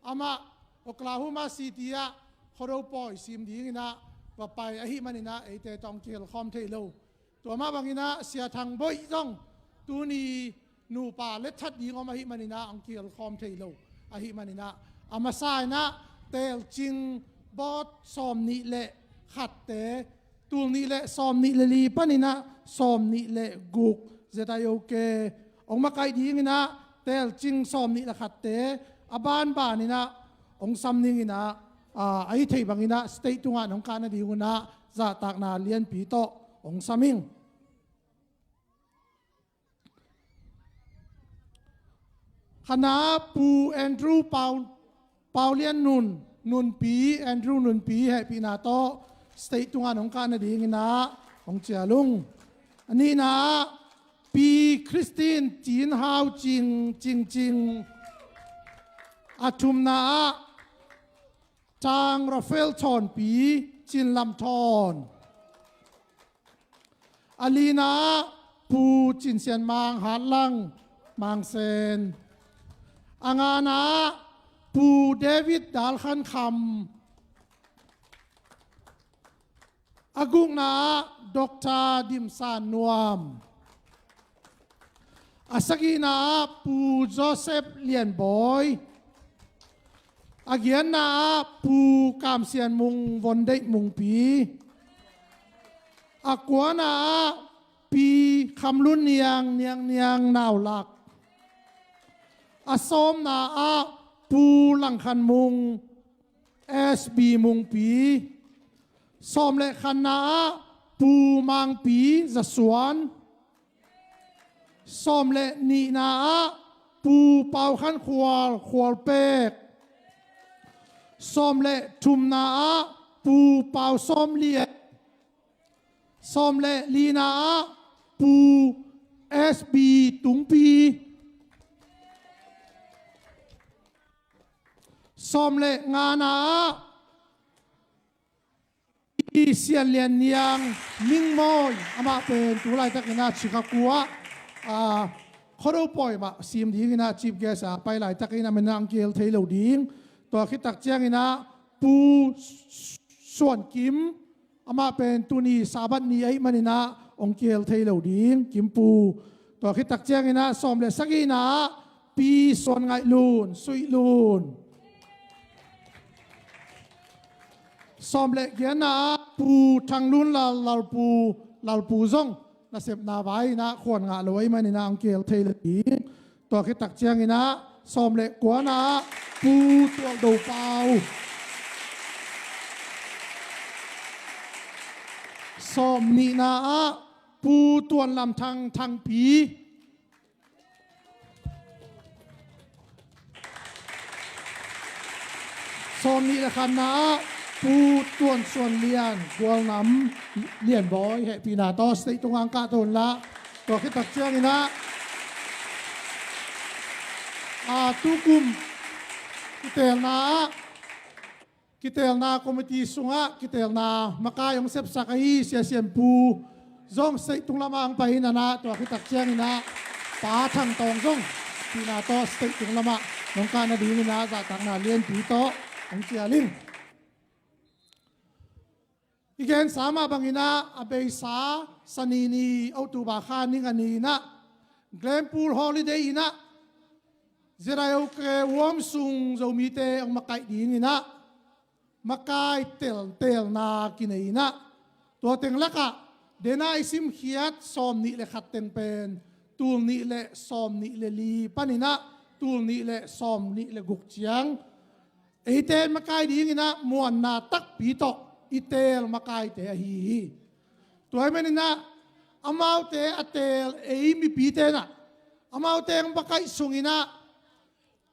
amah Oklahoma City ah Khuado pawi sim dingin ah va pai ahih manin ah eite tawh hong kihel khawm thei lo. Tua mah bangin ah Sia Thang Boih zong tuni nupa letthat ding om ahih manin ah hong kihel khawm thei lo ahih manin ah, a masa in ah teelcing board sawm nih le khatte, tul nih le sawm nih le li panin ah sawm nih le guk Z I O K hong makaih dingin ah, telcing sawm nih le khatte a banban in ah hong sam dingin ah, a, a hi thei bangin ah stage tungah nong kah nadingun ah zahtakna lianpi tawh hong sam ing. Khatna ah Pu Andrew Pau, Pau Lian Nun, Nunpi, Andrew Nunpi hehpihna tawh stage tungah nong kah nadingin ah hong cial ung. A nihna ah Pi Christine Cin Hau Cing, Cing Cing. A thumna ah Tang Raphael Thawnpi, Cin Lam Thawn. A lina ah Pu Cin Sian Mang, Hatlang, Mang Sen. A ngana ah Pu David Dal Khan Kham. A gukna ah Doctor Dim San Nuam. A sagihna ah Pu Joseph Lian Bawi. A giatna ah Pu Kam Sian Mung, Von Deih Mungpi. A kuana ah Pi Kham Lun Niang, Niang Niang Nau Lak. A sawmna ah Pu Lang Khan Mung, S B Mungpi. Sawm le khatna ah Pu Mangpi Za Suan. Sawm le nihna ah Pu Pau Khan Khual, Khual Pek. Sawm le thumna ah Pu Pau Sawm Lian. Sawm le lina ah Pu S B Tungpi. Sawm le ngana ah Pi Sian Lian Niang, Ming Mawi, amah pen tu laitakin ah Chicago ah, a, khuado pawi mah sim dingin ah chief guest a pai laitakin ah amah in ah hong kihel thei lo ding. Tua khit tak ciangin ah Pu Suan Kim, amah pen tuni Sabbath ni ahih manin ah hong kihel thei lo ding, Kim Pu. Tua khit tak ciangin ah sawm le sagihna ah Pi Suan Ngaih Lun, Suih Lun. Sawm le giatna ah Pu Thang Lun Lal, Lalpu, Lalpu zong nasepna vai in ah khuan ngah lo ahih manin ah hong kihel thei lo ding. Tua khit tak ciangin ah sawm le kuana ah Pu Tual Do Pau. Sawm nihna ah Pu Tuan Lam Thang, Thangpi. Sawm nih le khatna ah Pu Tuan Suan Lian, Gualnam, Lian Bawi, hehpihna tawh stage tungah hong kah ta un la. Tua khit tak ciangin ah, a, tukum kitelna ah, kitelna committee sungah kitelna makai hong sepsak ahi Sia Sian Pu zong stage tung lamah hong pai in ah, tua khit tak ciangin ah Pa Thang Tawng zong hehpihna tawh stage tung lamah nong kah nadingin ah zahtakna lianpi tawh hong cial ing. I gensa mah bangin ah, a beisa Sani ni, October kha ni nga ni-in ah Glenpool Holiday Inn ah ZIOKA Guam sung Zomite hong makaih dingin ah makai tel, telna kinei in ah, tua teng lakah, dena i simkhiat sawm nih le khat teng pen, tul nih le sawm nih le li panin ah tul nih le sawm nih le guk ciang eite makai dingin ah muanna takpi tawh i teel makaite ahi hi. Tua ahih manin ah amaute a teel ei mipite in ah, amaute hong makaih sungin ah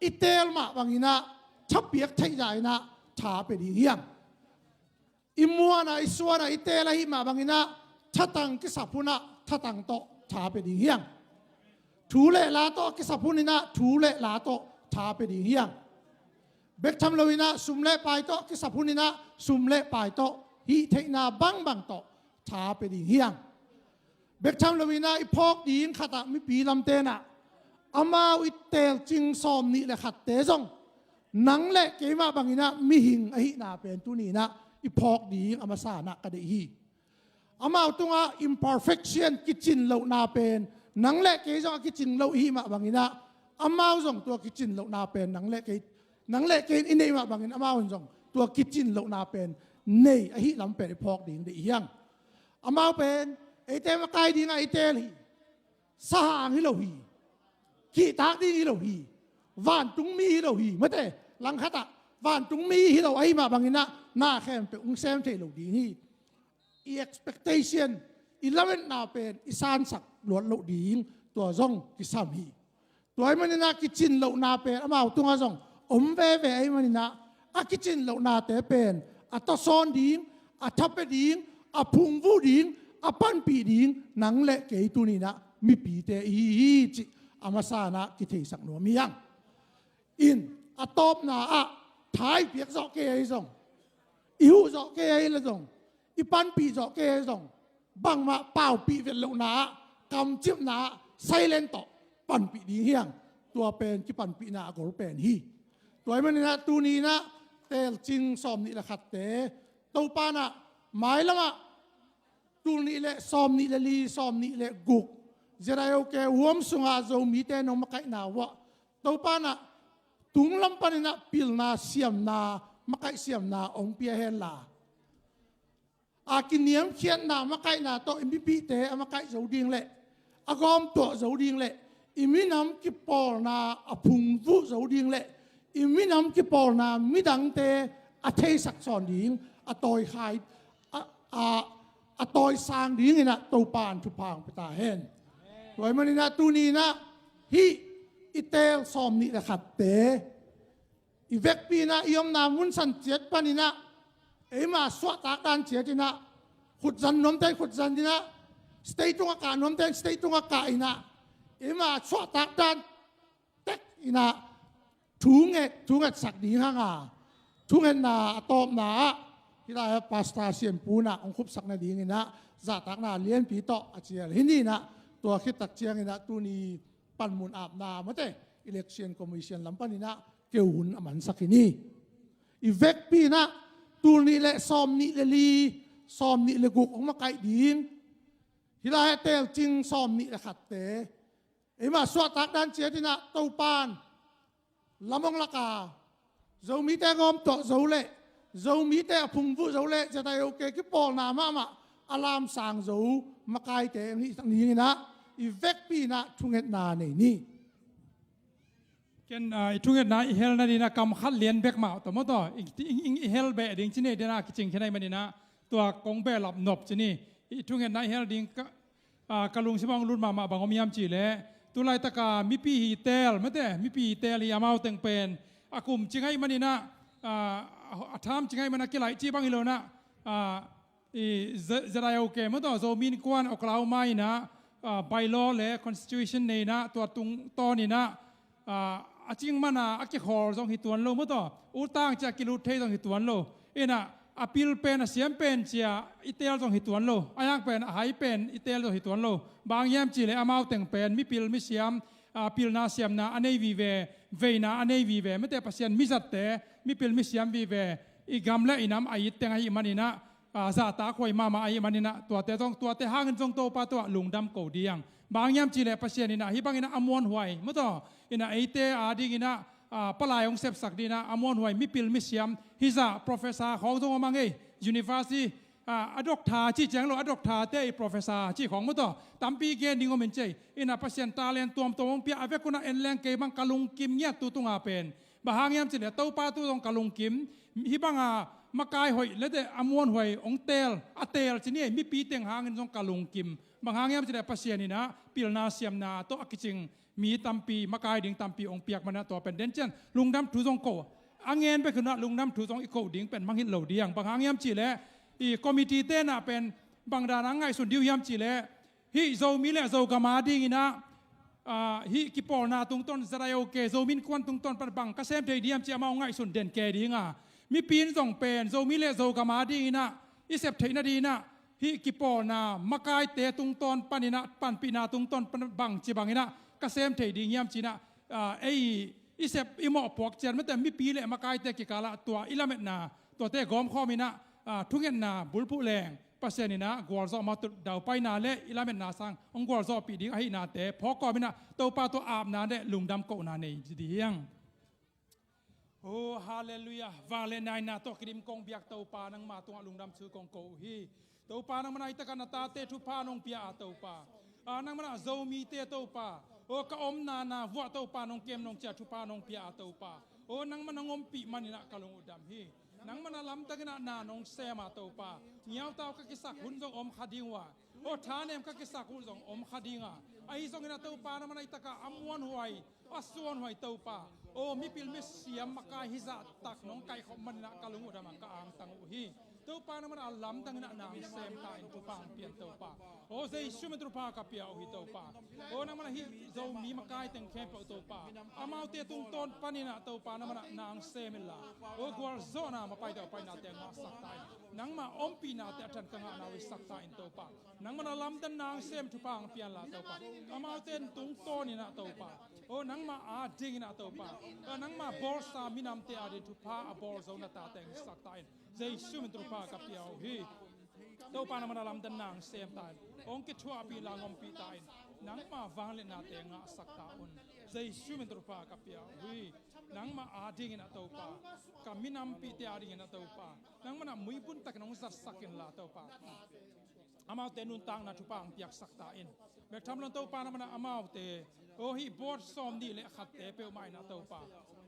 i teel mah bangin ah thapiak theih zah in ah tha pia ding hi hang. I muan a, i suan a i teel ahih mah bangin ah thatang kisap hun ah thatang tawh tha pia ding hi hang. Thu le la tawh kisap hun in ah thu le la tawh tha pia ding hi hang. Bek tham loin ah sum le pai tawh kisap hun in ah sum le pai tawh, hih theihna bangbang tawh tha pia ding hi hang. Bek tham loin ah i phawk ding khat ah mipi lamte in ah amau i teelcing sawm nih le khatte zong nang le kei mah bangin ah mihing ahihna pen tuni in ah i phawk ding a masa in ah ka deih hi. Amau tungah imperfection, kicin lohna pen nang le kei zong a kicin loh i hih mah bangin ah amau zong tua kicin lohna pen nang le kei, nang le kei in i neih mah bangin amau in zong tua kicin lohna pen nei ahih lam pen i phawk ding deih hi hang. Amau pen eite makai dingah i teel hi. Sahang hi lo hi. kihtak ding hi lo hi. Vantungmi hi lo hi. Mate, langkhatah vantungmi hi lo ahi mah banginah na khempeuh hong sem thei lo ding hi. I expectation, i lametna pen i sansak luat loh ding, tua zong kisam hi. Tua ahih maninah kicin lohna pen amau tungah zong om veve ahih maninah a kicin lohnate pen a tawsawn ding, a thapia ding, a phungvuh ding, a panpih ding nang le kei tuninah mipite i hi hi cih a masanah kitheisak nuam hi hang. In a tawpna ah tha i piak zawh kei ahi zong, i huh zawh kei ahi le zong, i panpih zawh kei ahi zong, bangmah paupih vet lohna ah, kamcipna ah, silent tawh panpih ding hi hang. Tua pen kipanpihna a gol pen hi. Tua ahih maninah tuninah teelcing sawm nih le khatte Topa nah mailamah tul nih le sawm nih le li, sawm nih le guk ZIOK huam sunga Zomite nong makaihna uah Topa nah tunglam paninah pilna siamna, makaih siamna hong pia henla, a kiniamkhiatna makaihna tawh i mipihte a makaih zo ding le a gawmtuah zo ding le i minam kipawlna a phungvuh zo ding le i minam kipawlna midangte a theisak sawn ding, a tawikhai, a, a, a tawisang dinginah Topa in thupha hong pia ta hen. Tua ahih maninah tuninah hih i teel sawm nih le khatte i vekpi inah i omna mun san ciat paninah eima suahtak dan ciatinah khutzan nuamte khutzan inah state tungah kah nuamte state tungah kah inah eima suahtak dan tek inah thunget, thungetsak ding hanga thungetna a tawpna ah hih lai-ah Pastor Sianpu nah hong khupsak nadinginah zahtakna lianpi tawh a cial hi ninah tua khittak cianginah tuni panmun apna mate Election Commission lam paninah keu hun a mansak hi ni. I vekpi inah tul nih le sawm nih le li, sawm nih le guk hong makaih ding hih lai-ah teelcing sawm nih le khatte eima suahtak dan ciatinah Topan lam hong laka Zomite gawmtuah zo le Zomite a phungvuh zo le ZIOK kipawlna mahmah a lamsang zo makaite hong hih dinginah i vekpi inah thungetna nei ni. Ken, ah, i thungetna i hel nadinah kam khat lian bek mah tawh maw tawh i, i, i, i hel beh ding ci nei dinah kicing khin ahih maninah tua kong behlap nop ci ni. I thungetna i hel ding ka, ah, ka lungsim ah hong lut mahmah bang om hiam cihleh tulaitaka mipi hi teel mate, mipi hi teel hi amau teng pen a kum ci ngaih maninah, ah, a, a tham ci ngaih manah kilaih ci bang hi lonah, ah, i Z-, ZIOK maw tawh Zomi Innkuan Oklahoma inah, ah, bylaw le constitution nei inah tua tungtawninah, ah, a cing mana a kikhawl zong hi tuan lo maw tawh, utang cia kilut thei zong hi tuan lo. Inah a pil pen a siam pen cia i teel zong hi tuan lo. A yang pen a hai pen i teel zong hi tuan lo. Bang hiam cihleh amau teng pen mipil misiam, ah, pilna siamna a nei vive, veina a nei vive mate Pasian mizatte mipil misiam vive i gam le i nam a it teng ahih maninah, ah, zahtak huai mahmah ahih maninah tuate zong, tuate hangin zong Topa tungah lungdam ko ding. Bang hiam cihleh Pasian inah hih banginah a muanhuai maw tawh inah eite a dinginah, ah, palai hong sepsak dinginah a muanhuai mipil misiam hizah professor khawng zong om a ngei, university, ah, a doctor cih ciang lo, a doctor te i professor cih khawng maw tawh tampi gen ding om in cei. Inah Pasian talent tuamtuam hong pia a vek unah en leng kei bang ka lungkim ngiat tu tunga pen. Bang hang hiam cihleh Topa tu zong ka lungkim, hih banga makai hoih le te a muanhuai hong teel, a teel ci ni ei, mipi teng hangin zong ka lungkim. Bang hang hiam cihleh Pasian inah pilna siamna tawh a kicing mi tampi, makai ding tampi hong piak manah tua pen den cian lungdam thu zong ko. A ngen bek unah lungdam thu zong i koh ding pen mangngilh lo ding. Bang hang hiam cihleh i committee tenah pen bang danah ngaihsun ding uh hiam cihleh hih Zomi le Zogam a dinginah, ah, hih kipawlna tungtawn ZIOK, Zomi Innkuan tungtawn pan bang ka sem thei diam ci amau ngaihsun den ke dinga. Mipi in zong pen Zomi le Zogam a dinginah i sep theih nadinginah hih kipawlna makaite tungtawn paninah panpihna tungtawn pan bang ci banginah ka sem thei ding hiam cinah, ah, ei i sep i mawhpuak cian mate mipi le makaite kikalah tua i lametna tuate gawmkhawm inah, ah, thungetna bulphuh leng Pasian inah gualzawh mah tut daupaina le i lametna sang hong gualzawhpih ding ahihnate phawkkawm inah Topa tua apna le lungdam kohna nei ding. Oh, halleluiah. Vangliatna tawh kidim kong biak Topa nangma tungah lungdam thu kong ko uh hi. Topa nangmah na hi takah na tate thupha nong pia a Topa, ah, nangmah na Zomite Topa Aw ka omna na vuah Topa nong kem nong ciah thupha nong pia a Topa. Aw nangmah nong ompih maninah ka lung uh dam hi. Nangmah na lamdang inah na nong sem a Topa. Ngiautau ka kisak hun zong om kha ding uh a. Aw thanem ka kisak hun zong om kha ding a. Ahi zongin a Topa nangmah na i takah a muanhuai a suanhuai Topa. Aw mipil misiam makai hizah tak nong kaihkhop maninah ka lung uh dam a ka angtang uh hi. Topa nangmah na a lamdang inah nang sem ta in thupha hong pian Topa. Aw Jesu min thupha ka pia uh hi Topa. Aw nangmah na hih Zomi makai teng khempeuh Topa. Amaute tungtawn paninah Topa nangmah na nang sem inla. Aw gualzawhna mapai daupainate ngahsak ta in. Nangmah ompihnate a than ka ngahna uh hisak ta in Topa. Nangmah na lamdang nang sem thupha hong pian la Topa. Amaute tungtawn inah Topa. Aw nangmah ading inah Topa. Aw nangmah bawlsa minamte ading thupha a bawl zo na tate hong hisak ta in. Jesu min thupha ka pia uh hi. Topa nangmah na lamdang nang sem ta in. Hong kithuahpih la hong ompih ta in. Nangmah vangliatnate ngahsak ta un. Jesu min thupha ka pia uh hi. Nangmah ading inah Topa. Ka minampihte ading inah Topa. Nangmah na muibun takin hong zatsak inla Topa. Amaute nuntakna thupha hong piaksak ta in. Bek tham lo in Topa nangmah na amaute. Aw hih board sawm nih le khatte peuhmah inah Topa.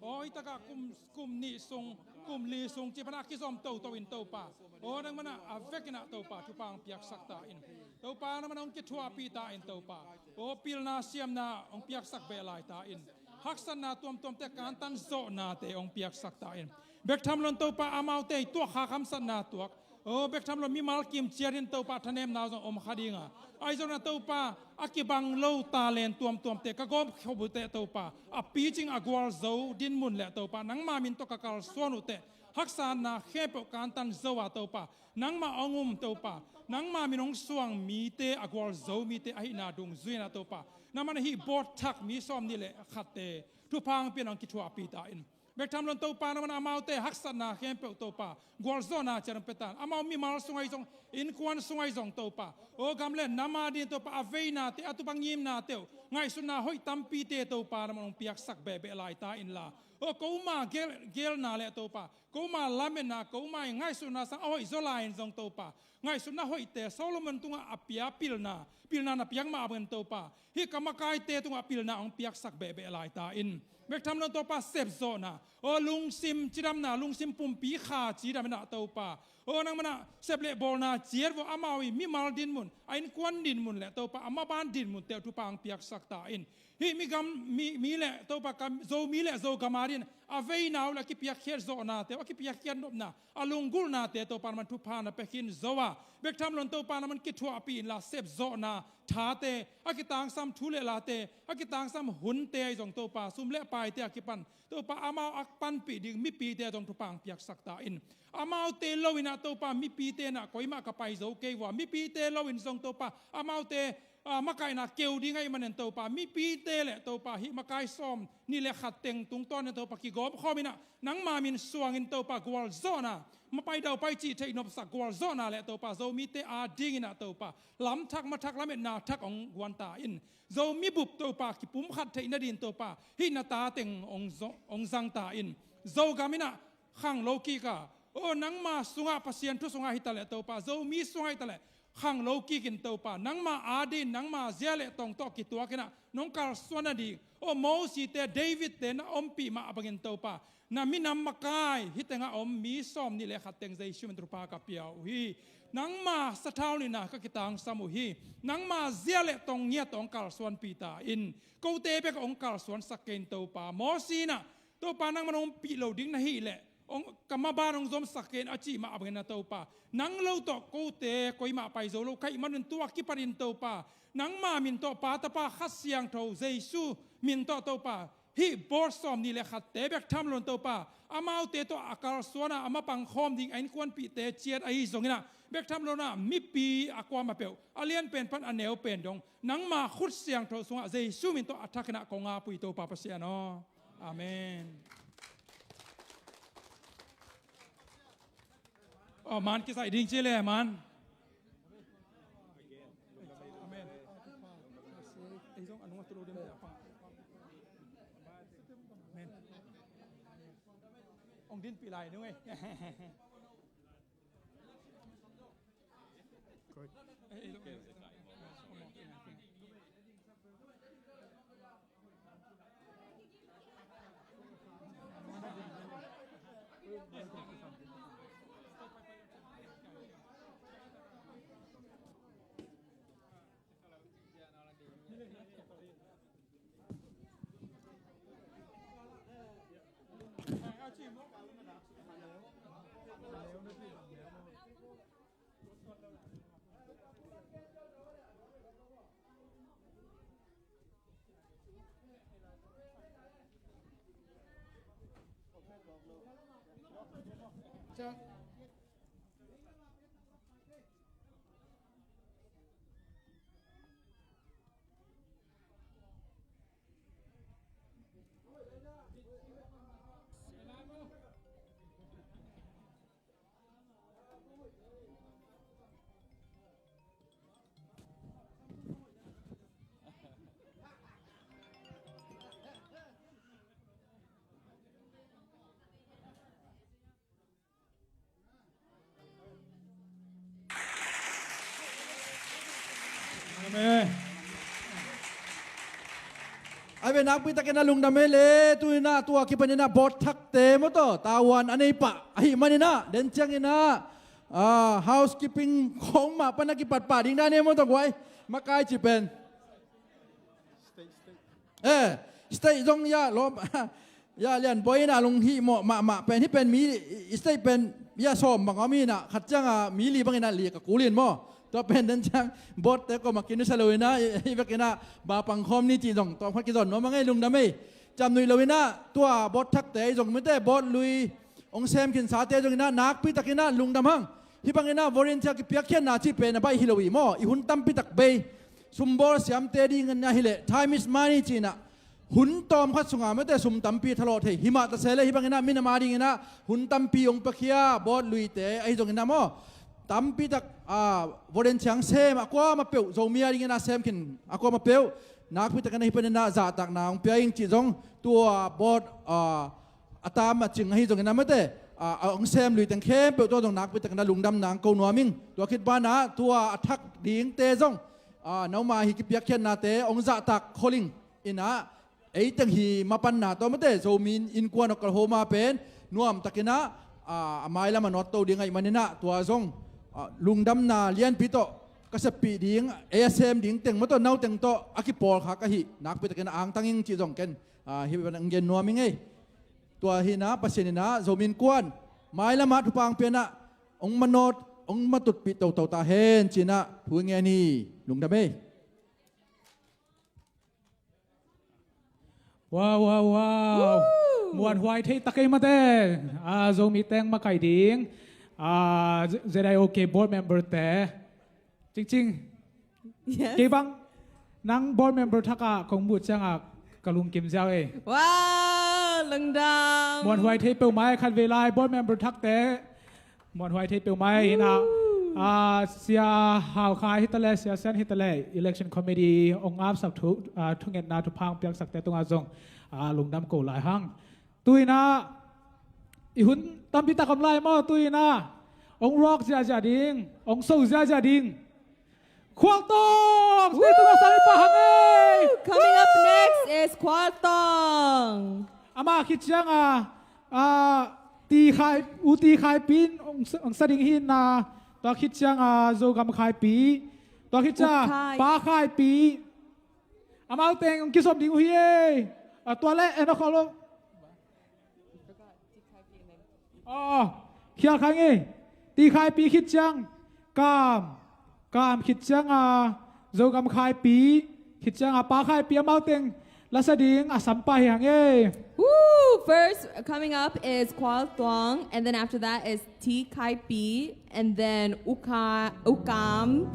Aw hih takah kum, kum nih sung, kum li sung cih panah a kizom toto in Topa. Aw nangmah na a vek inah Topa thupha hong piaksak ta in. Topa nangmah na hong kithuahpih ta in Topa. Aw pilna siamna hong piaksak beh lai ta in. Haksatna tuamtuamte kantan zawhnate hong piaksak ta in. Bek tham lo in Topa amaute i tuakkha hamsatna tuak. Aw bek tham lo in mimal kim ciat in Topa thanemna uh zong om kha ding a. Ahi zongin a Topa a kibang lo talent tuamtuamte ka gawmkhop uh teh Topa. A picing a gualzo dinmun le Topa nangma min tawh ka kalsuan uh teh. Haksatna khempeuh kantan zo a Topa. Nangmah hong um Topa. Nangma min hong suang mite a gualzo mite ahihna dungzui inah Topa. Nangmah na hih board thak mi sawm nih le khatte. Thupha hong pian hong kithuahpih ta in. Bek tham lo in Topa nangmah na amaute haksatna khempeuh Topa. Gualzawhna ciat hong pia ta in. Amau mimal sung ahi zong, innkuan sung ahi zong Topa. Aw gam le nam ading Topa a veinate, a tupa ngimnate uh. Ngaihsutna hoih tampite Topa nangmah na hong piaksak behbeh lai ta inla. Aw ko ma gel, gelna le Topa. Ko ma lametna, ko ma i ngaihsutna sang a hoih zaw lai in zong Topa. Ngaihsutna hoihte Solomon tungah a pia pilna, pilna na piak mah bangin Topa. Hih ka makaite tungah pilna hong piaksak behbeh lai ta in. Bek tham lo in Topa sepzawhna. Aw lungsim cidamna, lungsim pumpi kha cidam inah Topa. Aw nangmah na sep le bawlna ciat vua amau i mimal dinmun, a innkuan dinmun le Topa a maban dinmunte uh thupha hong piaksak ta in. Hih mi gam, mi, mi le Topa ka Zomi le Zogam ading a veina uh le a kipiakkhiat zawhnate uh, a kipiakkhiat nopna, a lunggulhnate Topa nangmah thupha na pia khin zo a. Bek tham lo in Topa nangmah kithuahpih inla sepzawhna thate, a kitangsam thu le late, a kitangsam hunte ahi zong Topa sum le paite a kipan Topa amau a panpih ding mipite zong thupha hong piaksak ta in. Amaute lo inah Topa mipite inah koimah ka pai zo kei vua. Mipite lo in zong Topa amaute ah, makaihna keu ding ahih manin Topa, mipite le Topa, hih makai sawm nih le khat teng tungtawn in Topa kigawmkhawm inah nangma min suangin Topa gualzawhna, mapai daupai cih theih nopsak gualzawhna le Topa, Zomite ading inah Topa, lamthak mathak lametna thak hong guan ta in. Zomi bup Topa kipumkhat theih nading Topa, hih na ta teng hong zo-, hong zang ta in. Zogam inah khang lo kik a. Aw nangma sungah Pasian thu sungah hi ta leh Topa, Zomi sungah hi ta leh khang lo kik in Topa, nangma ading, nangma zia le tong tawh kituak inah nong kalsuan nading. Aw Mosite, Davidte na ompih mah bangin Topa, na minam makai hih tengah om mi sawm nih le khat teng Jesu min thupha ka pia uh hi. Nangma sathau nihna ka kitangsam uh hi. Nangma zia le tong ngiat tawh hong kalsuanpih ta in. Kote bek hong kalsuansak kei in Topa. Mosi inah Topa nangman hong pih lo ding na hih leh, hong, ka maban hong zomsak kei in a cih mah bangin a Topa, nang lo tawh kote koimah pai zo lo ka hih manun tua kipanin Topa, nangma min tawh Pa, Tapa, Kha Siangtho Jesu min tawh Topa, hih board sawm nih le khatte bek tham lo in Topa, amaute tawh a kalsuan a, a mapang khawm ding a innkuanpihte ciat ahi zongin ah, bek tham lo in ah mipi a kuamah peuh, a lianpen pan a neupen dong, nangma khut siangtho sungah Jesu min tawh a thakin ah kong ap uh hi Topa Pasian aw. Amen. Aw, man kizaih ding ci le man. Amen. Ei zong a nung a tu lo ding. Amen. Ong dinpih lai nung ei. Good. Ei, ei zong. Amen. Ai ve, nakpi takin ah lungdam ei le, tu-in ah tua kipanin ah board thakte maw tawh tavuan a nei pah ahih manin ah, den ciangin ah, ah, housekeeping khawng mah pan a kipat pah ding dan ei maw tawh guai, makai cih pen. Eh, stage zong ya lawm. Ya lian boi in a lung hih mawh mahmah pen, hih pen mi, stage pen ya sawm bang om hi in ah, khat ciang a mi li bangin ah li ka kul in maw. Tua pen den ciang board te kawm a kin sa lo in ah, hih bek in ah ba pang khawm ni cih zong tawm khat kizon nuam a ngei, lungdam ei. Ciam nuih lo in ah tua board thakte zong, mite board lui hong sem khinsate zong in ah nakpi takin ah lungdam hang. Hih bangin ah volunteer kipiakkhiatna cih pen a baih hi lo hi maw. I hun tampi tak bei, sumbawl siamte dingin ah hi leh, time is money ci-in ah, hun tawm khat sungah mite sum tampi thalawh thei. Himah ta se leh hih bangin ah minam a dingin ah hun tampi hong piakhia, board luite ahi zongin ah maw, tampi tak, ah, volunteer sem a kuamah peuh, Zomi a dingin ah sem khin a kuamah peuh, nakpi takin ah hih panin ah zahtakna hong pia ing cih zong, tua board, ah, a tam a cing ahi zongin ah mite, ah, a hong sem lui teng khempeuh tawh zong nakpi takin ah lungdamna hong ko nuam ing. Tua khit banah tua a thak dingte zong, ah, noma hi kipiakkhiatnate hong zahtak khol ing in ah, ei teng hi mapanna tawh mite Zomi Innkuan Oklahoma pen nuam takin ah, ah, a mailam a nawt to ding ahih manin ah tua zong, ah, lungdamna lianpi tawh ka seppih ding, ei a sem ding teng maw tawh, nau teng tawh a kipawlkhak ahi nakpi takin ah angtang ing cih zong ken, ah, hih bang gen nuam ing ei. Tua hi in ah Pasian in ah Zomi Innkuan mailam ah thupha hong pia in ah, hong manawt, hong matutpih toto ta hen ci-in ah thu ngen hi. Lungdam ei. Wow, wow, wow. Woo! Muanhuai thei tak ei mate. Ah, Zomi teng makai ding, ah, Z-, ZIOK board member te. Cingcing. Yes. Kei bang nang board member thak ah kong muh ciangah ka lungkim ziau ei. Wow, lungdam. Muanhuai thei peuhmah ei, khatvei lai board member thakte. Muanhuai thei peuhmah ei. Hi in ah, ah, Sia Hau Khai hi ta leh, Sia Sian hi ta leh, election committee hong apsak thu, ah, thungetna thupha hong piaksakte tungah zong, ah, lungdam ko lai hang. Tu-in ah i hun tampi tak om lai maw, tu-in ah hong rock ziahziah ding, hong so ziahziah ding, Khualtawng, stage tungah sang in pah hang ei. Coming up next is Khualtawng. Amah khit ciang a, a, Ti Khai, U Ti Khaipi in hong sa, hong sa ding hi in ah, tua khit ciang a Zogam Khaipi, tua khit ciang a Pa Khaipi. Amau teng hong kizom ding uh hi ei. A, tua leh en a khawl lo. Aw, khial kha ing ei. Ti Khaipi khit ciang Kam, Kam khit ciang a Zogam Khaipi, khit ciang a Pa Khaipi, amau teng la sa ding a sam pah hi hang ei. Woo! First coming up is Khualtawng, and then after that is Ti Khaipi, and then U Ka, U Kam,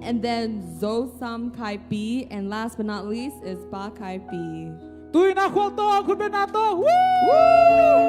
and then Zosam Khaipi, and last but not least is Pa Khaipi. Tu-in ah Khualtawng khut beng na tawh. Woo! Woo!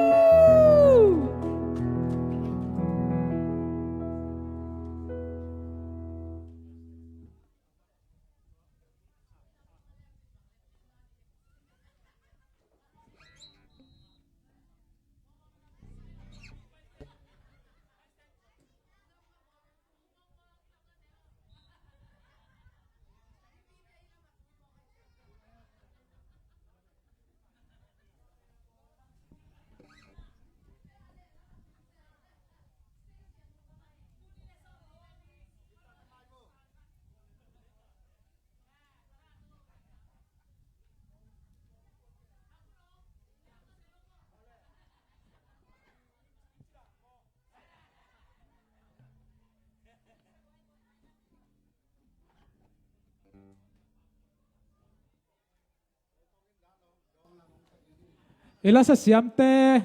I lasa siamte,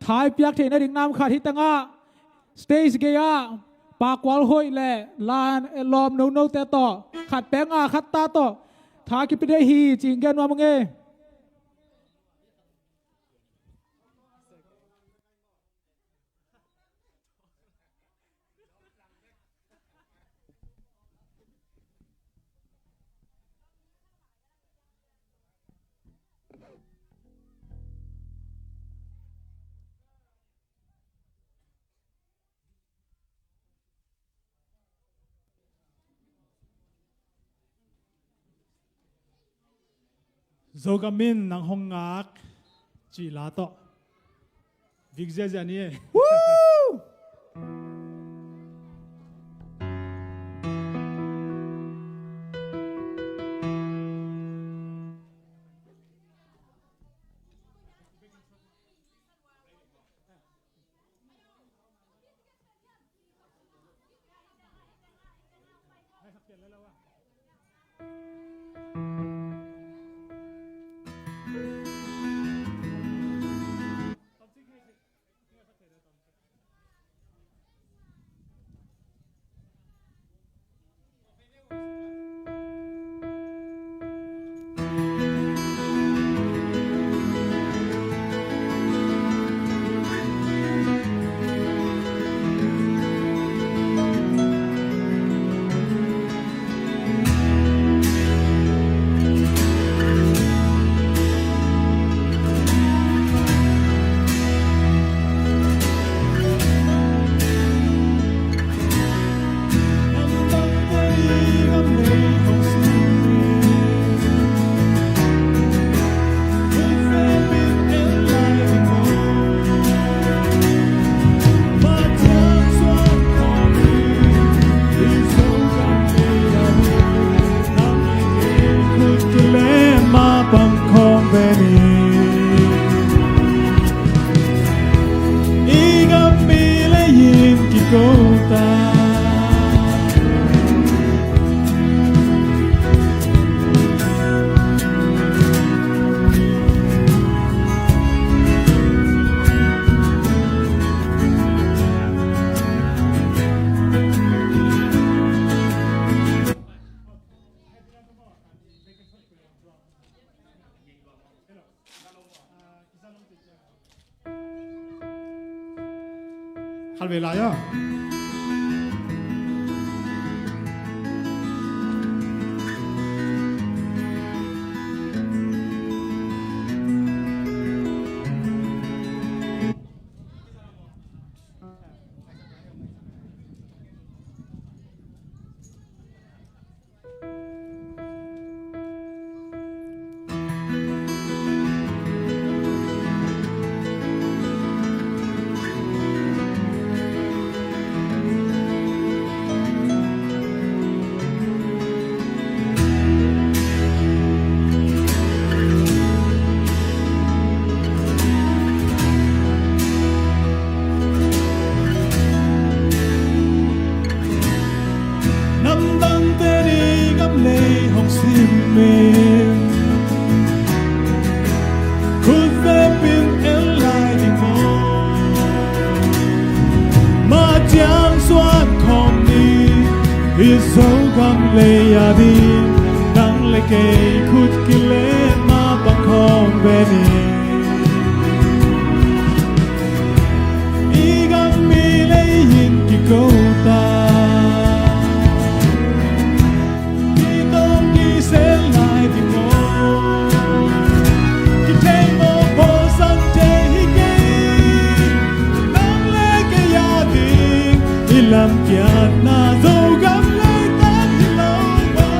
Tha i piak theihna ding nam khat hi tengah stage gei-ah Pa Kual Hoih le la lawm nonote tawh khat pek nga khat ta tawh tha kipia ding hi ci-in gen nuam ing e. Zogam in nang hong ngak cih la tawh vik ziahziah ni e. Woo! Khat vei lai aw. Namdangte nih gam lei hong simin, khut vepin en lai ding maw? Mah ciang suan khawm ni, hih Zogam lei a ding nang le kei khut kilen mah bang khawm ve ni. I gam mi lei in kiko ta, kitawng kisel lai ding maw? Kithei mawk pawl sang thei hi kei, nang le kei a ding i lamkiatna Zogam lei tak hi lo maw?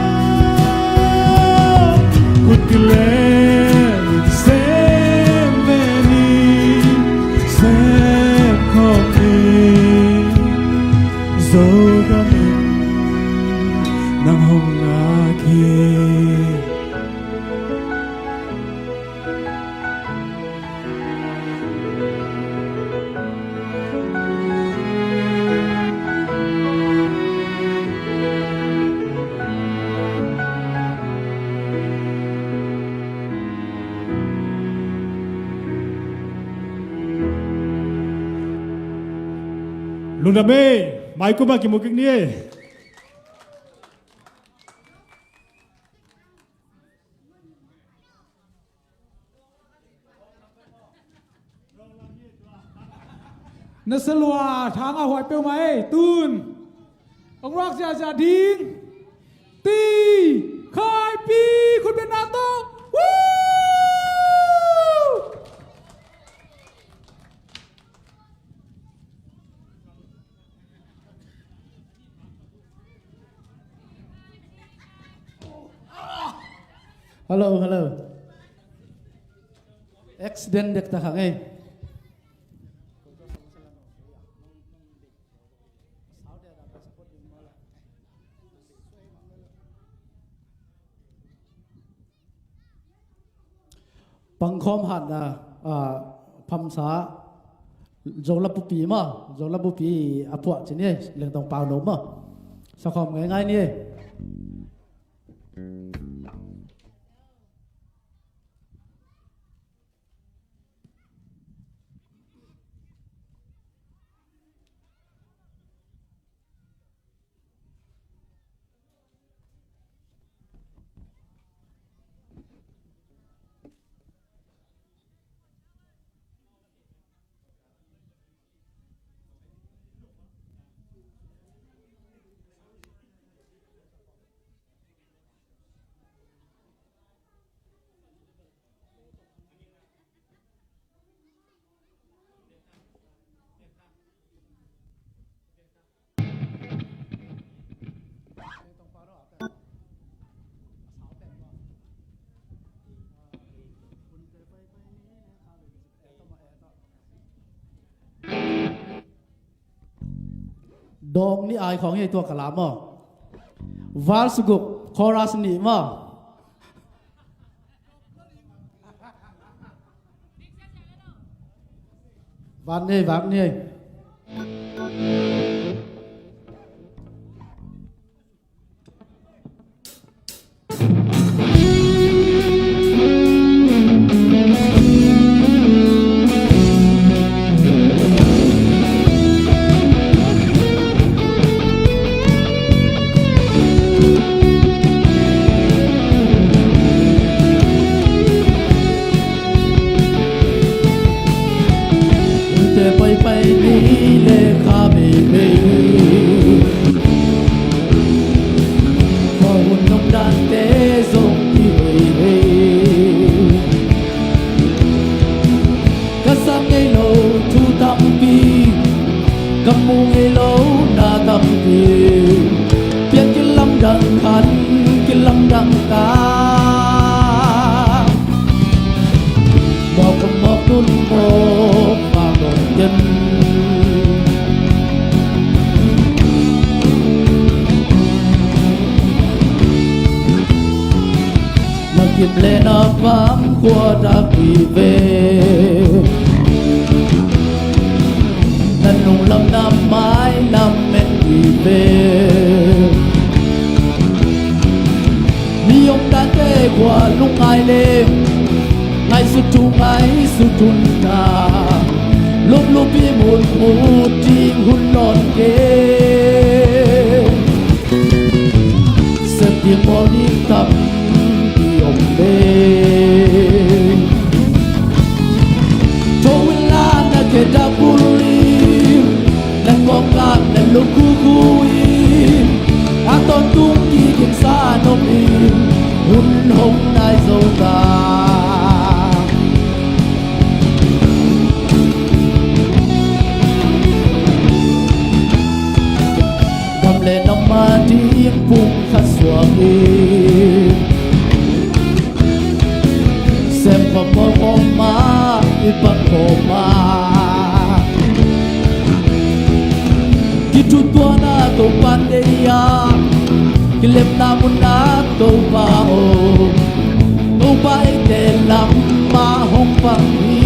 Khut kilen se Lungdam ei, mai kum a kimu kik ni ei. Na salua thang a huai peuhmah ei, tun. Hong ruak ziahziah ding. Ti, khai, pi, khut beng na tawh. Woo! Hello, hello. Accident dek ta khang ei. Pangkhawm hatna, ah, phamsa, Zola Pupi maw, Zola Pupi a phuah ci ni, Lengtong Pau no maw. Sakhawm ngaingai ni. Dawng nih ai khawng hi tua ka la maw. Verse guk, chorus nih maw. Van ni, van ni. Te paipai ni le kha beibei. Khua hun nong dante zong i hoihei. Ka zak ngei lo thu tampi, ka mu ngei lo na tampi. Pian kilamdang khan kilamdang ta. Mawk mawk tun mawk vang dong ken. Na kim le na pam khua dak hi ve. Na nung lam na mai lam men hi ve. Mi om dante khua lungngai leng, ngaihsut thu ngaihsut hun na, luplup i mutmut ding hun lawn kei. Sep ding bawl ding tampi om ve. Tho in la na khe dak bul in, na kawmkal na lukhu khu in, a tawntung kik ding sa nop in, hun hong nai zo ta. Gam le nam a ding pum khat suak in, sem khawm bawl khawm a, i pan khawm a. Kithutuahna Topa deih a, kilemna munah Topa om. Topa eite lam mah hong pang hi.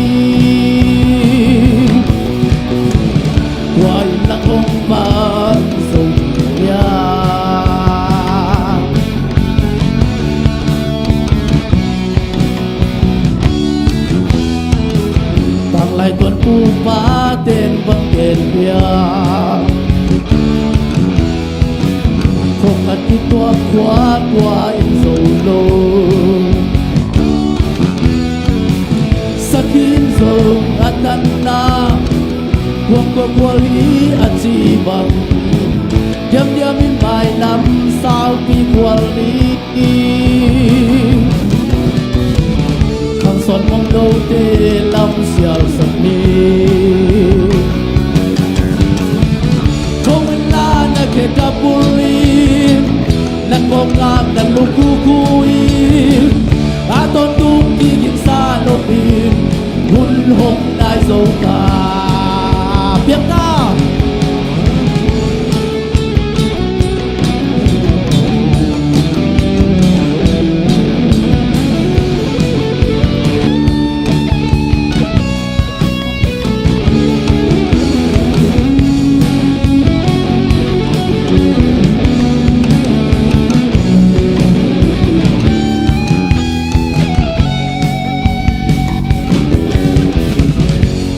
Tua in lak hong pang zo hi a. Tanglai tuan Upa ten bang gen piak. Khua khat kituak khua tua in zo lo. Sakhi in zong a tanna, kuang kua kual hi a ci bang. Diamdiam in mailam saupi kual ni. Khangsawn mong lote lam sial sak ni. Kong in la na khe ta pulin, na kong ngam na lukhuku in, a ton tung ki gin sa nopin, hun hong nai zo ta. Piak ta.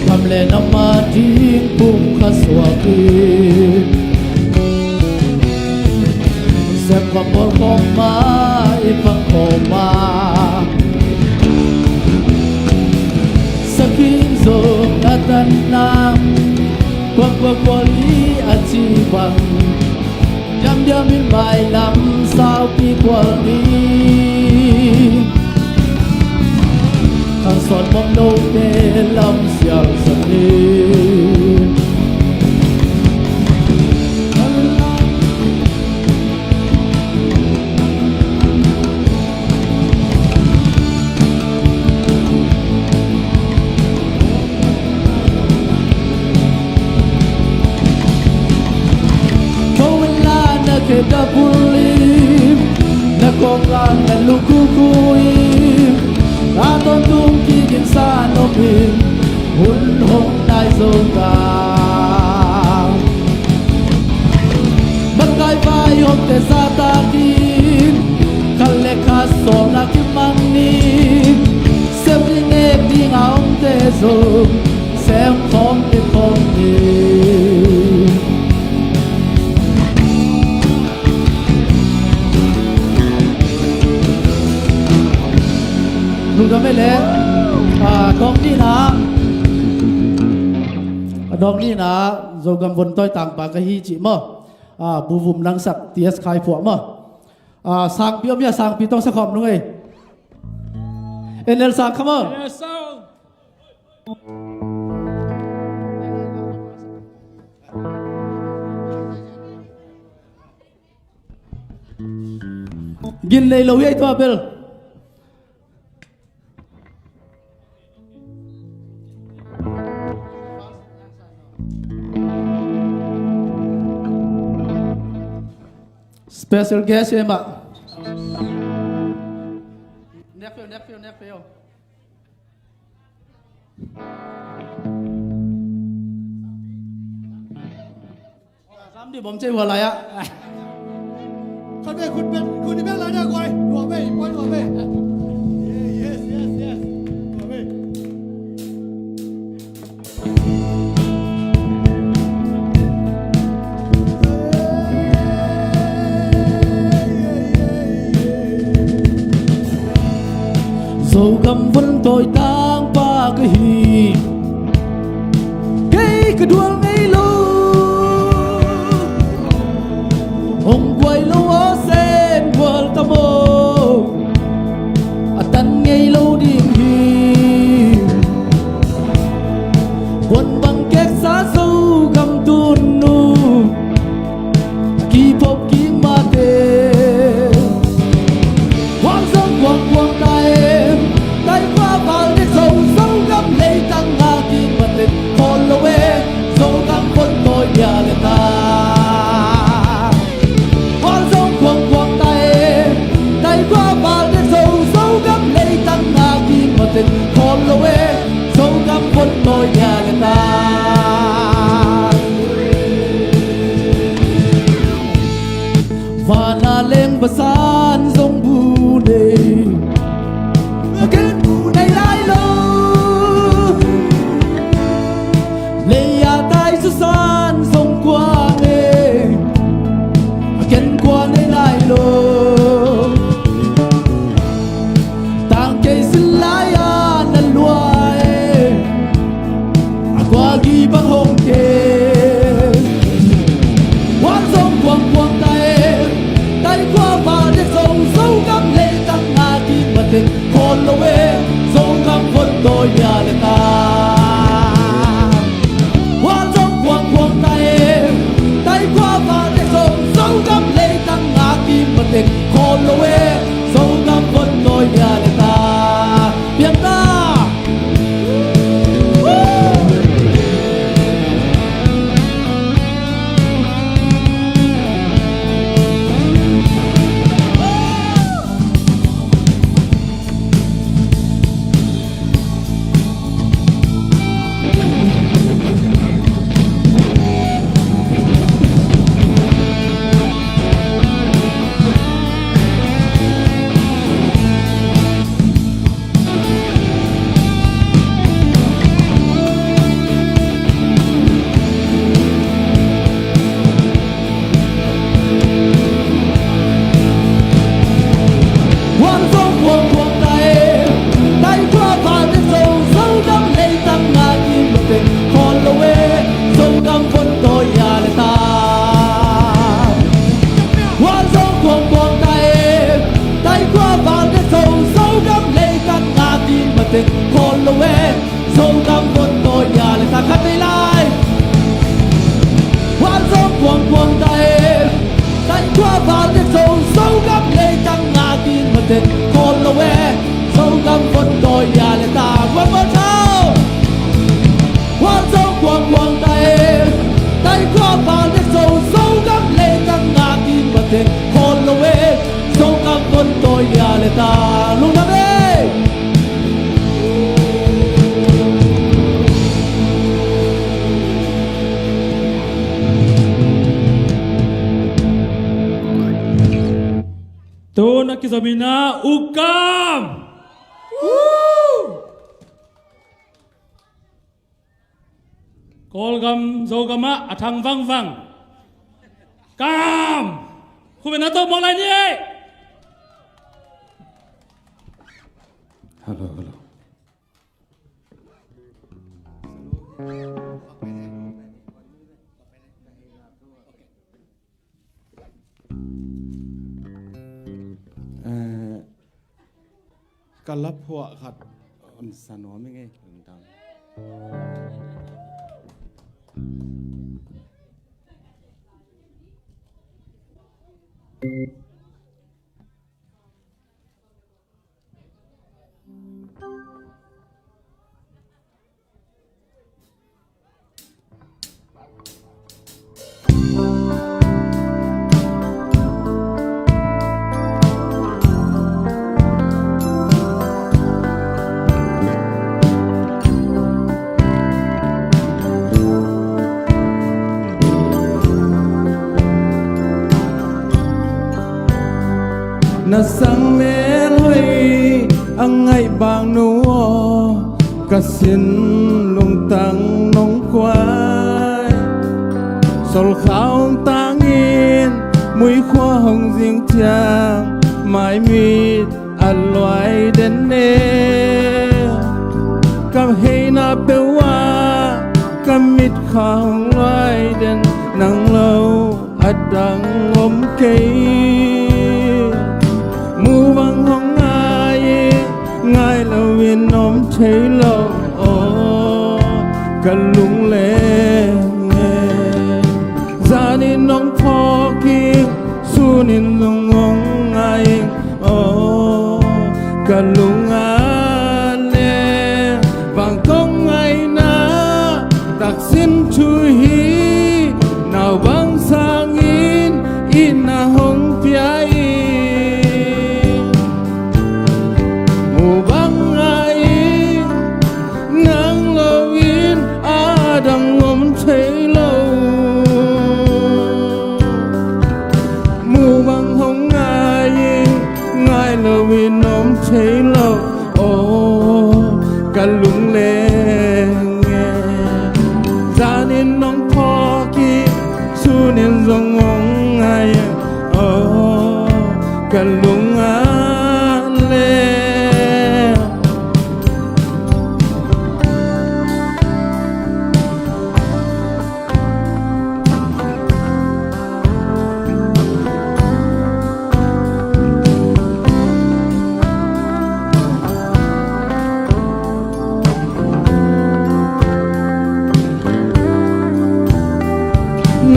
Gam le nam a ding pum kha suak in, sem khawm bawl khawm ma, i pang khawm ma. Sakhi in zong a tanna, kuang kua kual hi a ci bang. Diamdiam in mailam saupi kual ni. Khangsawn mong lote lam sial sak ni. Ko in la na khe ta pulin, na kong ngam na lukhuku in, a ton tung ki gin sa nopin, hun hong nai zo ta. Makai vai omte zahtakin, khat le khat sawlna kiman ni. Sem ding nek ding a omte zong sem khawm ni khawm ni. Lungdam ei le, a, dawng nihna, a, dawng nihna, Zogam Vun Tawi Tangpa ka hi cih maw. A, bu vum nang sak T S Khai Phuah maw. A, sangpi om hia, sangpi tawh sa khawm nung ei. N L sang, come on. N L sang. Gin nei lo hi ei tua bel. Special guest hi ei mah. Nek peuh, nek peuh, nek peuh. Sam di bom cei hua lai ah. Khut bek, khut bek, khut bek lai na koi. Lua bei, koi lua bei. Yes, yes, yes, yes. Lua bei. Zogam Vun Tawi Tangpa ka hi. Kei ka dual ngei lo, hong guai lo aw sen gual ta maw. A tan ngei lo ding hi. Buan bang keksa Zogam tun nu, kiphop kimate. Huang zong huang huang ta em, tai hua val de zo, Zogam leitang a kimate. Khawl lo e, Zogam Vun Tawi bia le ta. Huang zong huang Tawi a le ta. Huan zong kuang kuang ta e. Tai khua val te zong Zogam leitang a kim matek khawl lo e. Zogam von tawi a le ta. Piang ta. Huan zong kuang kuang ta e. Tai khua val te zong Zogam leitang a kim matek khawl lo e. Zogam von tawi a le ta. Huan zong kuang kuang ta e. Tai khua val te zong Zogam leitang a kim matek khawl lo e. Zogam von tawi a le ta. Khat vei lai. Huan zong kuang kuang ta e. Tai khua val te zong Zogam leitang a kim matek khawl lo e. Zogam von tawi a le ta. One more time. Huan zong kuang kuang ta e. Tai khua val te zong Zogam leitang a kim matek khawl lo e. Zogam von tawi a le ta. Lungdam e. Tun a kizom in a U Kam. Kawlgam Zogam ah a thang vangvang. Kam. Khum in a tawh mawk lai ni ei. Hello, hello. Eh, ka laphuah khat hon sa nuam ing ei, lungdam. Na sang melhoi a ngaih bang nu aw, ka sin lungtang nong kuai. Solkhau hong tangin muikhua hong zing ciang, maimit a luai den ne. Ka heina peuh ah ka mitkha hong luai den, nang lo a dang om kei. Mu bang hong ngai, ngai loin om thei lo aw, ka lungleng e. Zanin hong phawk ing, sunin zong hong ngai ing aw, ka lung a le. Vang kong ngaihna taksin thu hi, naupang sangin i na hong pia in. Mu bang ngai ing, nang loin a dang om thei lo. Mu bang hong ngai ing, ngai loin om thei lo. Aw, ka lungleng e. Zanin hong phawk ing, sunin zong hong ngai ing aw, ka lung a le.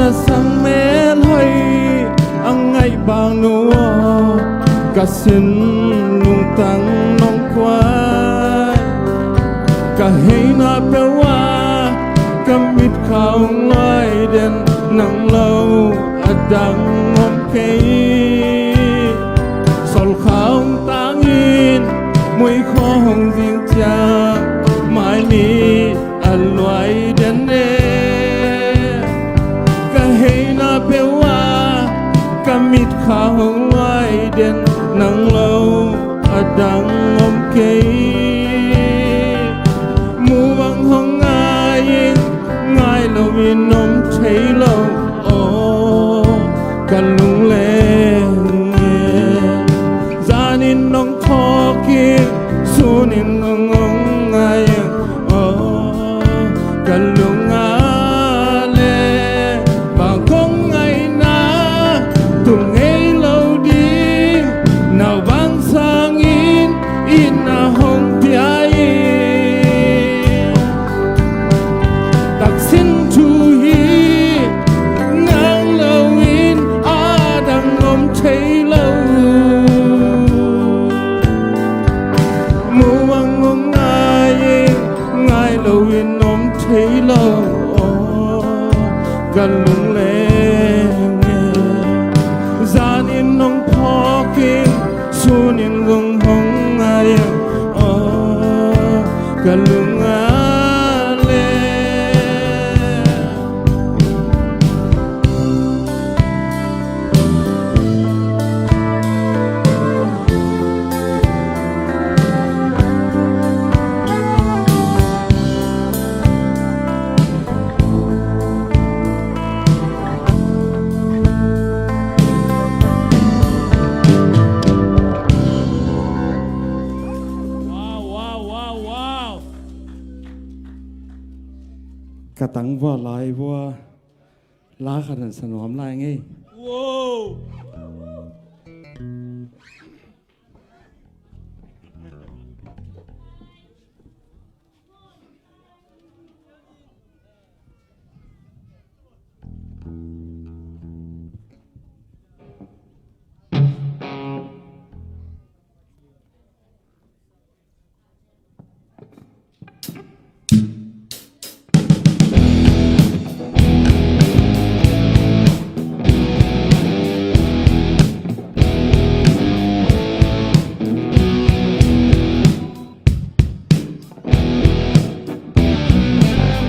Sang melhoi a ngaih bang nu aw, ka sin lungtang nong kuai. Ka heina peuh ah ka mitkha hong luai den, nang lo a dang om kei. Sawlkha hong tangin muikhua hong zing ciang, maimi a luai den e. Ka heina peuh ah ka mitkha hong luai den, nang lo a dang om kei. Mubang hong ngai in, ngai lo in om thei lo, aw ka lungleng e. Zanin nong thawk in, sunin nong hong ngai in, aw ka lung a le. Bang kong ngaihna tung ngei lo ding, nau bang sangin inn a hong pia in. Taksin thu hi, nang lo in a dang om thei lo. Mubang hong ngai in, ngai lo in om thei lo, aw ka lungleng e. Zanin nong phawk in, sunin zong hong ngai in, aw ka lung a le. Wow, wow, wow, wow. Ka tang vua lai vua. La khat han sa nuam lai ngei. Wow.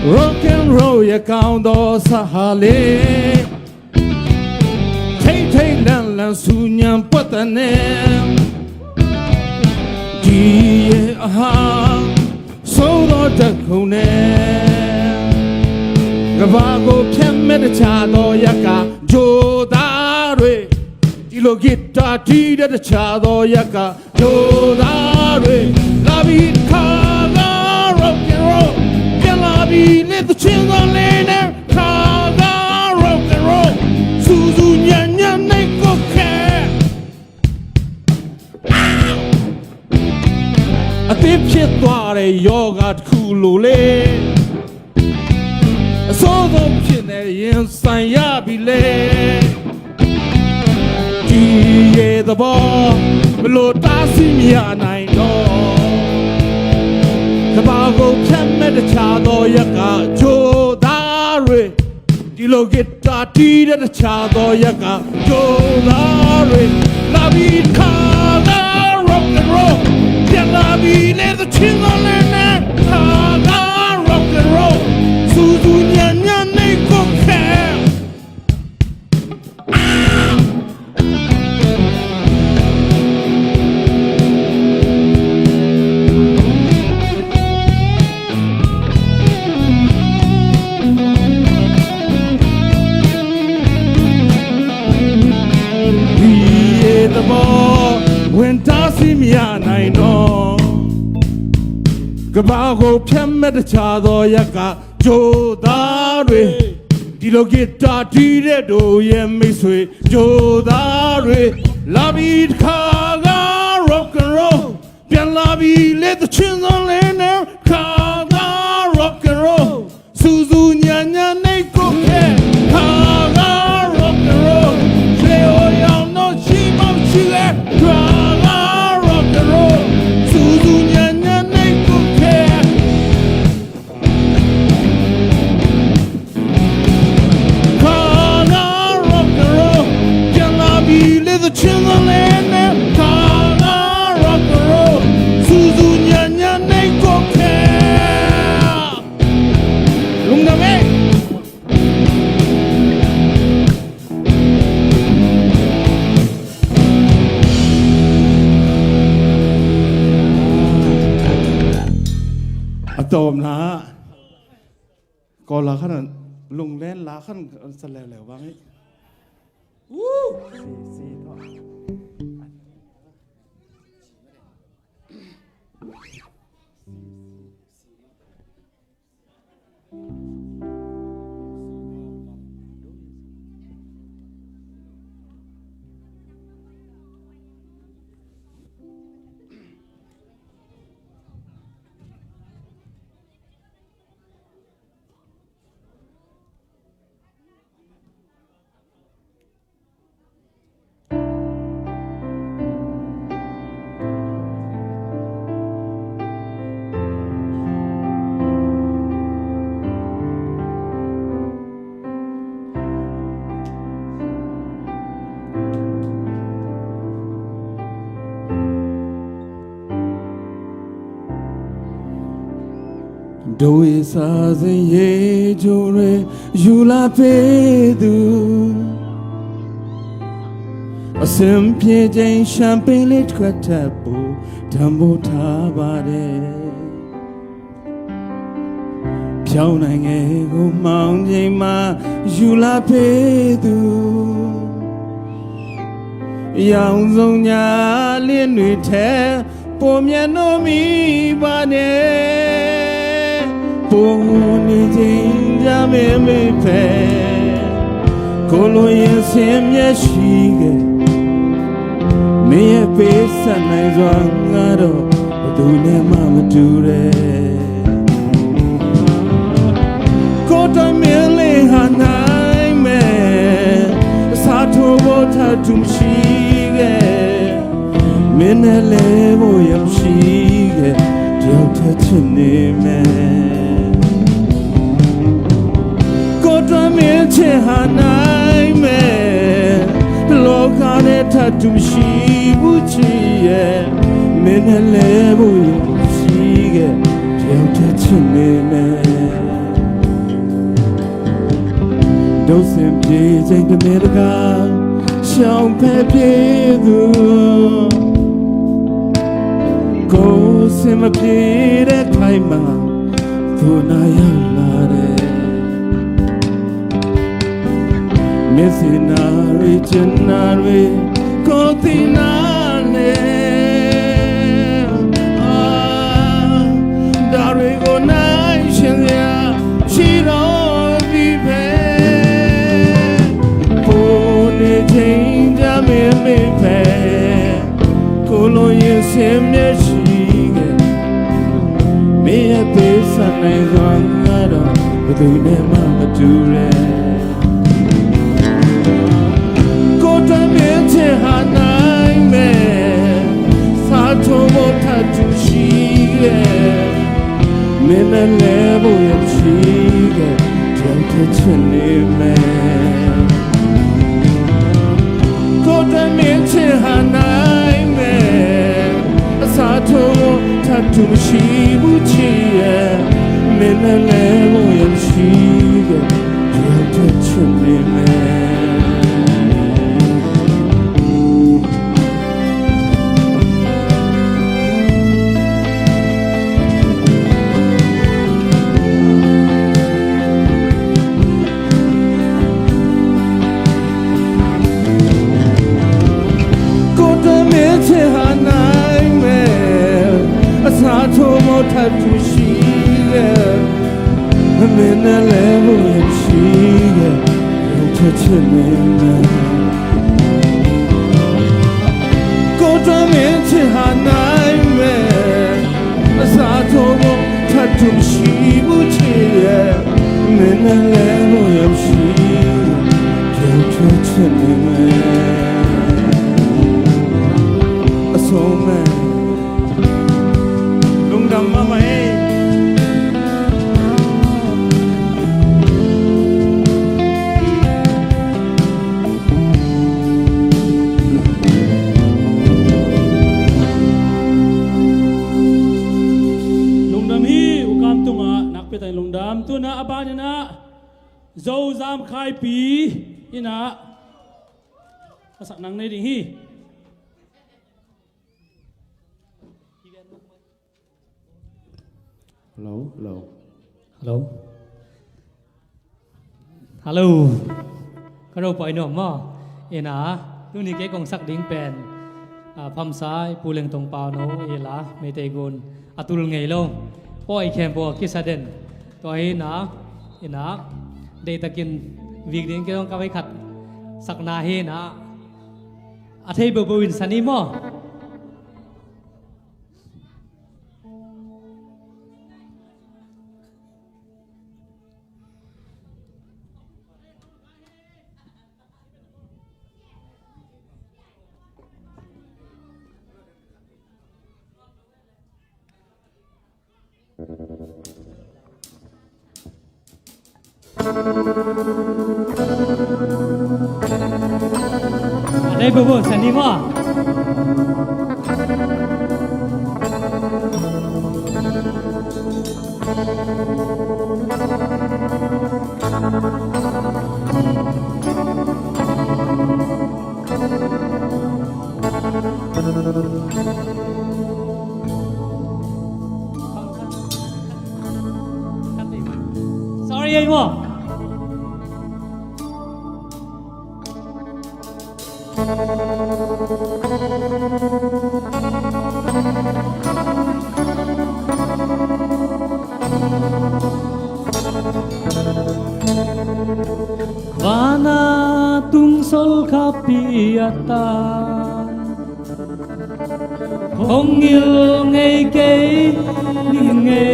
Rock and roll ya count do sa ha le. Thei thei lan lan su nyan pua ta ne. Di ye a ha. So do da ko ne. Ga ba go pyan me da cha do ya ka jo da re. Di lo guitar di da da cha do ya ka. Yo, da, re, la, bi, ka, ga, rock and roll. Ya, la, bi, le, the chin, the lane, ka, ga, rock and roll. Su, su, nya, nya, ne, ko, ke. အသစ်ဖြစ်သွားတဲ့ယောဂါတစ်ခုလိုလေ အဆိုးဆုံးဖြစ်နေရင်ဆိုင်ရပြီလေ ဒီရဲ့သဘောဘယ်လိုတားဆီးမရနိုင်တော့ ကမ္ဘာကိုဖြတ်မဲ့တခြားသောရက်ကကြိုးသားတွေ ဒီလိုဂစ်တာတီးတဲ့တခြားသောရက်ကကြိုးသားတွေ လာပြီခါသာ rock and roll ပြန်လာပြီလေသချင်းတော်လေးနဲ့ခါသာ rock and roll စူးစူးညံ့ညံ့နေကိုခဲ ဒီရဲ့သဘောဝင်တားဆီးမရနိုင်တော့ ကမ္ဘာကိုဖြတ်မဲ့တခြားသောရက်က ကြိုးသားတွေ ဒီလိုဂစ်တာတီးတဲ့တို့ရဲ့မိတ်ဆွေ ကြိုးသားတွေ လာပြီတခါက rock and roll ပြန်လာပြီလေသချင်းသောလေးနဲ့ ခါက rock and roll စူးစူးညံ့ညံ့နေကိုခဲ ခါက Tawpna ah Kawla khan lunglen la khan sa leuleu bang hi. ။ဒို့ဝေစာစဉ်ရေချိုးတွေယူလာပေးသူ။အစဉ်ပြေချိန်ရှမ်ပိန်လေးတစ်ခွက်ထပ်ဖို့တန်ဖိုးထားပါတယ်။ဖြောင်းနိုင်ငယ်ကိုမောင်းချိန်မှာယူလာပေးသူ။ရောင်စုံညာလင်းတွေထဲ ပုံမြတ်နိုးမိပါနဲ့။ပုံနေချိန်ကြမင်းမင်းဖဲကိုလိုရင်စင်မျက်ရှိခဲ့။မင်းရဲ့ပေးဆက်နိုင်စွာငါတော့ဘယ်သူနဲ့မှမတူတဲ့။ကိုယ်တိုင်မင်းလေးဟာနိုင်မယ်။အစားထိုးဖို့ထပ်တူမရှိခဲ့။မင်းနဲ့လဲဖို့ရမရှိခဲ့။တယောက်တည်းချစ်နေမယ်။ကိုယ်တိုင်မင်းချစ်ဟာနိုင်မယ်။လောကနဲ့ထပ်တူမရှိဘူးချစ်ရဲ့။မင်းနဲ့လဲဖို့ရမရှိခဲ့။တယောက်တည်းချစ်နေမယ်။ဒုစင်ပြေချိန်တမင်တကာရှောင်ဖဲပြေသူကိုယ်စင်မပြေတဲ့ခိုင်မှာသူနာရောက်လာတယ်။မျက်စိနာရီချင်နာရီကိုသိနာနဲ့အာဒါတွေကိုနိုင်ရှင်ရာရှိတော်ဒီဖဲကိုနေချင်းကြမင်းမင်းဖဲကိုလိုရင်စင်မျက်ရှိခဲ့မင်းရဲ့ပေးဆံနိုင်စွာငါတော့ဘယ်သူနဲ့မှမတူလဲကိုယ်တမင်းချစ်ဟာနိုင်မယ်စားထိုးဖို့ထပ်တူရှိရဲ့မင်းနဲ့လဲဖို့ရရှိရဲ့ကြောက်တဲ့ချစ်နေမယ်ကိုယ်တမင်းချစ်ဟာနိုင်မယ်အစားထိုးဖို့ထပ်တူမရှိဘူးချစ်ရဲ့မင်းနဲ့လဲဖို့ရရှိရဲ့ကြောက်တဲ့ချစ်နေမယ်ကိုယ်တမင်းချစ်ဟာနိုင်မယ်အစားထိုးမထပ်သူရှိရဲ့မင်းနဲ့လဲဖို့ရရှိရဲ့ရုပ်ထချစ်နေမယ်ကိုယ်တမင်းချစ်ဟာနိုင်မယ်အစားထိုးမထပ်သူရှိဘူးချစ်ရဲ့မင်းနဲ့လဲဖို့ရရှိရဲ့ရုပ်ထချစ်နေမယ်အဆုံးမဲ့ Lungdam mahmah ei. Lungdam hi, U Kam Tung ah nakpi takin lungdam. Tuna a ban in ah Zozam Khaipi in ah a sak nang nei ding hi. Hello, hello. Hello. Hello. Ka ro poi nuam maw? Ina, tuni kei kong sak ding pen, ah, Phamsa i Pu Leng Tong Pau no i la, Meitei gun a tul ngei lo. Poi khempeuh a kisa den. Tua hi ina, ina, deihtakin vik ding kei zong ka vei khat sakna hi ina. A thei bobo in sa ni maw? A dei bobo sa ni maw? Sorry ei maw. Vana tung sol khapi a tan hong ngil ngei kei ning e.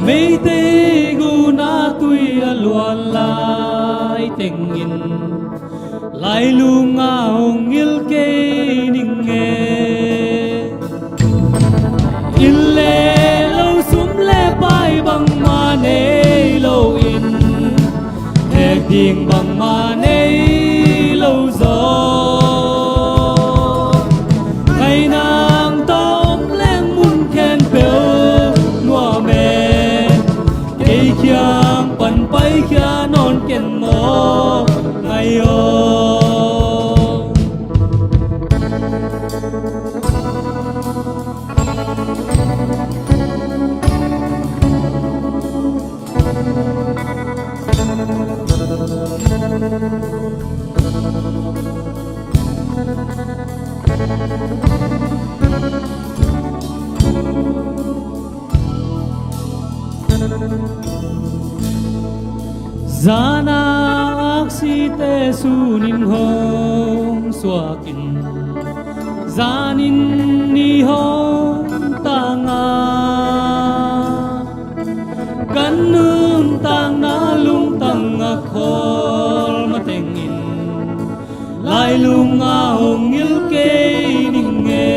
Meitei guna tui a luan lai tengin lailunga hong ngil kei ning e. Inn le lo sum le pai bangmah nei loin, nek ding bangmah nei lo zaw, ngainang tawh om leng mun khempeuh nuam e. Kei kiang pan paikhia nawn ken maw, ngai aw. Zana aksite sunin hong suakin, zanin ni hong tanga, kan nuntakna lungtang a khawl matengin, lailunga hong ngil kei ning e.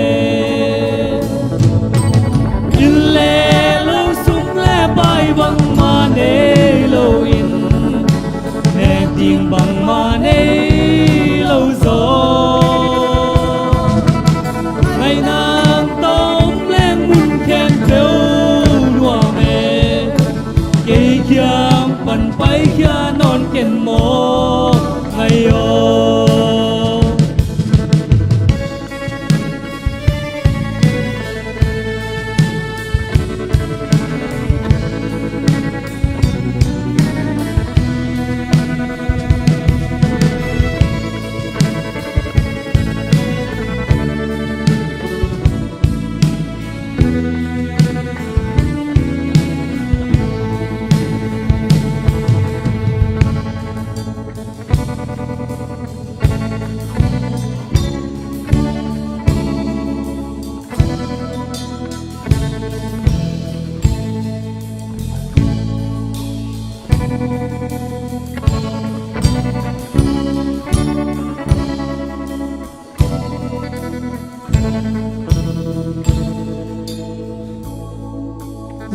Inn le lo sum le pai bangmah nei loin, nek ding bangmah nei lo zaw, ngainang tawh om leng mun khempeuh nuam e. Kei kiang pan paikhia nawn ken maw, ngai aw.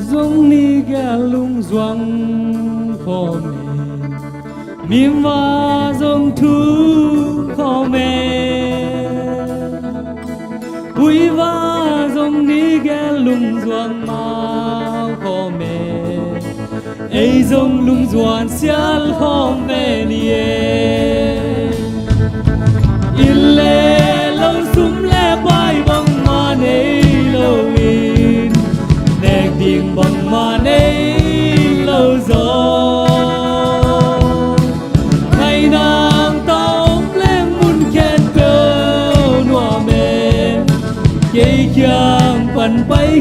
Zong ni gel lungzuang khawm e, miva zong thu khawm e. Huiva zong ni gel lungzuang mau khawm e, ei zong lungzuan sial khawm ve ni e. Inn le lo sum le pai bangmah nei loin,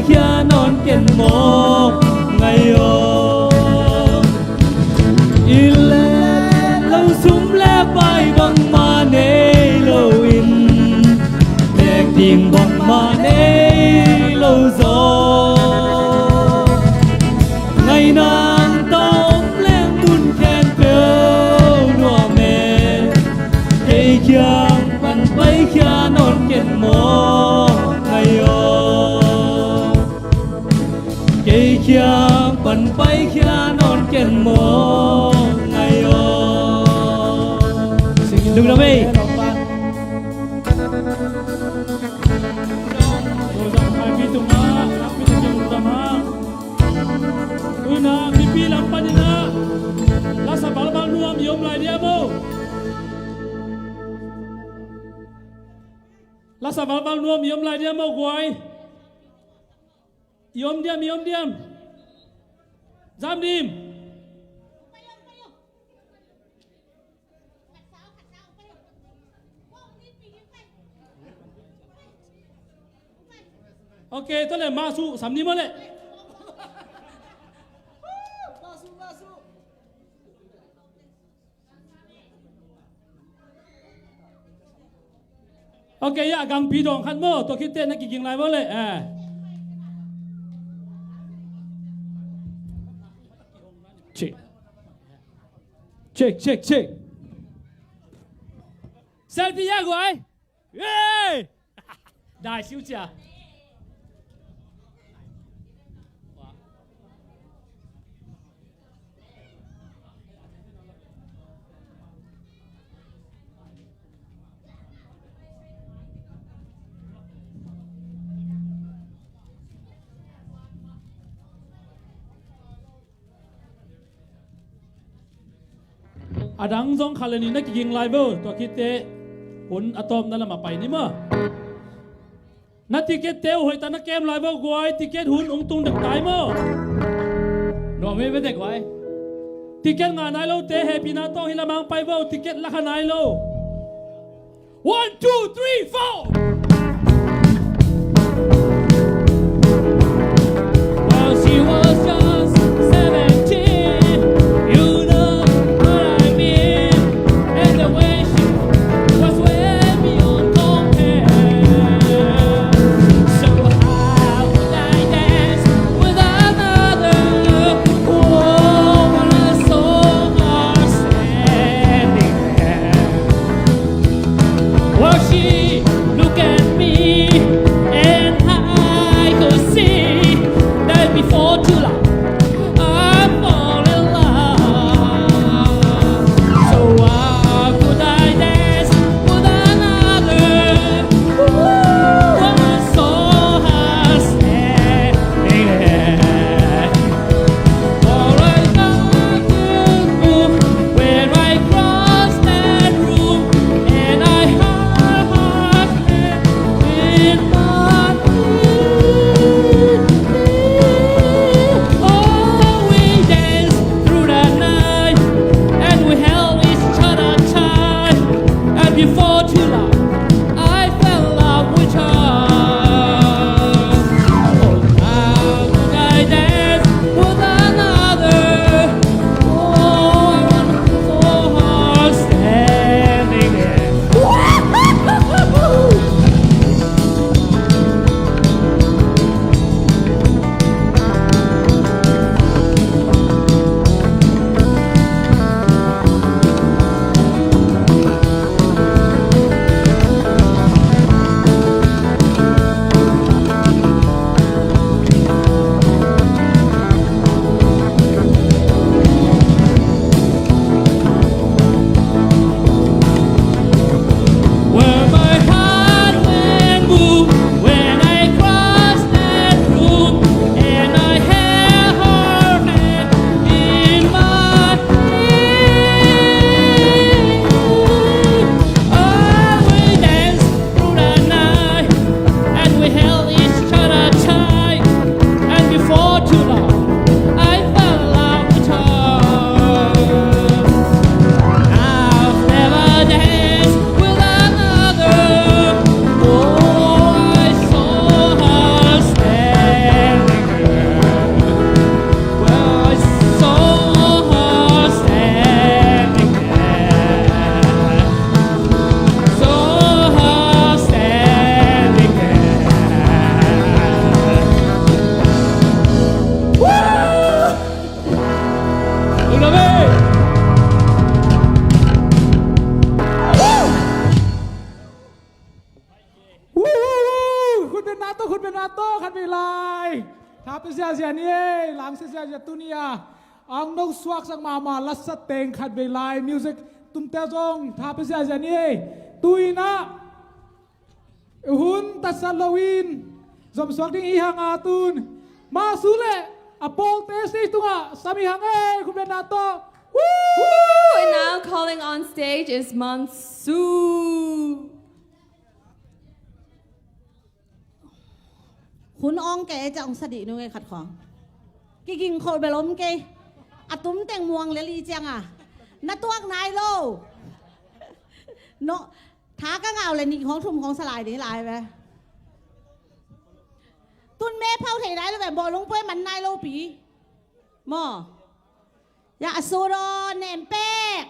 khia nawn ken maw, ngai aw. Inn le lo, sum le pai bangmah nei loin, nek ding bangmah nei lo zaw, ngai nang ta om leng mun khempeuh nuam e. Kei kiang pan paikhia nawn ken maw, ngai aw. Kei kiang pan paikhia nawn ken maw, ngai aw. Lungdam ei. Tuina mipi lam panin ah lasa valval nuam i om lai diam aw? Lasa valval nuam i om lai diam aw, guai? I om diam, i om diam? Zam dim. Ok, tua leh mah suh sam ni maw leh. Ok, ya, gangpi dawng khat maw, tua khit teh na kiging lai maw leh. Eh. Check. Check, check, check. Selfie ya, guai. Hey! Dai siu cia. A dang zong khat le nih na kiging lai vo, tua khit teh hun a tawpna lam a pai ni maw. Na ticket te uh hoih tak na kem lai vo, guai, ticket hun ong tung dek tai maw. Nuam ei ve dek guai. Ticket ngah nai lote hehpihna tawh hih lam ah pai vo, ticket la kha nai lo. One, two, three, four. Well, she was just seventeen. You know what I mean. And the way she was way beyond compare. So how could I dance with another woman? I saw her standing there. Well, she looked Tawh khat vei lai. Tha pia ziazia ni ei, langsia ziazia tuni a. Ang no suaksak mahmah lasat teng khat vei lai. Music tumte zong tha pia ziazia ni ei. Tu-in ah hun tatsat loin zomsuak ding hi hang a tun. Mah su leh a pawlte stage tungah sam hi hang ei, khut beng na tawh. Woo! And now calling on stage is Mansu. Hun awng kei e, ciah hong sa dih nung e khat khawng. Kiging khol bel om kei. A tum teng muang lel i ciang a. Na tuak nai lo. No, tha ka ngah uh leh nih khawng thum khawng sa lai ding lai ve. Tun me phau thei nai lo ve, bawlung pua man nai lo pi. Maw. Ya, a suraw Nempek.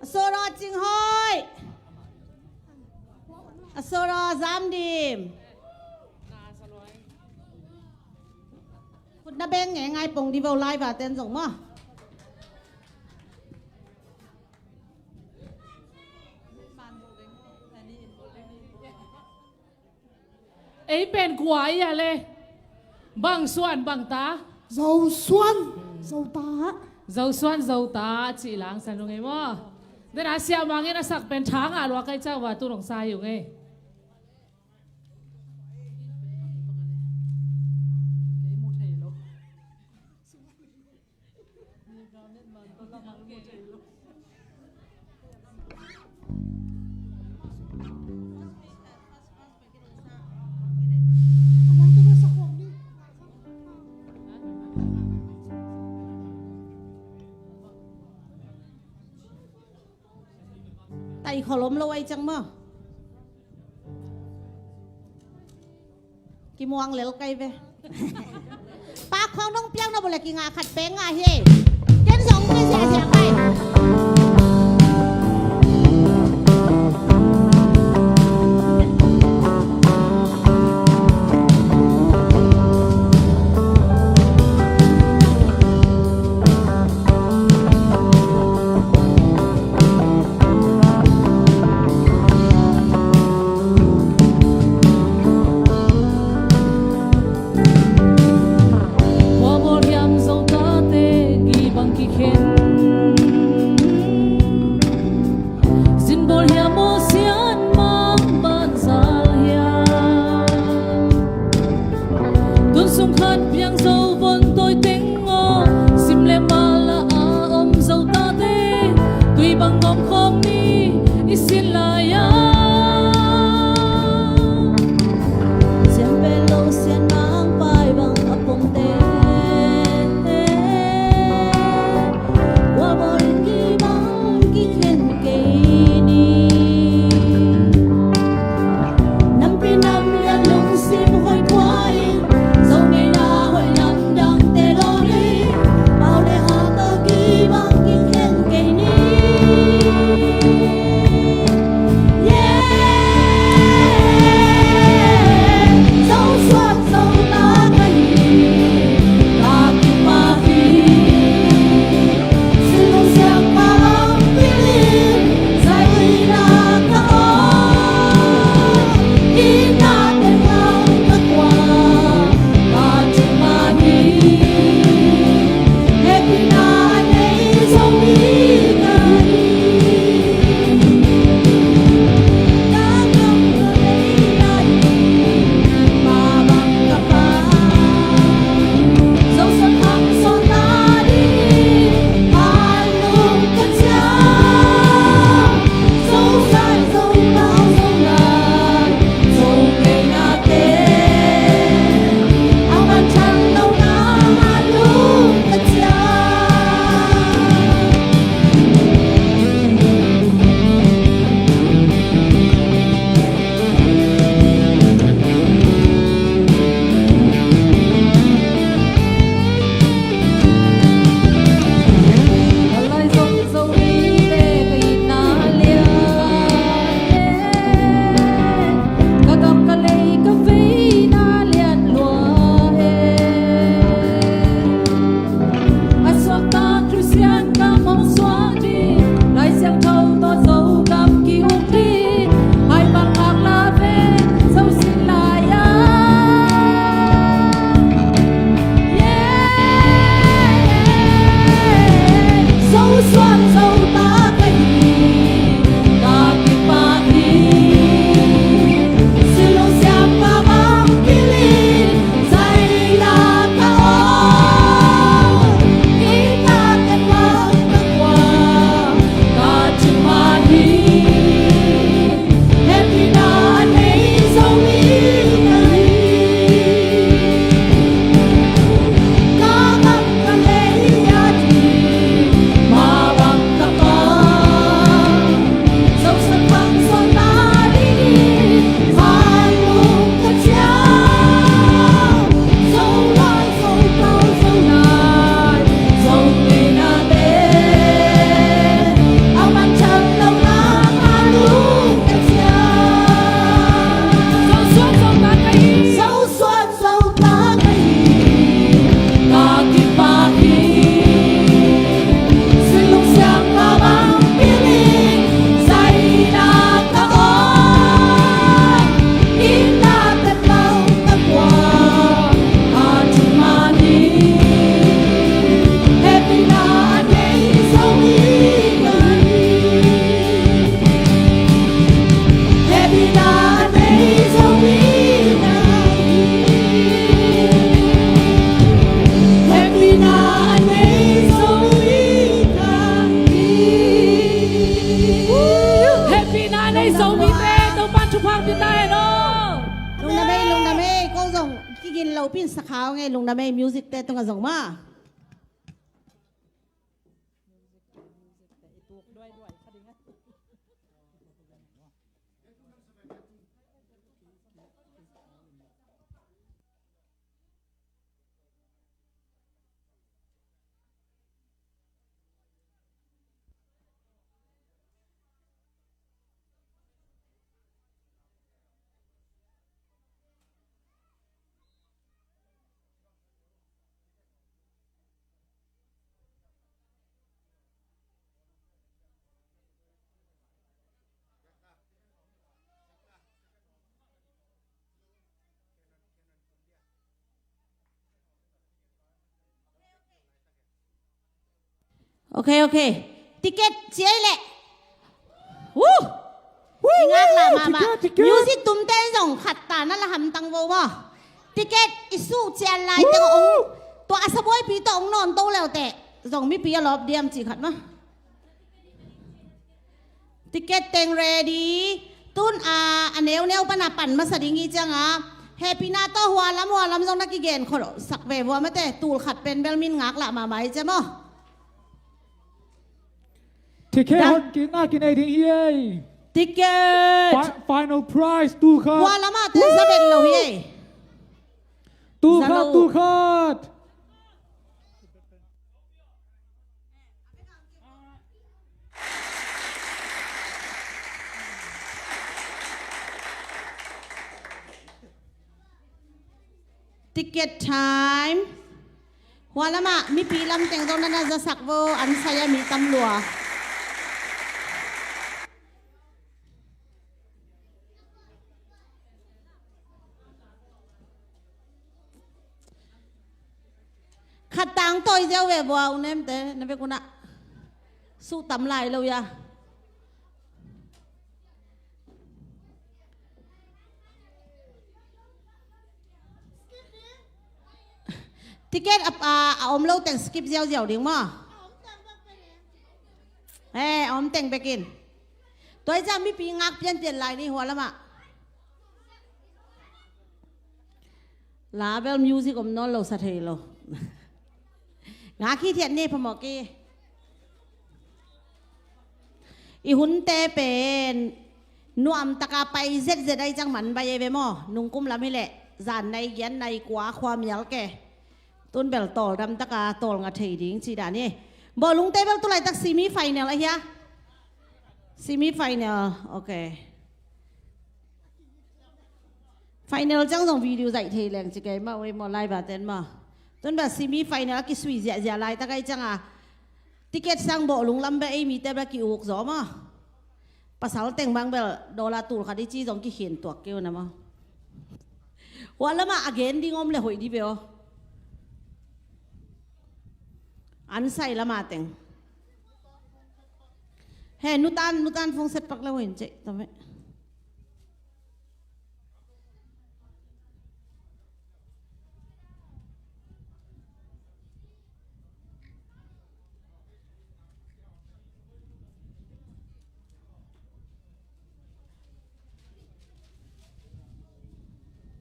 A suraw Cinghoih. A suraw Zamdim. Khut na beng nge ngai pong di vo lai va ten zong maw. Ei pen kua i a le? Bang suan bang ta? Zo suan, zo ta. Zo suan zo ta cih lang sa nung ei maw. Dena siah mangin a sak pen tha ngah lua kai cauh va tu nong sa hi ung ei. Tai kholom lo ai cang maw. Kimuang lel kai ve. Pak khawng nong piang na bawleh kingah khat peng ngah hi. Ken zong kai ziahziah kai. Kua bawl hiam zo tate, kei bang kikhen. Zin bawl hiam aw sian mang ban zal hiam. Tun sung khat piang zo von tawi teng aw, sim le mala a om zo tate, tui bang gawm khawm ni i sin lai a. Siam pen lo sian mang pai bang a pom te. Kua bawl in kei bang kikhen kei ni. Nampi nam lian lungsim hoih kua in, zo ngeina hoih lam Zong kigin lo pin sakhau ngei lungdam ei, music te tungah zong ma. Ok, ok. Ticket ciai leh. Woo! Woo! I ngak lah mahmah. Ticket, ticket. Music tumte zong khat ta na la hamtang vo maw. Ticket i suh cian lai teng ong. Tua a sabuaipi tawh ong nawn to leuteh zong mipi a lawp diam cih khat maw. Ticket teng ready. Tun a, a neuneu pana pan masa ding hi cianga, hehpihna tawh hua lam hua lam zong na kigen khol sak ve vua mate, tul khat pen bel min ngak lah mahmah hi cia maw. Ticket hon kik na kinei ding hi ei. Ticket. Final prize tul khat. Hua lamah te za vet lo hi ei. Tul khat, tul khat. Ticket time. Hua lamah mipi lam teng zong na na zasak vo, an sai a mi tam lua. Khat tang tawi ziau ve vua u nemte na vek unah. Suh tam lai lo ia. Ticket a, a, a om lo teng skip ziauziau ding maw? Eh, a om teng bekin. Tua hi ciang mipi ngak pianpian lai ni hua lamah. Label music om nawn lo sa thei lo. Ngak hi thiat ni phamawh ki. I hunte pen nuamtaka pai zetzet ahi ciang man bai ei ve maw? Nungkum lam hileh zan nai giat nai kua khua mial ke. Tun bel tawldam taka tawlnga thei ding ci dan hi. Bawlungte bel tulaitak semi final ahia? Semi final, ok. Final ciang zong video zaih thei leng ci kei mah ui maw, live a ten maw. Tun bel semi final a kisui ziahziah laitak ahi cianga ticket sang bawhlung lam bel ei mite bel ki-uk zaw maw. Pasal teng bang bel dollar tul khat i ci zong kikhin tuak kei uh na maw. Hua lamah a gen ding om le hoih di bel. An sai lama teng. He, nutan, nutan phone set pak le hoih in ceh tame.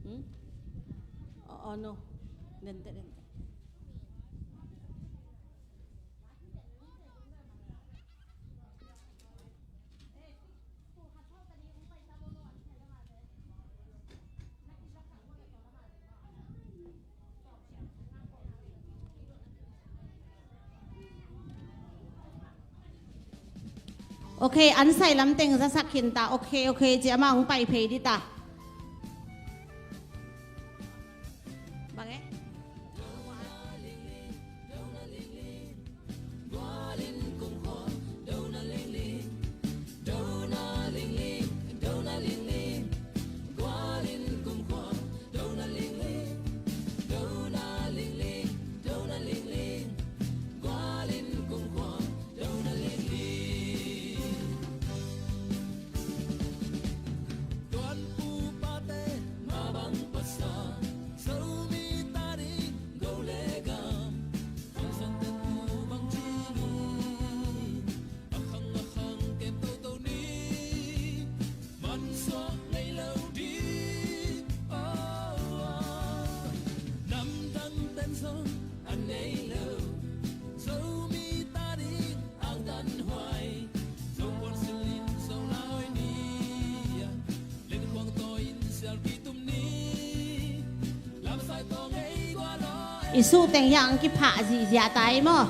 Hmm? Oh, oh, no. Dente, dente. Ok, an sai lam teng zasak khin ta. Ok, ok, ci amah hong pai phei di ta. Bang e? I suh teng hiah ang kiphah zihziah ta ei maw.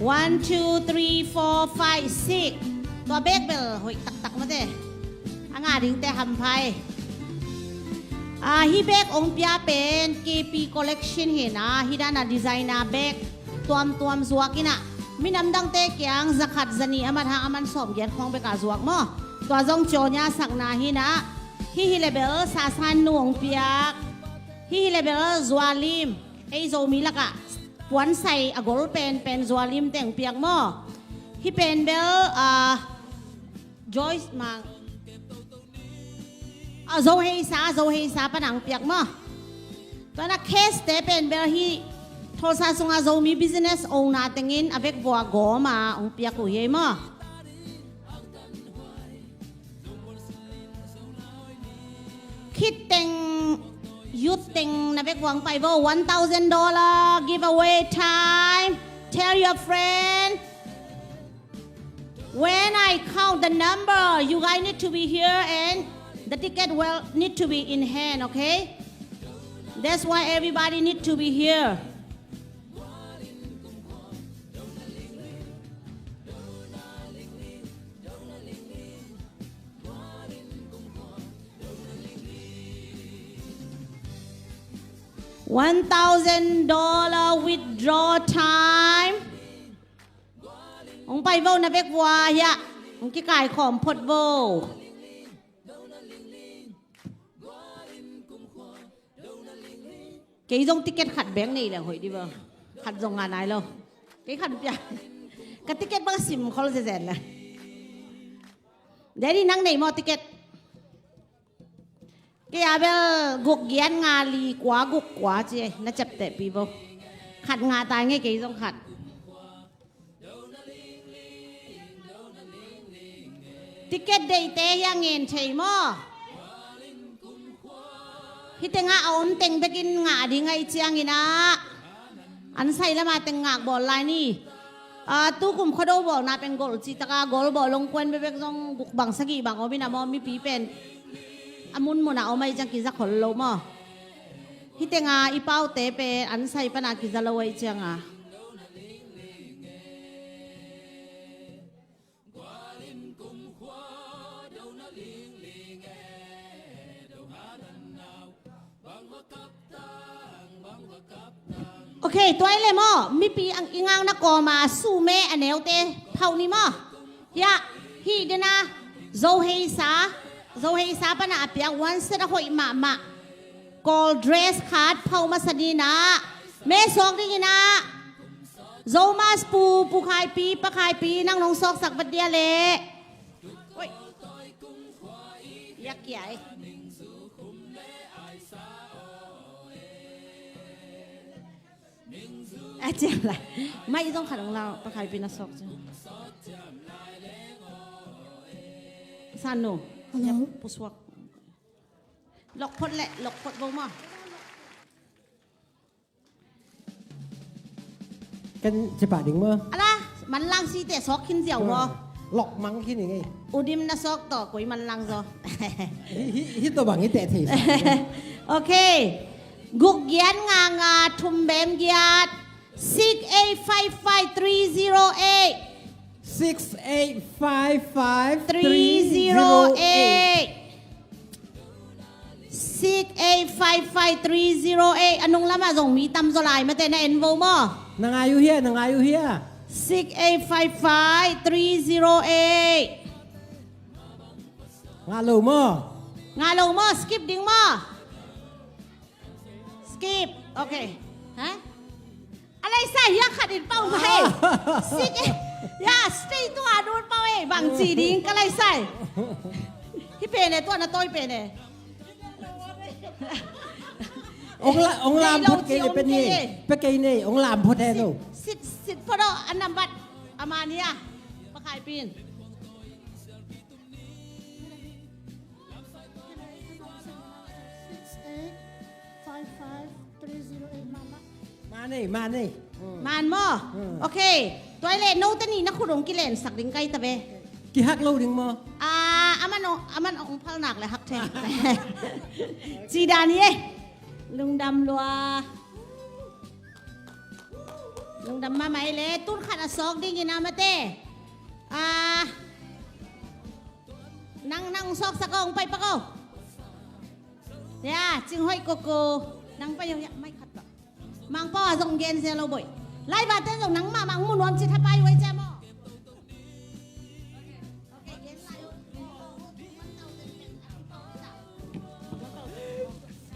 One, two, three, four, five, six. Tua bag bel hoih taktak mate. A ngah dingte hampha ei. Ah, hih bag ong pia pen K P Collection hi na, hih dan a designer bag tuamtuam zuak in ah, minam dangte kiang zakhat zanih a mat hang a man sawmgiat khawng bek a zuak maw. Tua zong Cawnya sakna hi na. Hih hi le bel Sasan nu ong piak. Hih hi le bel Zualim. Ei Zomi lakah puansai a gol pen pen Zualim teng piak maw. Hih pen bel, ah, Joyce Mang. Ah, Zo Heisa, Zo Heisa pan ang piak maw. Tua na case te pen bel hih Tulsa sunga Zomi business owner tengin a vekvua gawm a ong piak uh hi ei maw. Khit teng, youth teng na vekvua ong pai vo, one thousand dollar giveaway time. Tell your friend. When I count the number, you guys need to be here and the ticket will need to be in hand, okay? That's why everybody need to be here. One thousand dollar withdraw time. Ong pai vo na vekvua hiah. Ong kikaikhawm phot vo. Kei zong ticket khat bek nei leng hoih di vo. Khat zong ngah nai lo. Kei khat pia. Ka ticket bang sim khol zezen la. Daddy nang nei maw ticket? Kei a bel guk giat nga li kua guk kua ci ei, na ciaptehpih vo. Khat ngah ta ngei kei zong khat. Ticket deihte hiah ngen thei maw. Hih tengah a om teng bekin ngah ding ahih ciangin ah, an sai lama teng ngak bawl lai ni. Ah, tukum Khuado bawlna pen golh cih taka gol bawl longkuan bekbek zong guk bang sagih bang om in ah maw, mipi pen a munmun ah om ahih ciang kiza khol lo maw. Hih tenga i paute pen an sai pana kiza lo ahih cianga. Ok, tua i le maw, mipi ang i ngakna kawma sume a neute phauh ni maw. Hiah, hih dena, Zo Heisa, Zo Heisa pana a piak one set a hoih mahmah. Kawl dress khat phauh masa ni na. Me suak ding ina. Zo mas pu, Pu Khaipi, Pa Khaipi, nang nong sawksak vat dia le. Oi. Yak kiai. A ciang lai. Mai zong khat ong lau, Pa Khaipi na sawk ciang. Sanu. Hello. Pusuak. Lokphot le, lokphot bo ma. Kan cepat ding ma. Ala, manlang si te sok khin ziau bo. Lok mang khin ing ei. Udim na sok to, koi manlang zo. Hi, hi, hi to bang hi te thei sa. Ok. Guk giat nga nga thum bem giat. Six eight five five three zero eight. Six eight five five three zero eight. Six eight five five three zero eight. A nung lamah zong mi tam zaw lai mate, na en vo maw? Na ngai uh hia, na ngai uh hia. Six eight five five three zero eight. Ngah lo maw? Ngah lo maw? Skip ding maw? Skip. Ok. Ha? A lai sa hia khat in pau mai. Sik e. Ya, stay tu a dun pau e. Bang ci ding ka lai sa. Hi pen e, tua na toi pen e. Ong la, ong lam phot kei le pe ni. Pe kei ni, ong lam phot he lo. Sit, sit phot o, a nambat. A ma ni a. Pa Khai Pin. Six eight five five three zero eight. Man maw? Man maw? Ok. Tua i le note ni na khut ong kilensak ding kai ta ve. Kihak lo ding maw? Ah, aman ong, aman ong phal nak le hak thei. Ci dan hi e. Lungdam lua. Lungdam mahmah ei le, tun khat a sawk dingin a mate. Ah, nang, nang sawksak aw, hong pai pak aw. Ya, Cing Hoih Koko. Nang pai aw, ya, mai khat tawh. Mangpau a zong gen sia lo boih. Lai ba ten zong nang mahmah hong mu nuam ci thapai uai cia maw.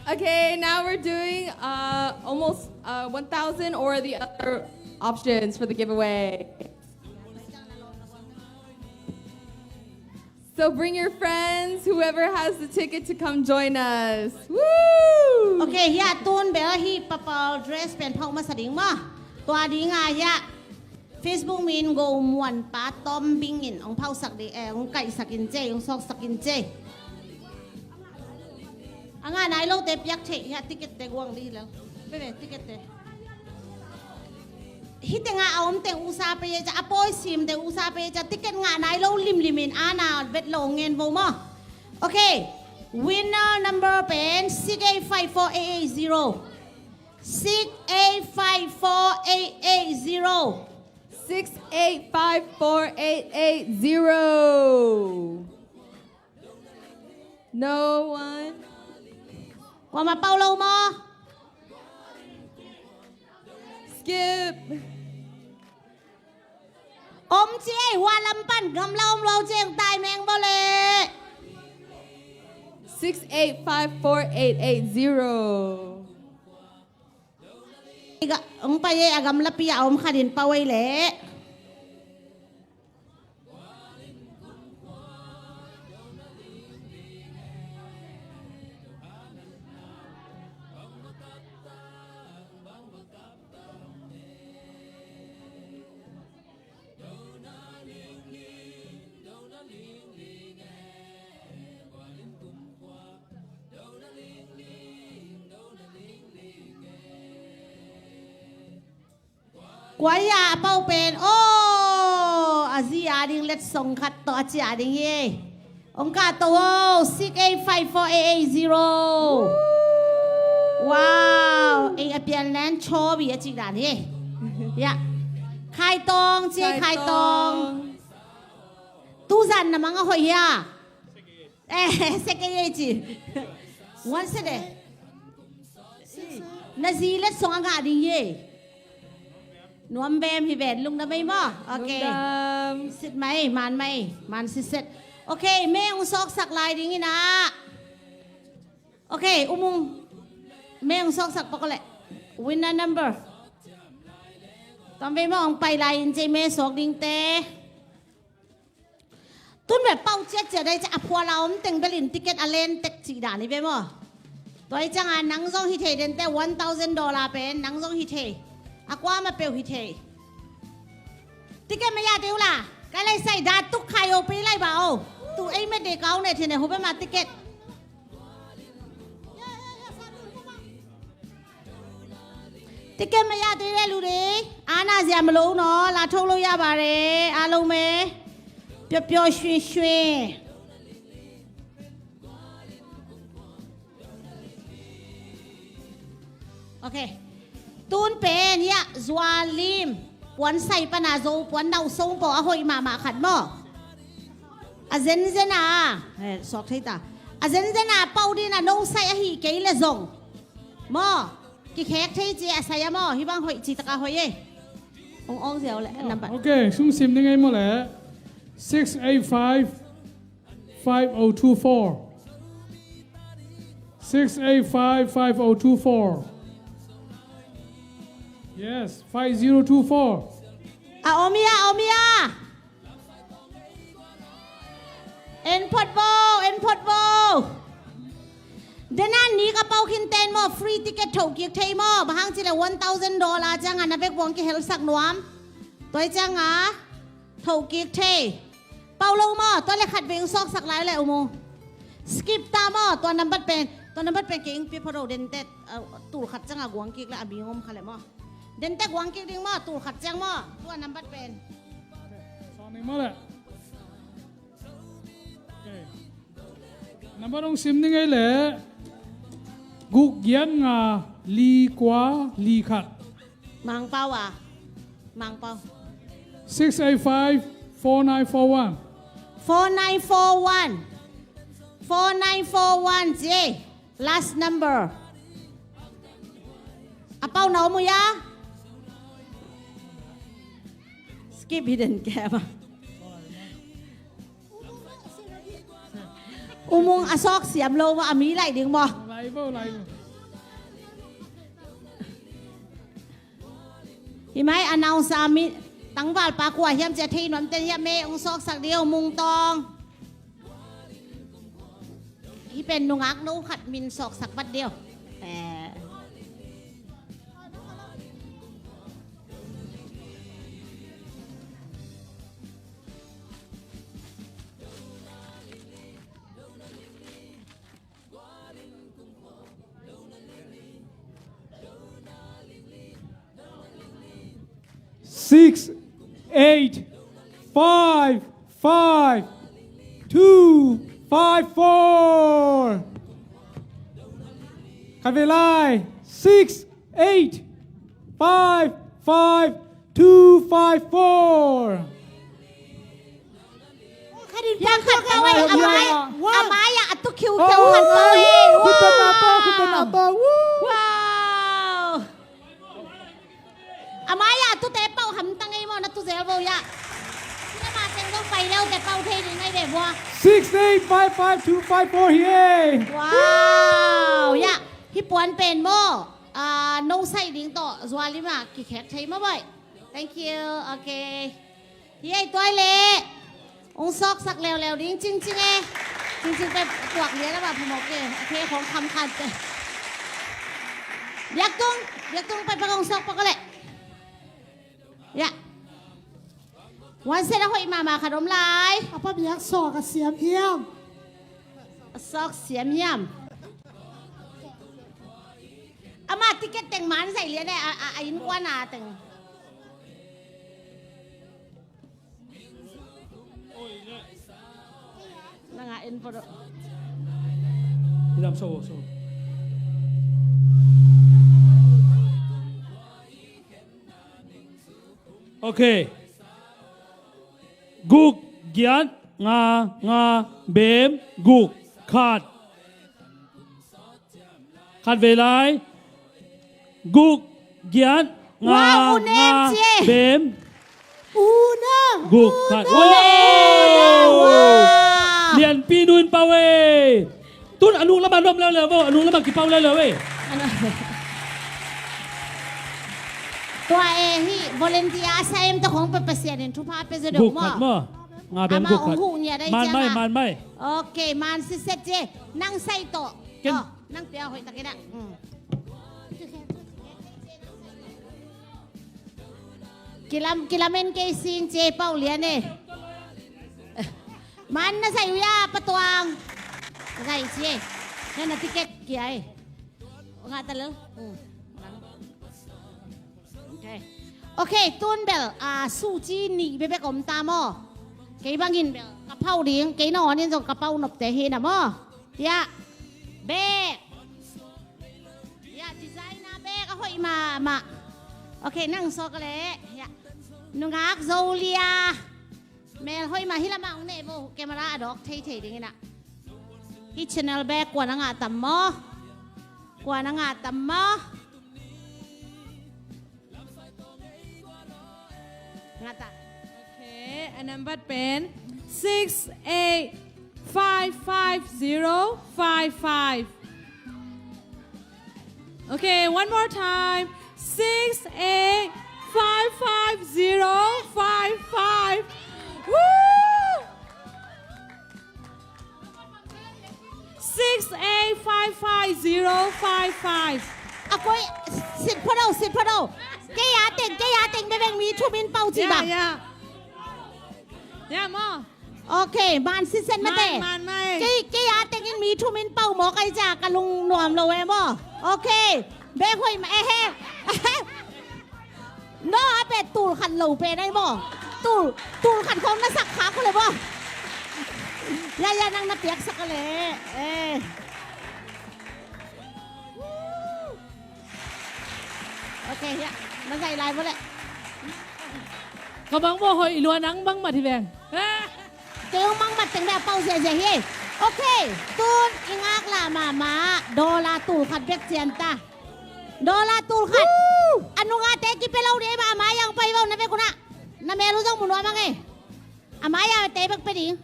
Okay, now we're doing uh, almost uh, one thousand or the other options for the giveaway. So bring your friends, whoever has the ticket, to come join us. Woo! Okay, hiah tun bel hih purple dress pen phauh masa ding maw. Tua dingah hiah Facebook min Go Muan Pa Tom Bing in hong phauhsak ding, eh, hong kaihsak in cei, hong sawksak in cei. A ngah nai lote piak theih, hiah ticket te guang dih lel. Veve, ticket te. Hih tengah a om teng usa pei ei cia, a pawi sim teng usa pei ei cia, ticket ngah nai lo limlim in ana vet lo ngen vo maw. Okay, winner number pen six eight five four eight eight zero. Six eight five four eight eight zero. Six eight five four eight eight zero. No one. Kuamah pau lo maw? Skip. Om ci ei, hua lam pan gamla om lo ceng tai meng bo le. Six eight five four eight eight zero. Hong pai ei, a gamlapi a om khat in pau ei leh. Kua hi a, a pau pen, aw, a zi a ding letsong khat tawh a ciah ding hi. Hong kah to aw, six eight five four eight eight zero. Wow, ei a pial nen chawbi a cik dan hi. Ya. Khai Tong ci, Khai Tong. Tuzan na mang a hoih hia? Eh, sek ei ei ci. One set eh. Na zi letsong a ngah ding hi. Nuam vem hi ven, lungdam ei maw? Okay. Lungdam. Sit mai, man mai, man siset. Okay, meng sawksak lai ding ina. Okay, umung. Meng sawksak pak leh. Winner number. Tuam vei maw, hong pai lai in cei me sawk dingte. Tun ve pau ciatciat dai cia a phual a om teng belin ticket a len tek cih dan hi ve maw? Tua hi cianga nang zong hi thei dente, one thousand dollar pen nang zong hi thei. A kuama peuh hi thei. Ticket maya te ula. Kai lai sai da tuk khai o pei lai ba o. Tu ei me de kau ne thene hube ma ticket. Ticket maya te le lu de. Ana zia ma lo no, la thok lo ya ba re. A lo me. Pyo pyo shwe shwe. Okay. Tun pen ya zua lim. Puan sai pana zo puan nau song po a hoih mahmah khat maw? A zenzen a, eh, sawk thei ta. A zenzen a pau din a no sai ahi kei le zong maw? Kikhek thei ci a sai a maw? Hi bang hoih ci taka hoih e. Ong ong ziau le nambat. Okay, sung sim ni ngei maw le. Six eight five five oh two four. Six eight five five oh two four. Yes, five zero two four. A om ia, a om ia. En phot vo, en phot vo. Dena ni ka pau khin ten maw, free ticket tho kik thei maw. Bahang cile one thousand dollar cianga na vek vong kihelsak nuam. Toi cianga tho kik thei. Pau lo maw, tua le khat veng sawksak lai le umu. Skip ta maw, tua nambat pen. Tua nambat pen kei ing pi phot o dente, uh, tul khat cianga guang kik le a bing om kha le maw. Dente guang kik ding maw, tul khat ciang maw, tua nambat pen. Sawning maw le. Okay. Nambat ong sim ni ngei le. Guk giat nga li kua li khat. Mangpau a. Mangpau. Six eight five, four nine four one. Four nine four one. Four nine four one, J. Last number. A pau na om uh hia? Skip hidden camera. U Mung a sawk siam lo maw, a mi laih ding maw? Lai bo, lai bo. Hi mai announce a mi tangvalpa kua hiam ci a thei nuam ten hiam e, hong sawksak ding U Mung Tawng. Hih pen nungak no khat min sawksak vat ding. Eh. Six eight five five two five four. Khat vei lai. Six eight five five two five four. Piang khat pau ei, a mai, a mai ah a tu khiukheu khat pau ei. Khut beng na pau, khut beng na pau. Wow. A mai ah a tute pau hamtang ei maw, na tu zel bo ya. Cinema teng zong pai leute pau thei ding ei ve bua. Six eight five five two five four hi ei. Wow. Ya, hih puan pen maw, ah, no sai ding tawh zual lim ah kikhek thei maw boy. Thank you. Okay. Hi ei, tua leh hong sawksak leuleu ding Cingcing e. Cingcing pen tuak lian a mah phamawh kei. A thei khawng kham khan te. Biaktung, Biaktung pai pak hong sawk pak leh. Ya. One set a hoih mahmah khat om lai. A pa biak sawk a siam hiam? A sawk siam hiam? Ama ticket teng man zaih lian e, a, a, a innkuan a teng. Nang a en photo. Hi lam so, so. Okay. Guk, giat, nga, nga, bem, guk, khat. Khat vei lai. Guk, giat, nga, nga, bem. Una, guk, khat. Una, una, wow. Lianpi nu in pau e. Tun a nung lamah nuam leuleu vo, a nung lamah kipau leuleu e. Tua e, hih volunteer a sa em tawh khong pe Pasian in thupha pe zaw deuh maw. Guk khat maw. Nga bem guk khat. Amah hong huh ngiat a i ciang a. Man mai, man mai. Okay, man sitset ci. Nang sai tawh. Ken. Oh, nang pia hoih takin a. Mm. Kilam, kilamen kei sing ci e, pau lian e. Man na zaih uh hia, Pa Tuang? Zaih ci e. Na na ticket kia e. Ngah ta lel. Mm. Okay. Okay, tun bel, ah, suci nih bekbek om ta maw. Kei bangin bel ka phau ding, kei nangawn in zong ka pau nopte hi na maw. Ya. Bek. Ya, designer bek a hoih mahmah. Okay, nang sawk leh. Ya. Nungak Zolia. Mel hoih mah, hih lamah hong neh vo, camera a dawk theithei dingin ah. Hih channel bek kua na ngah tam maw? Kua na ngah tam maw? Ngah ta. Okay, a nambat pen six eight five five zero five five. Okay, one more time. Six eight five five zero five five. Woo! Six eight five five zero five five. A koi, sit photo, sit photo. Kei a teng, kei a teng, bebeng mi thum in pau ci ba. Ya, ya. Ya, maw. Okay, man sitset mate. Man, man mai. Kei, kei a tengin mi thum in pau mawk ai cia ka lungnuam lo e maw. Okay, bek hoih mah e he. No a pet tul khat lo pen ai maw. Tul, tul khat khong na sak khak ko le maw. Ya, ya, nang na piaksak ko le. Eh. Okay, ya. Na zaih lai maw le. Ka bang maw hoih lua, nang bang mat hi veng. Kei hong bang mat teng bek a pau ziahziah hi. Ok, tun i ngaklah mahmah dollar tul khat bek cian ta. Dollar tul khat. A nungate kipia lo ding ei mah, a mai-ah hong pai vo, na vek un ah. Na mel uh zong mu nuam a ngei. A mai-ah te bek pia ding.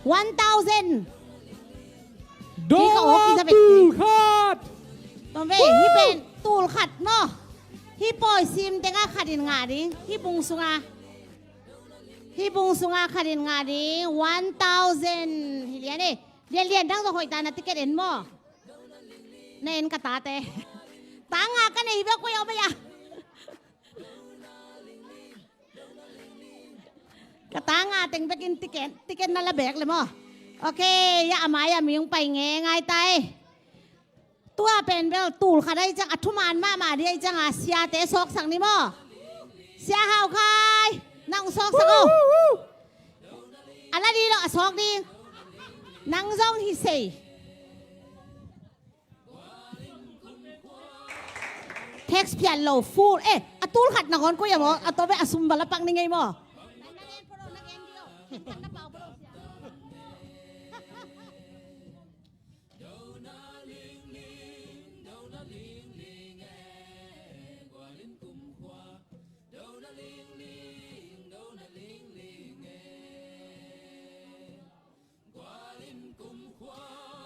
One thousand. Hi ka awk hi za bek. Dollar tul khat. Tom ve, hi pen tul khat maw. Hi pawi sim tengah khat in ngah ding. Hi bung sunga. Hi bung sunga khat in ngah ding. One thousand. Hi lian e. Lian lian dang zong hoih ta, na ticket en maw. Na en ka tate. Ta nga ka nei hi bek koi a om a ya. Ka ta nga teng bekin ticket, ticket na la bek le maw. Ok, ya a mai-ah mi hong pai ngeingai ta ei. Tua pen bel tul khat ahi ciang, a thuman mahmah ding ahi ciang a siate sawksak ni maw. Sia Hau Khai, nang sawksak o. A la ding lo, a sawk ding. Nang zong hi sei. Tax phiat lo full. Eh, a tul khat na hong koi a maw, a tua bek a sum va la pak ni ngei maw.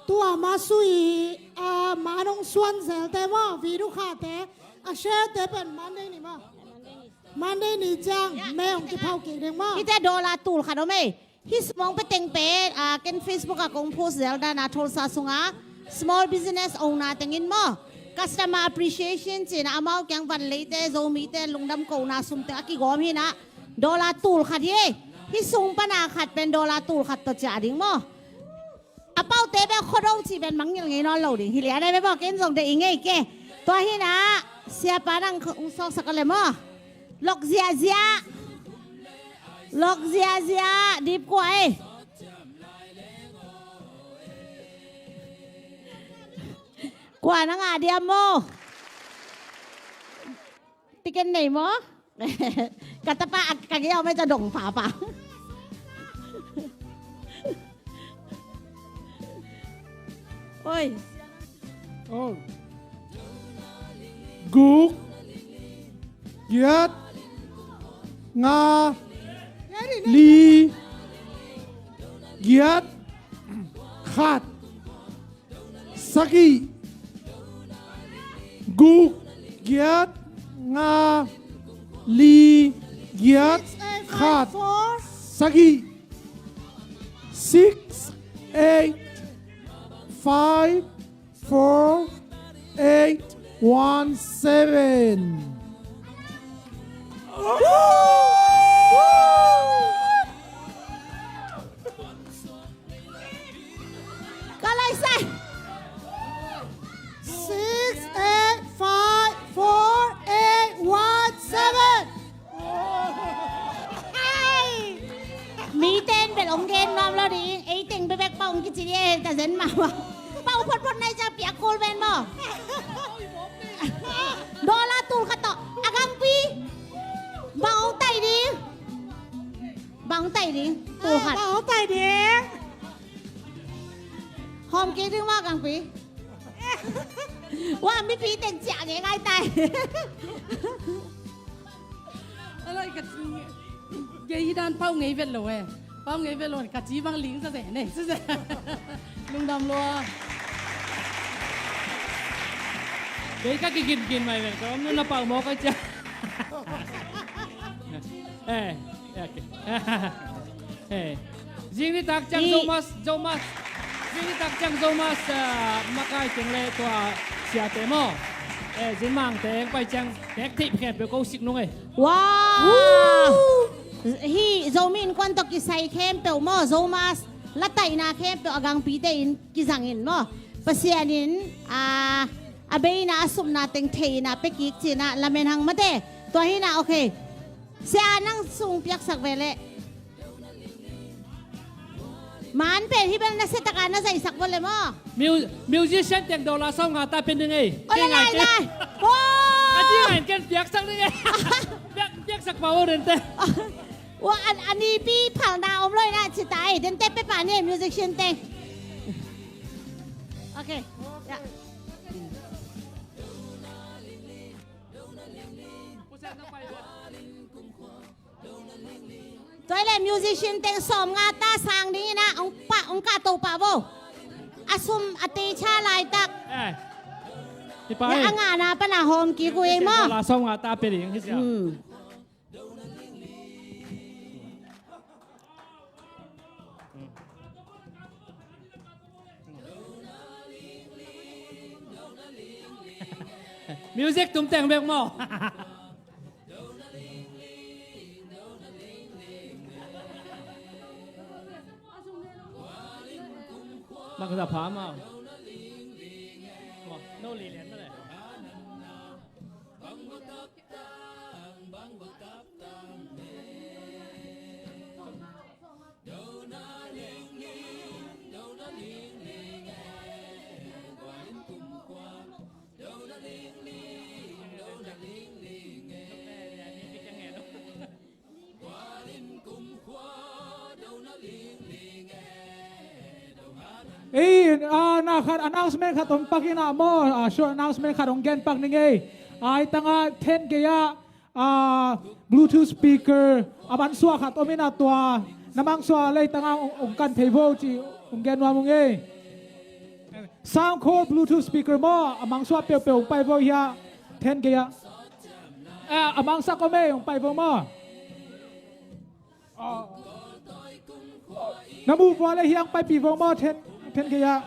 Tua ma sui a, ma nong suan zelte maw, video khate a share te pen Monday ni maw. Monday ni ciang me hong kiphau kik ding maw. Hite dollar tul khat om ei. Hi sum hong pia teng pen, ah, ken Facebook ah kong post zel dan a, Tulsa sunga small business owner tengin maw, customer appreciation ci-in ah amau kiang vanleite, Zomite lungdam kohna sumte a kigawm hi-in ah, dollar tul khat hi. Hi sung pan a khat pen dollar tul khat tawh ciah ding maw. A paute bek khuado cih pen mangngilh ngei nawn lo ding hi lian a, bek maw, ken zong deih i ngei ke. Tua hi-in ah, siapa nang hong sawksak a le maw. Lok ziahziah. Lok ziahziah, dip kua ei. Kua na ngah diam maw. Ticket nei maw? Ka tapa a ka gei a om ei, ta dong papa. Oi. Oh. Guk, giat, nga, li, giat, khat. Sagih. Guk, giat, nga, li, giat, khat. Sagih. Six eight five four eight one seven. Ka lai sai. Six eight five four eight one seven. Mi ten bel hong gen nuam lo ding. Ei teng bebek pa hong kici ding e, ta zen mama. Pa hong photphot nai ciang piak kul ven maw. Dollar tul khat tawh. A gangpi. Bang hong tai ding. Bang hong tai ding. Tul khat. Bang hong tai ding. Hawm kik ding maw gangpi. Wa, mipi teng ciah ngeingai tai. Alai ka ci, gei hi dan pau ngei vet lo e. Pau ngei vet lo, ka ci bang ling sa se ne, sa se. Lungdam lua. Gei ka kigin gin mai vet, ka om nu na pau mawk ai cia. Eh, eh, ok. Eh, zing nitak ciang Zomas, Zomas. Zing nitak ciang Zomas, ah, makai teng le tua siate maw. Eh, zin mangte hong pai ciang tek theih khempeuh ko sik nung e. Wow! Hih Zomi Innkuan tawh kisai khempeuh maw, Zomas lataihna khempeuh a gangpite in kizangin maw. Pasian in, ah, a beina a supna teng thei ina pia kik cina lamen hang mate. Tua hina, ok. Sia nang sung piaksak ve leh. Man pen hi bel na setaka na zaihsak vo le maw. Mu-, musician teng dollar sawm nga ta pen ding ei. Oi, kei ngai lai, kei. Lai. Ka ci ngai ken piaksak ding ei. Piak, Piaksak pah uh dente. Ua, a, a nipi phalna om lo in ah ci ta ei, dente pia pah ni, musician teng. Ok. Ya. Tua hi leh musician teng sawmnga ta sang ding in ah, hong pah, hong kahto pah vo. A sum a teicha laitak. Eh. Hi pah ei. A ngahna pan a hawm kik uh ei maw. Dollar sawmnga ta pia ding hi sia. Hmm. Music tum teng bek maw. Mak za pha maw. Maw, no li lian maw le. Ei, ah, na khat announcement khat om pak in ah maw, ah, short announcement khat hong gen pak ning ei. Ai tangah ten gei ah, ah, Bluetooth speaker a mansuah khat om in ah tua na mangsuah lei tangah hong, hong kan thei vo ci hong gen nuam ung ei. Sound card Bluetooth speaker maw, a mangsuah peuhpeuh hong pai vo hiah ten gei ah. Ah, a mangsak om ei, hong pai vo maw. Na muh vua le hiang paipih vo maw, ten, ten gei ah.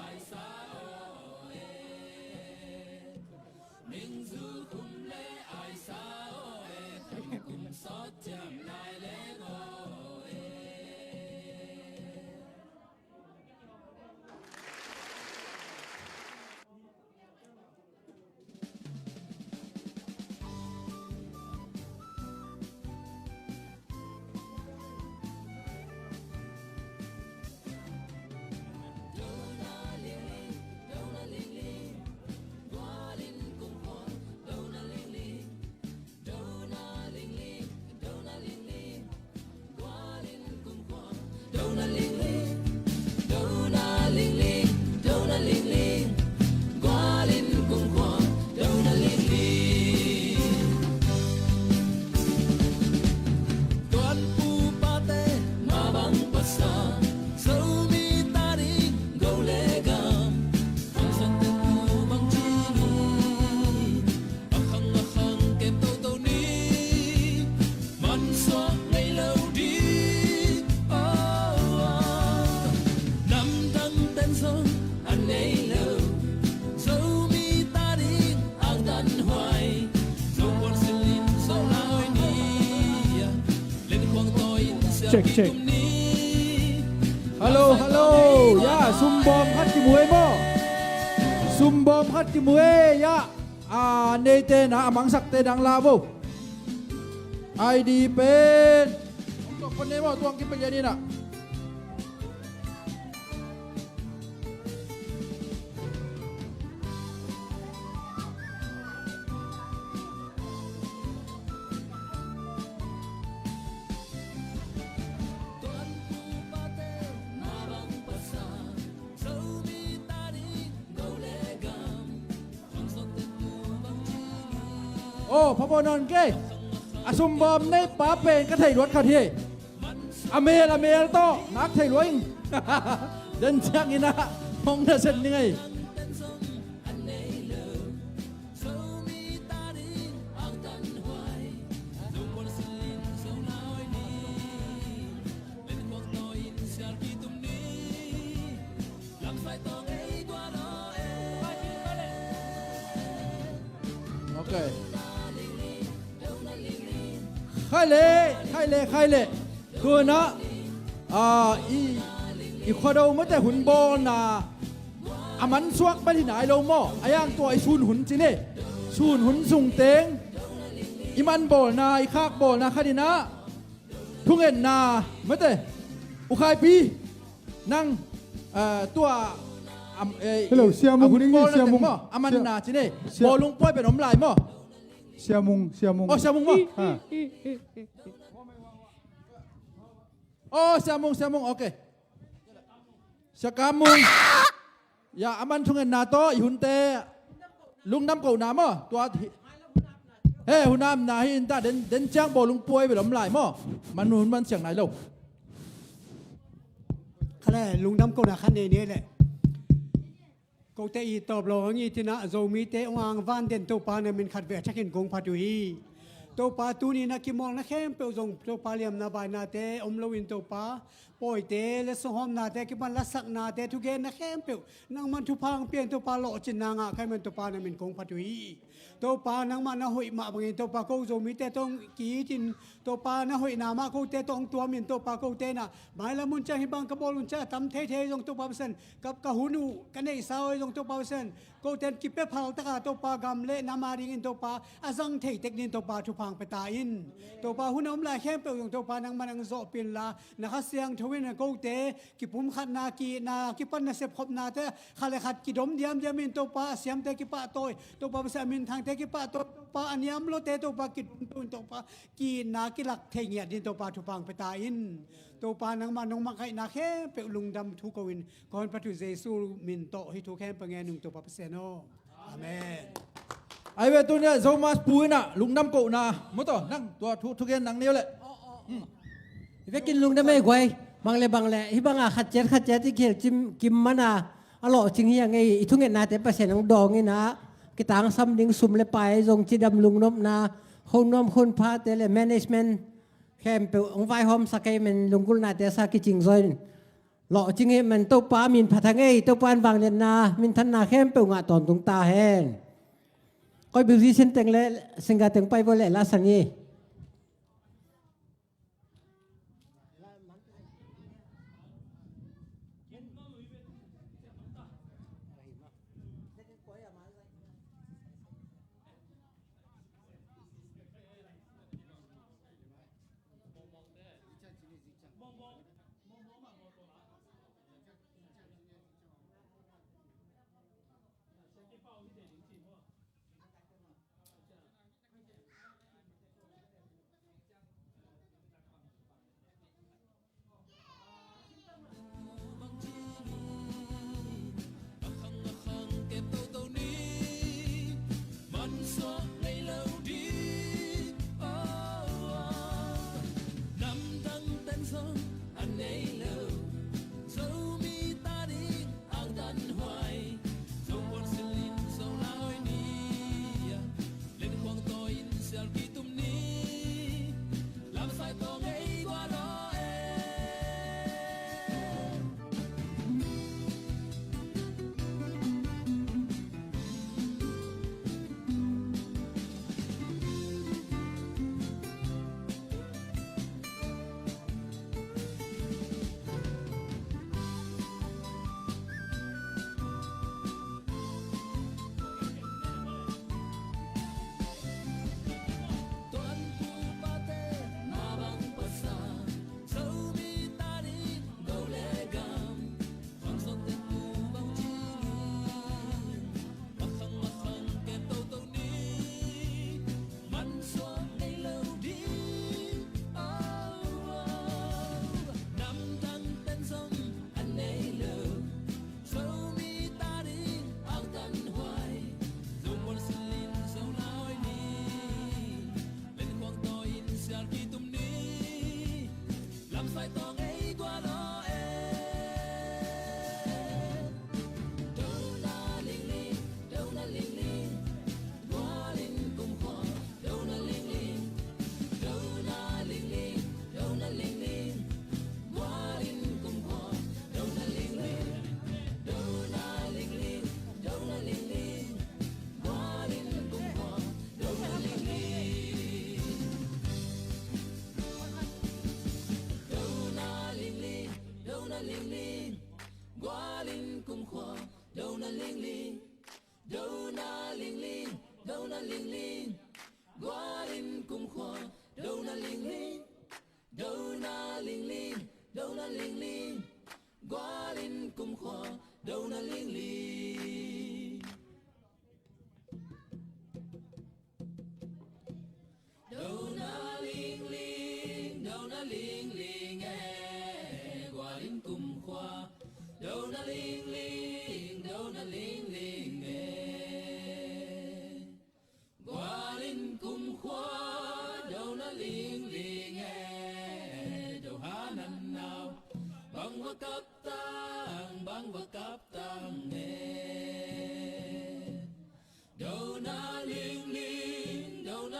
Check, check. Hello, hello. Ya, sumbawm khat kimu ei maw. Sumbawm khat kimu ei, ya. A neite na, a mangsakte dang la vo. I D pen. Ong tok pan ne maw, tuang kipia lian ina. Aw, pha baw nawn kei. A sumbawm nei pa pen ka thei luat khat hi. A mel, a mel tawh nak thei luat ing. Den ciangin ah hong na sen ning ei. Ok. Khai le, khai le, khai le. Tuna, ah, i, i khuado mate hun bawlna a mansuak bel hi nai lo maw? A yang tua i sun hun ci ni. Sun hun sung teng i man bawlna, i khak bawlna khat in ah thungetna mate. U Khaipi, nang, ah, tua, am, eh, hello, i, Sia Mung, a hun ning ni, bawlna Sia teng Mung maw? A manna ci ni. Sia, bawlung puai pen om lai maw? Sia Mung, Sia Mung. Oh, Sia Mung maw? Ha. Oh, Sia Mung, Sia Mung, okay. Sia Kam Mung. Ya, a man thungetna tawh i hunte lungdam kohna maw? Tua hi. He, hun a omna hi in ta, den, den ciang bawlung puai bel om lai maw? Man hun man siang nai lo. Kha le, lungdam kohna khat nei ni le. Kote i tawp lo hang i tina Zomite ong angvan den Topa na min khat vei a thakin kong phat uh hi. Topa tuni na kimawlna khempeuh zong Topa liamna vainate om loin Topa pawite le sunghawmnate kipan lasaknate thugenna khempeuh nangman thupha hong pian Topa lawhcinna ngah kai man Topa na min kong phat uh hi. Topa nangmah na hoih mah bangin Topa ko Zomite tawh hong ki-itin Topa na hoihna mah kote tawh hong tuamin Topa kote na mailam hun ciang hih bang ka bawl hun ciang a tam theithei zong Topa Pasian ka, ka hun uh ka neihsa uh zong Topa Pasian kote in kipia phal taka Topa gam le nam a dingin Topa a zang thei tek dingin Topa thupha hong pia ta in. Topa hun a om lai khempeuh zong Topa nangman hong zawhpih inla na Kha Siangtho in kote kipumkhatna, ki-itna, kipan nasep khopnate khat le khat kidom diamdiam in Topa a siamte kipahtawi, Topa Pasian a minthangte kipahtawi, Topa a niam lote Topa kidom to in Topa ki-itna kilak thei ngiat dingin Topa thupha hong pia ta in. Topa nangmah nong makaihna khempeuh lungdam thu ko in ka hong phat uh Jesu min tawh hih thu khempeuh ngen ung Topa Pasian aw. Amen. Ai ve tuni a Zomas Pu in a lungdam kohna maw taw nang tua thu, thugen nang ni aw le. Hmm. Vekin lungdam ei guai. Bang le bang le hih banga khat ciat khat ciat i khel cim kim mana a lawhcing hi a ngei i thungetnate Pasian hong dawng in a kitangsam ding sum le pai zong cidam lungnopna khonnuam khonphate le management khempeuh hong vaihawmsak ei men lunggulhnate sa kicing zaw in lawhcing ei men Topa min phat a ngei Topa in vangliatna minthanna khempeuh ngah tawntung ta hen. Koi musician teng le singer teng pai vua le la sang hi.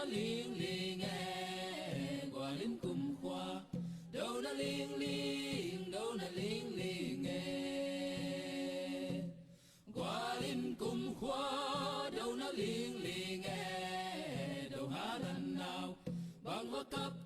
Lingling e, Gualin kumkhua. Dona lingling, dona lingling e. Gualin kumkhua, dona lingling e. Doha dan nau, bang va kap